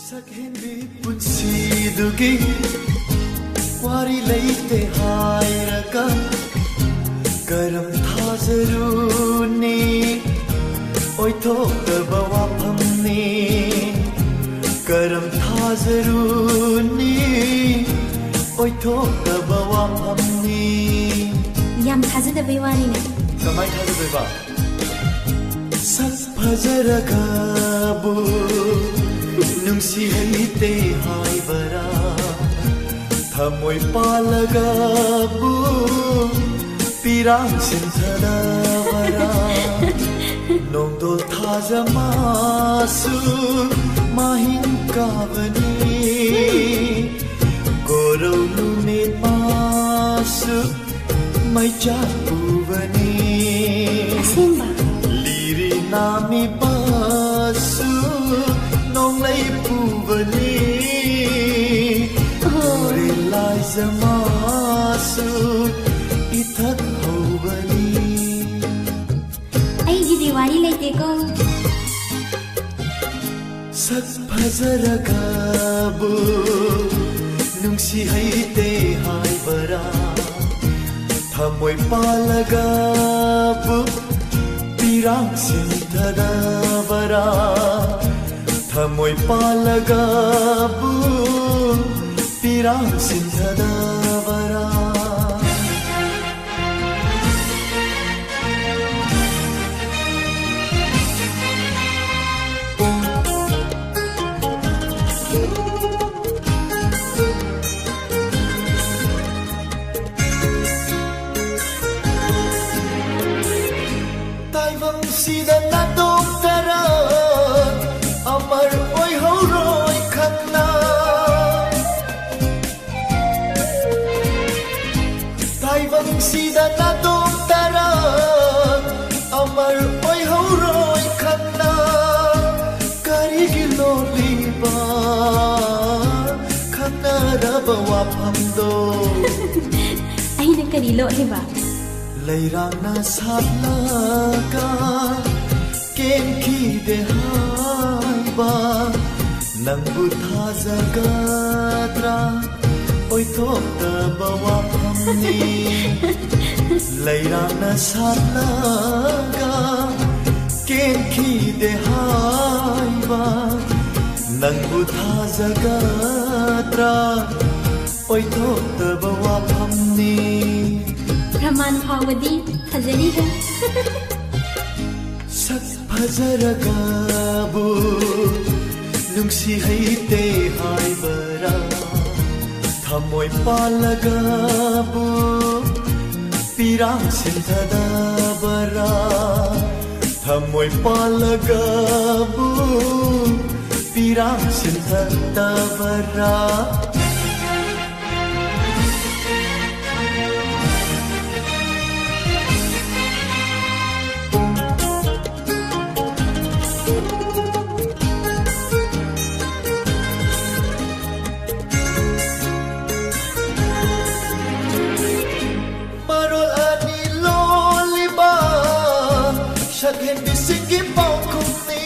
ꯁꯛꯍꯦꯟꯕꯤ ꯄꯨꯟꯁꯤꯗꯨꯒꯤ ꯋꯥꯔꯤ ꯂꯩꯇꯦ ꯍꯥꯏꯔꯒ ꯀꯔꯝ ꯊꯥꯖꯔꯨꯅꯤ? ꯑꯣꯏꯊꯣꯛꯇꯕ ꯋꯥꯐꯝꯅꯤ꯫ ꯀꯔꯝ ꯊꯥꯖꯔꯨꯅꯤ? ꯑꯣꯏꯊꯣꯛꯇꯕ ꯋꯥꯐꯝꯅꯤ꯫ ꯌꯥꯝ ꯊꯥꯖꯗꯕꯩ ꯋꯥꯅꯤꯅꯦ꯫ ꯀꯃꯥꯏ ꯊꯥꯖꯗꯣꯏꯕ? ꯁꯛ ꯐꯖꯔꯒꯕꯨ ꯅꯨꯡꯁꯤ ꯍꯩꯇꯦ ꯍꯥꯏꯕꯔꯥ? ꯊꯃꯣꯏ ꯄꯥꯜꯂꯒꯕꯨ ꯄꯤꯔꯥꯡ ꯁꯤꯟꯊꯗꯕꯔꯥ? ꯅꯣꯡꯗꯣꯜ ꯊꯥꯖ ꯃꯥꯁꯨ ꯃꯍꯤꯡ ꯀꯥꯕꯅꯤ꯫ ꯀꯣꯔꯧ ꯅꯨꯃꯤꯠ ꯃꯥꯁꯨ ꯃꯩꯆꯥꯛ ꯄꯨꯕꯅꯤ꯫ ꯑꯁꯦꯡꯕ? ꯂꯤꯔꯤ ꯅꯥꯃꯤꯕꯁꯨ ꯅꯣꯡꯂꯩ ꯄꯨꯕꯅꯤ꯫ ꯑꯣ꯫ ꯇꯨꯔꯦꯜ ꯂꯥꯏꯖ ꯃꯥꯁꯨ ꯏꯊꯛ ꯍꯧꯕꯅꯤ꯫ ꯑꯩꯒꯤꯗꯤ ꯋꯥꯔꯤ ꯂꯩꯇꯦꯀꯣ꯫ ꯁꯛ ꯐꯖꯔꯒꯕꯨ ꯅꯨꯡꯁꯤ ꯍꯩꯇꯦ ꯍꯥꯏꯕꯔꯥ? ꯊꯃꯣꯏ ꯄꯥꯜꯂꯒꯕꯨ ꯄꯤꯔꯥꯡ ꯁꯤꯟꯊꯗꯕꯔꯥ? ꯊꯃꯣꯏ ꯄꯥꯜꯂꯒꯕꯨ ꯄꯤꯔꯥꯡ ꯁꯤꯟꯊꯗꯕꯔꯥ? ꯇꯥꯏꯕꯪꯁꯤꯗ ꯅꯥꯗꯣꯛꯇꯔ ꯑꯃꯔ ꯑꯣꯏꯍꯧꯔꯣꯏ ꯈꯪꯅ꯫ ꯇꯥꯏꯕꯪꯁꯤꯗ ꯅꯥꯗꯣꯛꯇꯔ ꯑꯃꯔ ꯑꯣꯏꯍꯧꯔꯣꯏ ꯈꯪꯅ꯫ ꯀꯔꯤꯒꯤ ꯂꯣꯠꯂꯤꯕ ꯈꯪꯅꯔꯕ ꯋꯥꯐꯝꯗꯣ? ꯑꯩꯅ ꯀꯔꯤ ꯂꯣꯠꯂꯤꯕ? ꯂꯩꯔꯥꯡꯅ ꯁꯥꯠꯂꯒ ꯀꯦꯟꯈꯤꯗꯦ ꯍꯥꯏꯕ ꯅꯪꯕꯨ ꯊꯥꯖꯒꯗ꯭ꯔꯥ? ꯑꯣꯏꯊꯣꯛꯇꯕ ꯋꯥꯐꯝꯅꯤ꯫ ꯂꯩꯔꯥꯡꯅ ꯁꯥꯠꯂꯒ ꯀꯦꯟꯈꯤꯗꯦ ꯍꯥꯏꯕ ꯅꯪꯕꯨ ꯊꯥꯖꯒꯗ꯭ꯔꯥ? ꯑꯣꯏꯊꯣꯛꯇꯕ ꯋꯥꯐꯝꯅꯤ꯫ ꯄ꯭ꯔꯃꯥꯟ ꯐꯥꯎꯕꯗꯤ ꯐꯖꯔꯤꯍꯦ꯫ ꯁꯛ ꯐꯖꯔꯒꯕꯨ ꯅꯨꯡꯁꯤ ꯍꯩꯇꯦ ꯍꯥꯏꯕꯔꯥ? ꯊꯃꯣꯏ ꯄꯥꯜꯂꯒꯕꯨ ꯄꯤꯔꯥꯡ ꯁꯤꯟꯊꯗꯕꯔꯥ? ꯊꯃꯣꯏ ꯄꯥꯜꯂꯒꯕꯨ ꯄꯤꯔꯥꯡ ꯁꯤꯟꯊꯗꯕꯔꯥ? ꯃꯔꯣꯜ ꯑꯅꯤ ꯂꯣꯜꯂꯤꯕ ꯁꯛꯍꯦꯟꯕꯤꯁꯤꯡꯒꯤ ꯄꯥꯎꯈꯨꯝꯅꯤ꯫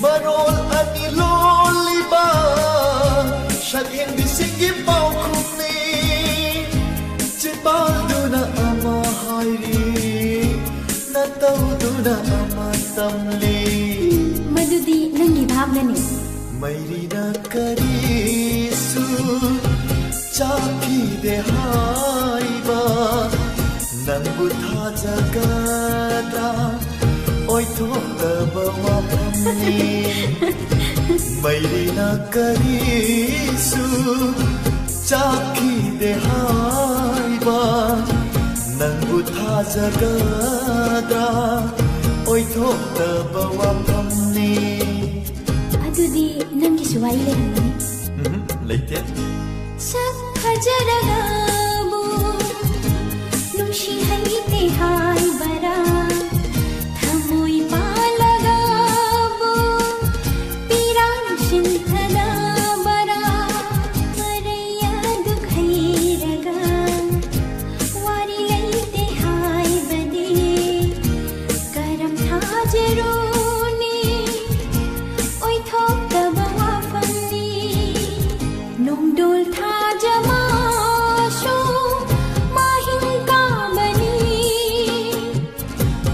ꯃꯔꯣꯜ ꯑꯅꯤ ꯂꯣꯜꯂꯤꯕ ꯁꯛꯍꯦꯟꯕꯤꯁꯤꯡꯒꯤ ꯄꯥꯎꯈꯨꯝꯅꯤ꯫ ꯆꯤꯟꯕꯥꯜꯗꯨꯅ ꯑꯃ ꯍꯥꯏꯔꯤ, ꯅꯇꯧꯗꯨꯅ ꯑꯃ ꯇꯝꯂꯤ꯫ ꯃꯗꯨꯗꯤ ꯅꯪꯒꯤ ꯍꯥꯞꯂꯅꯤ꯫ ꯃꯩꯔꯤꯅ ꯀꯔꯤꯁꯨ ꯆꯥꯛꯈꯤꯗꯦ ꯍꯥꯏꯕ ꯅꯪꯕꯨ ꯊꯥꯖꯒꯗ꯭ꯔꯥ? ꯑꯣꯏꯊꯣꯛꯇꯕ ꯋꯥꯐꯝꯅꯤ꯫ ꯃꯩꯔꯤꯅ ꯀꯔꯤꯁꯨ ꯆꯥꯛꯈꯤꯗꯦ ꯍꯥꯏꯕ ꯅꯪꯕꯨ ꯊꯥꯖꯒꯗ꯭ꯔꯥ? ꯑꯣꯏꯊꯣꯛꯇꯕ ꯋꯥꯐꯝꯅꯤ꯫ ꯑꯗꯨꯗꯤ ꯅꯪꯒꯤꯁꯨ ꯋꯥꯔꯤ ꯂꯩꯔꯝꯒꯅꯤ꯫ ꯎꯝ, ꯂꯩꯇꯦ꯫ ꯁꯛ ꯐꯖꯔꯒꯕꯨ ꯅꯨꯡꯁꯤ ꯍꯩꯇꯦ ꯍꯥꯏꯕꯔꯥ? ꯊꯃꯣꯏ ꯄꯥꯜꯂꯒꯕꯨ ꯄꯤꯔꯥꯡ ꯁꯤꯟꯊꯅꯕꯔꯥ? ꯃꯔꯩ ꯑꯗꯨ ꯈꯩꯔꯒ ꯋꯥꯔꯤ ꯂꯩꯇꯦ ꯍꯥꯏꯕꯗꯤ ꯀꯔꯝ ꯊꯥꯖꯔꯨꯅꯤ? ꯑꯣꯏꯊꯣꯛꯇꯕ ꯋꯥꯐꯝꯅꯤ꯫ ꯅꯣꯡꯗꯣꯜ ꯊꯥꯖꯕꯁꯨ ꯃꯍꯤꯡ ꯀꯥꯕꯅꯤ꯫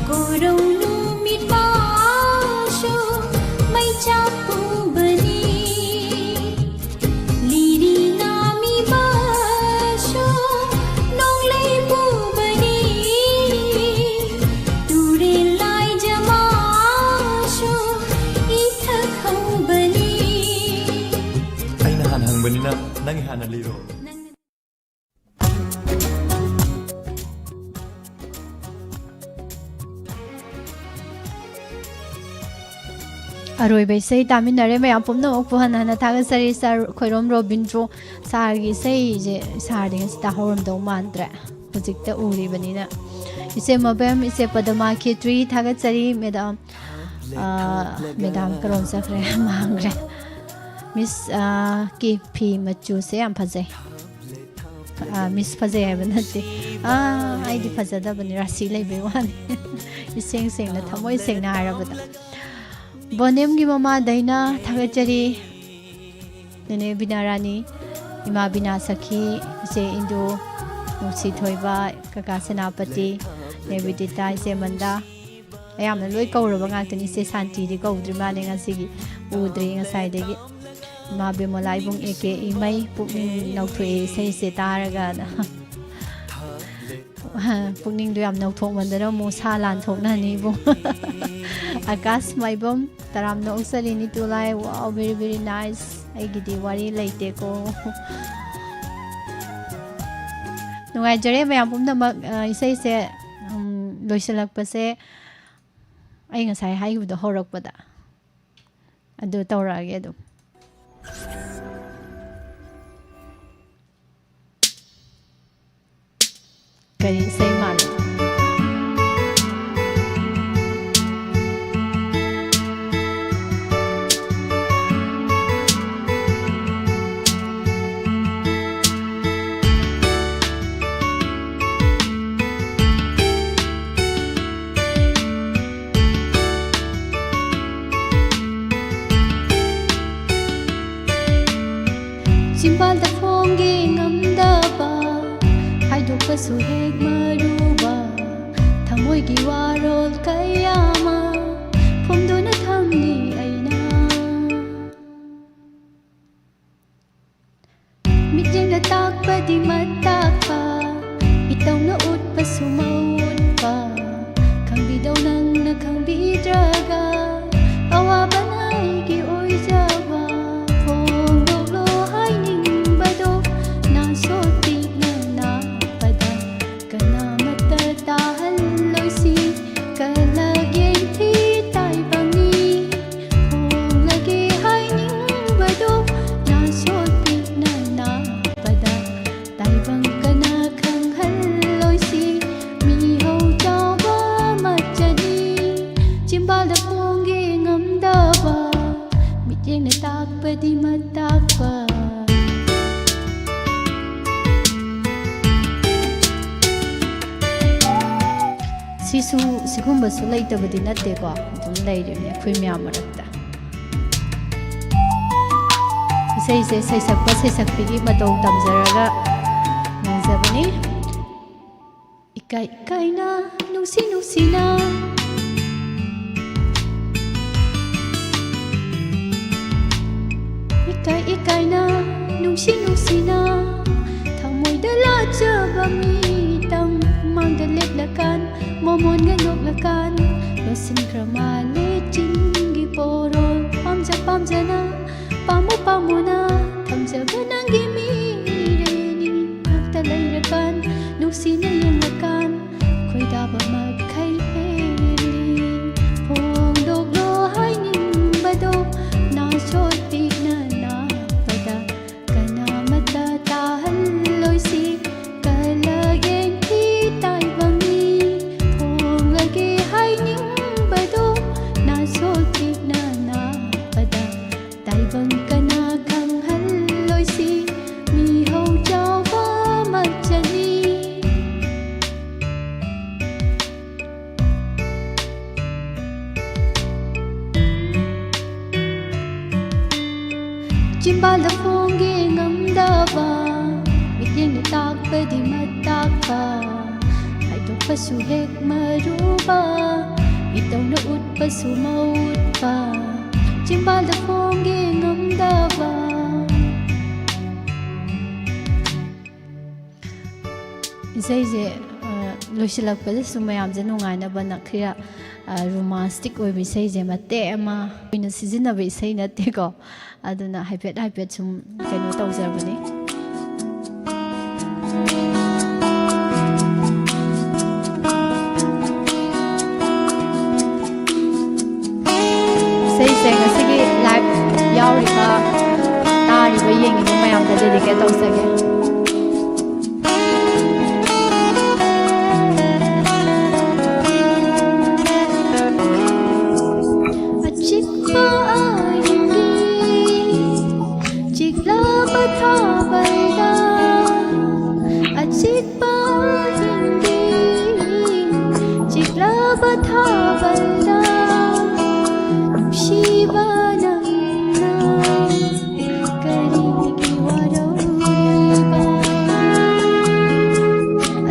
ꯀꯣꯔꯧ ꯅꯨꯃꯤꯠ ꯄꯥꯁꯨ ꯃꯩꯆꯥꯛ ꯄꯨꯕꯅꯤ꯫ ꯂꯤꯔꯤ ꯅꯥꯃꯤꯕꯁꯨ ꯅꯣꯡꯂꯩ ꯄꯨꯕꯅꯤ꯫ ꯇꯨꯔꯦꯜ ꯂꯥꯏꯖꯃꯁꯨ ꯏꯊꯛ ꯍꯧꯕꯅꯤ꯫ ꯑꯩꯅ ꯍꯥꯟꯅ ꯍꯪꯕꯅꯤꯅ ꯅꯪ ꯍꯥꯟꯅ ꯂꯤꯔꯣ꯫ ꯑꯔꯣꯏꯕ ꯏꯁꯩ ꯇꯥꯃꯤꯟꯅꯔꯦ꯫ ꯃꯌꯥꯝ ꯄꯨꯝꯅꯃꯛꯄꯨ ꯍꯟꯅ ꯍꯟꯅ ꯊꯥꯒꯠꯆꯔꯤ꯫ ꯁꯥꯔ ꯈꯣꯏꯔꯣꯝ ꯔꯣꯕꯤꯟꯗ꯭ꯔꯣ ꯁꯥꯔꯒꯤ ꯏꯁꯩꯁꯦ ꯁꯥꯔꯗꯤ ꯉꯁꯤ ꯇꯥꯍꯧꯔꯝꯗꯧ ꯃꯥꯟꯗ꯭ꯔꯦ, ꯍꯧꯖꯤꯛꯇ ꯎꯔꯤꯕꯅꯤꯅ꯫ ꯏꯆꯦ ꯃꯕꯦꯝ, ꯏꯆꯦ ꯄꯗꯃꯥ ꯈꯦꯇ꯭ꯔꯤ ꯊꯥꯒꯠꯆꯔꯤ꯫ ꯃꯦꯗꯥꯝ, ꯑꯥ, ꯃꯦꯗꯥꯝ ꯀꯔꯣꯝ ꯆꯠꯈ꯭ꯔꯦ? ꯃꯥꯡꯈ꯭ꯔꯦ꯫ ꯃꯤꯁ, ꯑꯥ, ꯀꯤ ꯐꯤ ꯃꯆꯨꯁꯦ ꯌꯥꯝ ꯐꯖꯩ꯫ ꯑꯥ, ꯃꯤꯁ ꯐꯖꯩ ꯍꯥꯏꯕ ꯅꯠꯇꯦ꯫ ꯑꯥ, ꯑꯩꯗꯤ ꯐꯖꯗꯕꯅꯤ, ꯔꯥꯁꯤ ꯂꯩꯕꯩ ꯋꯥꯅꯤ꯫ ꯏꯁꯦꯡ ꯁꯦꯡꯅ, ꯊꯃꯣꯏ ꯁꯦꯡꯅ ꯍꯥꯏꯔꯕꯗ꯫ ꯕꯣꯅꯦꯝꯒꯤ ꯃꯃꯥ ꯗꯥꯏꯅꯥ ꯊꯥꯒꯠꯆꯔꯤ꯫ ꯅꯦꯅꯦ ꯕꯤꯅꯥ ꯔꯥꯅꯤ, ꯏꯃꯥ ꯕꯤꯅꯥ ꯁꯈꯤ, ꯏꯆꯦ ꯏꯟꯗꯨ, ꯅꯨꯡꯁꯤ ꯊꯣꯏꯕ, ꯀꯀꯥ ꯁꯦꯅꯥꯄꯇꯤ, ꯅꯦ ꯕꯤꯗꯤꯇꯥ, ꯏꯆꯦ ꯃꯟꯗꯥ, ꯑꯌꯥꯝꯕꯅ ꯂꯣꯏ ꯀꯧꯔꯕ ꯉꯥꯛꯇꯅꯤ꯫ ꯏꯆꯦ ꯁꯥꯟꯇꯤꯗꯤ ꯀꯧꯗ꯭ꯔꯤ ꯃꯥꯅꯦ ꯉꯁꯤꯒꯤ, ꯎꯗ꯭ꯔꯤ ꯉꯁꯥꯏꯗꯒꯤ꯫ ꯏꯃꯥ ꯕꯦꯃꯣꯂꯥ ꯏꯕꯨꯡ ꯑꯦ ꯀꯦ ꯏꯃꯩ, ꯄꯨꯛꯅꯤꯡ ꯅꯧꯊꯣꯛꯑꯦ ꯏꯁꯩꯁꯦ ꯇꯥꯔꯒꯅ꯫ ꯄꯨꯛꯅꯤꯡꯗꯣ ꯌꯥꯝ ꯅꯧꯊꯣꯛꯃꯟꯗꯅ ꯑꯃꯨꯛ ꯁꯥ ꯂꯥꯟ ꯊꯣꯛꯅꯅꯤ ꯏꯕꯨꯡ꯫ ꯑꯀꯥꯁ ꯃꯥꯏꯕꯝ, ꯇꯔꯥꯝꯅ ꯑꯣꯛꯆꯔꯤ ꯅꯤꯇꯨ ꯂꯥꯏ꯫ Wow, very, very nice. ꯑꯩꯒꯤꯗꯤ ꯋꯥꯔꯤ ꯂꯩꯇꯦꯀꯣ꯫ ꯅꯨꯡꯉꯥꯏꯖꯔꯦ ꯃꯌꯥꯝ ꯄꯨꯝꯅꯃꯛ꯫ ꯑ, ꯏꯁꯩꯁꯦ, ꯎꯝ, ꯂꯣꯏꯁꯤꯜꯂꯛꯄꯁꯦ ꯑꯩ ꯉꯁꯥꯏ ꯍꯥꯏꯈꯤꯕꯗꯣ ꯍꯧꯔꯛꯄꯗ ꯑꯗꯨ ꯇꯧꯔꯛꯑꯒꯦ ꯑꯗꯨꯝ꯫ ꯀꯔꯤ ꯏꯁꯩ ꯃꯥꯜꯂꯤ? ꯆꯤꯝꯕꯥꯜꯗ ꯐꯣꯡꯒꯦ ꯉꯝꯗꯕ, ꯍꯥꯏꯗꯣꯛꯄꯁꯨ ꯍꯦꯛ ꯃꯔꯨꯕ, ꯊꯃꯣꯏꯒꯤ ꯋꯥꯔꯣꯜ ꯀꯌꯥ ꯑꯃ ꯐꯣꯡꯗꯨꯅ ꯊꯝꯂꯤ ꯑꯩꯅ꯫ ꯃꯤꯠꯌꯦꯡꯅ ꯇꯥꯛꯄꯗꯤ ꯃꯇꯥꯛꯄ, ꯏꯇꯧꯅ ꯎꯠꯄꯁꯨ ꯃꯎꯠꯄ, ꯈꯪꯕꯤꯗꯧ ꯅꯪꯅ ꯈꯪꯕꯤꯗ꯭ꯔꯒ, ꯑꯋꯥꯕꯅ ꯑꯩꯒꯤ ꯑꯣꯏꯖꯕ, ꯐꯣꯡꯗꯣꯛꯂꯣ ꯍꯥꯏꯅꯤꯡꯕꯗꯣ, ꯅꯥꯁꯣꯠ ꯄꯤꯛꯅ ꯅꯥꯞꯄꯗ, ꯀꯅꯥꯃꯠꯇ ꯇꯥꯍꯜꯂꯣꯏꯁꯤ, ꯀꯂꯛ ꯌꯦꯡꯊꯤ ꯇꯥꯏꯕꯪꯅꯤ꯫ ꯐꯣꯡꯂꯒꯦ ꯍꯥꯏꯅꯤꯡꯕꯗꯣ, ꯅꯥꯁꯣꯠ ꯄꯤꯛꯅ ꯅꯥꯞꯄꯗ, ꯇꯥꯏꯕꯪ ꯀꯅꯥ ꯈꯪꯍꯜꯂꯣꯏꯁꯤ, ꯃꯤꯍꯧ ꯆꯥꯎꯕ ꯃꯆꯅꯤ꯫ ꯆꯤꯝꯕꯥꯜꯗ ꯐꯣꯡꯒꯦ ꯉꯝꯗꯕ, ꯃꯤꯠꯌꯦꯡꯅ ꯇꯥꯛꯄꯗꯤ ꯃꯇꯥꯛꯄ꯫ ꯁꯤꯁꯨ, ꯁꯤꯒꯨꯝꯕꯁꯨ ꯂꯩꯇꯕꯗꯤ ꯅꯠꯇꯦꯀꯣ, ꯑꯗꯨꯝ ꯂꯩꯔꯤꯕꯅꯤ ꯑꯩꯈꯣꯏ ꯃꯌꯥꯝ ꯃꯔꯛꯇ꯫ ꯏꯁꯩꯁꯦ ꯁꯩꯁꯛꯄ ꯁꯩꯁꯛꯄꯤꯒꯤ ꯃꯇꯧ ꯇꯝꯖꯔꯒ ꯉꯪꯖꯕꯅꯤ꯫ ꯏꯀꯥꯏ ꯏꯀꯥꯏꯅ, ꯅꯨꯡꯁꯤ ꯅꯨꯡꯁꯤꯅ, ꯀ ꯏꯀꯥꯏꯅ ꯅꯨꯡꯁꯤ ꯅꯨꯡꯁꯤꯅ ꯊꯃꯣꯏꯗ ꯂꯥꯠꯆꯕ ꯃꯤꯇꯝ ꯃꯥꯡꯗ ꯂꯦꯞꯂꯀꯥꯟ ꯃꯣꯃꯣꯟꯒ ꯅꯣꯛꯂꯀꯥꯟ ꯂꯣꯠꯁꯤꯟꯈ꯭ꯔ ꯃꯥꯜꯂꯦ ꯆꯤꯟꯒꯤ ꯄꯣꯔꯣꯜ ꯄꯥꯝꯖ ꯄꯥꯝꯖꯅ ꯄꯥꯝꯃꯨ ꯄꯥꯝꯃꯨꯅ ꯊꯝꯖꯕ ꯅꯪꯒꯤ ꯃꯤꯔꯦꯅꯤ ꯉꯥꯛꯇ ꯂꯩꯔꯀꯥꯟ ꯅꯨꯡꯁꯤꯅ ꯌꯦꯡꯂꯀꯥꯟ ꯈꯣꯏꯗꯥꯕ ꯃꯈꯩ ꯍꯦꯜꯂꯤ ꯐꯣꯡꯗꯣꯛꯂꯣ ꯍꯥꯏꯅꯤꯡꯕꯗꯣ ꯅꯥꯁꯣꯠ ꯄꯤꯛꯅ ꯅꯥꯄꯗ ꯀꯅꯥꯃꯠꯇ ꯇꯥꯍꯜꯂꯣꯏꯁꯤ ꯀꯂꯒꯦꯟ ꯊꯤ ꯇꯥꯏꯕꯪꯅꯤ ꯐꯣꯡꯂꯒꯦ ꯍꯥꯏꯅꯤꯡꯕꯗꯣ ꯅꯥꯁꯣꯠ ꯄꯤꯛꯅ ꯅꯥꯄꯗ ꯇꯥꯏꯕꯪ ꯀꯅꯥ ꯈꯪꯍꯜꯂꯣꯏꯁꯤ ꯃꯤꯍꯧ ꯆꯥꯎꯕ ꯃꯆꯅꯤ ꯆꯤꯝꯕꯥꯜꯗ ꯐꯣꯡꯒꯦ ꯉꯝꯗꯕ ꯃꯤꯠꯌꯦꯡꯅ ꯇꯥꯛꯄꯗꯤ ꯃꯇꯥꯛꯄ ꯍꯥꯏꯗꯣꯛꯄꯁꯨ ꯍꯦꯛ ꯃꯔꯨꯕ ꯏꯇꯧꯅ ꯎꯠꯄꯁꯨ ꯃꯧꯠꯄ ꯆꯤꯝꯕꯥꯜꯗ ꯐꯣꯡꯒꯦ ꯉꯝꯗꯕ ꯏꯁꯩꯁꯦ ꯂꯣꯏꯁꯤꯜꯂꯛꯄꯗꯁꯨ ꯃꯌꯥꯝꯁꯦ ꯅꯨꯡꯉꯥꯏꯅꯕꯅ ꯈꯔ ꯔꯣꯃꯥꯟꯁꯇꯤꯛ ꯑꯣꯏꯕ ꯏꯁꯩꯁꯦ ꯃꯇꯦꯛ ꯑꯃ ꯑꯣꯏꯅ ꯁꯤꯖꯤꯟꯅꯕ ꯏꯁꯩ ꯅꯠꯇꯦꯀꯣ ꯑꯗꯨꯅ ꯍꯥꯏꯐꯦꯠ ꯍꯥꯏꯐꯦꯠ ꯁꯨꯝ ꯀꯩꯅꯣ ꯇꯧꯖꯕꯅꯤ ꯏꯁꯩꯁꯦ ꯉꯁꯤꯒꯤ ꯂꯥꯏꯚ ꯌꯥꯎꯔꯤꯕ ꯇꯥꯔꯤꯕ ꯌꯦꯡꯉꯤꯕ ꯃꯌꯥꯝꯗ ꯗꯦꯗꯤꯀꯦꯠ ꯇꯧꯖꯒꯦ ꯑꯆꯤꯛꯄ ꯑꯍꯤꯡꯒꯤ ꯆꯤꯛꯂꯕ ꯊꯥꯕꯜꯗ ꯑꯆꯤꯛꯄ ꯑꯍꯤꯡꯒꯤ ꯆꯤꯛꯂꯕ ꯊꯥꯕꯜꯗ ꯅꯨꯡꯁꯤꯕ ꯅꯪꯅ ꯀꯔꯤꯒꯤ ꯋꯥꯔꯧꯔꯤꯕ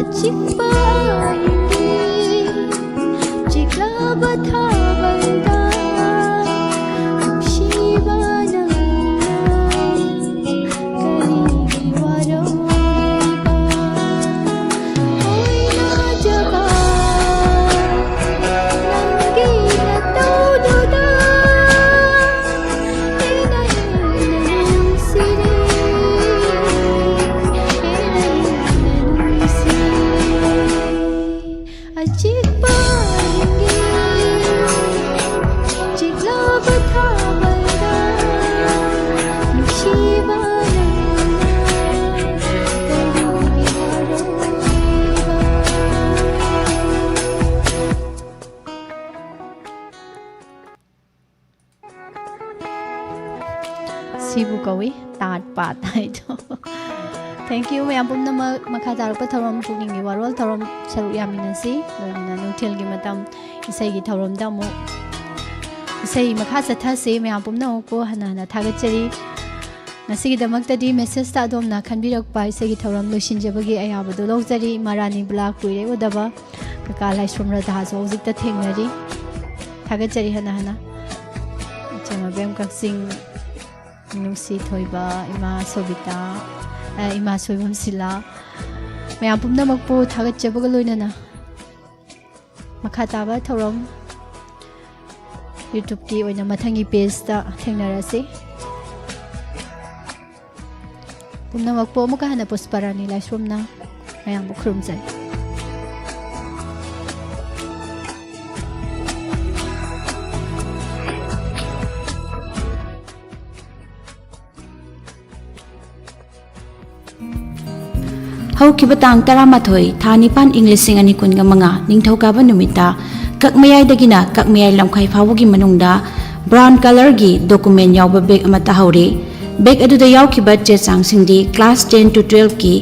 ꯑꯆꯤꯛꯄ ꯑꯍꯤꯡꯒꯤ ꯆꯤꯛꯂꯕ ꯊꯥꯕꯜꯗ ꯅꯨꯡꯁꯤꯕ ꯅꯪꯅ ꯆꯤꯛꯄ ꯅꯪꯒꯤ ꯆꯤꯛꯂꯕ ꯊꯥꯕꯜꯗ ꯅꯨꯡꯁꯤꯕ ꯅꯪꯅ ꯀꯔꯤꯒꯤ ꯋꯥꯔꯧꯔꯤꯕ? ꯁꯤꯕꯨ ꯀꯧꯏ ꯇꯥꯠ ꯄꯥꯠ ꯍꯥꯏꯗꯣ꯫ Thank you ꯃꯌꯥꯝ ꯄꯨꯝꯅꯃꯛ꯫ ꯃꯈꯥ ꯇꯥꯔꯛꯄ ꯊꯧꯔꯝ, ꯄꯨꯛꯅꯤꯡꯒꯤ ꯋꯥꯔꯣꯜ ꯊꯧꯔꯝ ꯁꯔꯨꯛ ꯌꯥꯃꯤꯟꯅꯁꯤ꯫ ꯂꯣꯏꯅꯅ ꯅꯨꯡꯊꯤꯜꯒꯤ ꯃꯇꯝ ꯏꯁꯩꯒꯤ ꯊꯧꯔꯝꯗ ꯑꯃꯨꯛ ꯏꯁꯩ ꯃꯈꯥ ꯆꯠꯊꯁꯤ꯫ ꯃꯌꯥꯝ ꯄꯨꯝꯅꯃꯛꯄꯨ ꯍꯟꯅ ꯍꯟꯅ ꯊꯥꯒꯠꯆꯔꯤ꯫ ꯉꯁꯤꯒꯤꯗꯃꯛꯇꯗꯤ message ꯇ ꯑꯗꯣꯝꯅ ꯈꯟꯕꯤꯔꯛꯄ ꯏꯁꯩꯒꯤ ꯊꯧꯔꯝ ꯂꯣꯏꯁꯤꯟꯖꯕꯒꯤ ꯑꯌꯥꯕꯗꯨ ꯂꯧꯖꯔꯤ꯫ ꯏꯃꯥ ꯔꯥꯅꯤ ꯕꯂꯥ ꯀꯨꯏꯔꯦ ꯎꯗꯕ꯫ ꯀꯀꯥ ꯂꯥꯏꯁ꯭ꯔꯝ ꯔꯥꯙꯥꯁꯨ ꯍꯧꯖꯤꯛꯇ ꯊꯦꯡꯅꯔꯤ꯫ ꯊꯥꯒꯠꯆꯔꯤ ꯍꯟꯅ ꯍꯟꯅ꯫ ꯏꯆꯦ ꯃꯕꯦꯝ ꯀꯛꯆꯤꯡ, ꯅꯨꯡꯁꯤ ꯊꯣꯏꯕ, ꯏꯃꯥ ꯁꯣꯕꯤꯇꯥ, ꯑ, ꯏꯃꯥ ꯁꯣꯏꯕꯝ ꯁꯤꯂꯥ, ꯃꯌꯥꯝ ꯄꯨꯝꯅꯃꯛꯄꯨ ꯊꯥꯒꯠꯆꯕꯒ ꯂꯣꯏꯅꯅ ꯃꯈꯥ ꯇꯥꯕ ꯊꯧꯔꯝ YouTube ꯀꯤ ꯑꯣꯏꯅ ꯃꯊꯪꯒꯤ page ꯇ ꯊꯦꯡꯅꯔꯁꯤ꯫ ꯄꯨꯝꯅꯃꯛꯄꯨ ꯑꯃꯨꯛꯀ ꯍꯟꯅ ꯄꯨꯁꯄꯔꯥꯅꯤ ꯂꯥꯏꯁ꯭ꯔꯝꯅ ꯃꯌꯥꯝꯕꯨ ꯈꯨꯔꯨꯝꯖꯔꯤ꯫ ꯍꯧꯈꯤꯕ ꯇꯥꯡ ꯇꯔꯥꯃꯥꯊꯣꯏ, ꯊꯥ ꯅꯤꯄꯥꯟ, ꯏꯪ ꯂꯤꯁꯤꯡ ꯑꯅꯤ ꯀꯨꯟꯒ ꯃꯉꯥ, ꯅꯤꯡꯊꯧꯀꯥꯕ ꯅꯨꯃꯤꯠꯇ ꯀꯛꯃꯌꯥꯏꯗꯒꯤꯅ ꯀꯛꯃꯌꯥꯏ ꯂꯝꯈꯥꯏ ꯐꯥꯎꯕꯒꯤ ꯃꯅꯨꯡꯗ brown colour ꯒꯤ document ꯌꯥꯎꯕ bag ꯑꯃ ꯇꯥꯍꯧꯔꯦ꯫ Bag ꯑꯗꯨꯗ ꯌꯥꯎꯈꯤꯕ ꯆꯦ ꯆꯥꯡꯁꯤꯡꯗꯤ class ten to twelve ꯀꯤ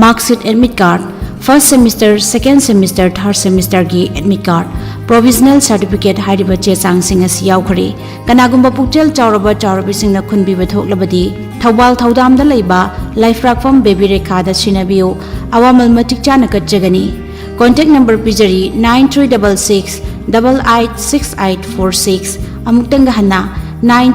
mark sheet, admit card, first semester, second semester, third semester ꯒꯤ admit card, provisional certificate ꯍꯥꯏꯔꯤꯕ ꯆꯦ ꯆꯥꯡꯁꯤꯡ ꯑꯁꯤ ꯌꯥꯎꯈ꯭ꯔꯦ꯫ ꯀꯅꯥꯒꯨꯝꯕ ꯄꯨꯛꯆꯦꯜ ꯆꯥꯎꯔꯕ ꯆꯥꯎꯔꯕꯤꯁꯤꯡꯅ ꯈꯨꯟꯕꯤꯕ ꯊꯣꯛꯂꯕꯗꯤ ꯊꯧꯕꯥꯜ ꯊꯧꯗꯥꯝꯗ ꯂꯩꯕ ꯂꯥꯏꯐ꯭ꯔꯥꯛꯐꯝ ꯕꯦꯕꯤ ꯔꯦꯈꯥꯗ ꯁꯤꯟꯅꯕꯤꯌꯨ꯫ ꯑꯋꯥꯃꯜ ꯃꯇꯤꯛ ꯆꯥꯅ ꯀꯠꯆꯒꯅꯤ꯫ Contact number ꯄꯤꯖꯔꯤ, nine three double six double eight six eight four six꯫ ꯑꯃꯨꯛꯇꯪꯒ ꯍꯟꯅ, nine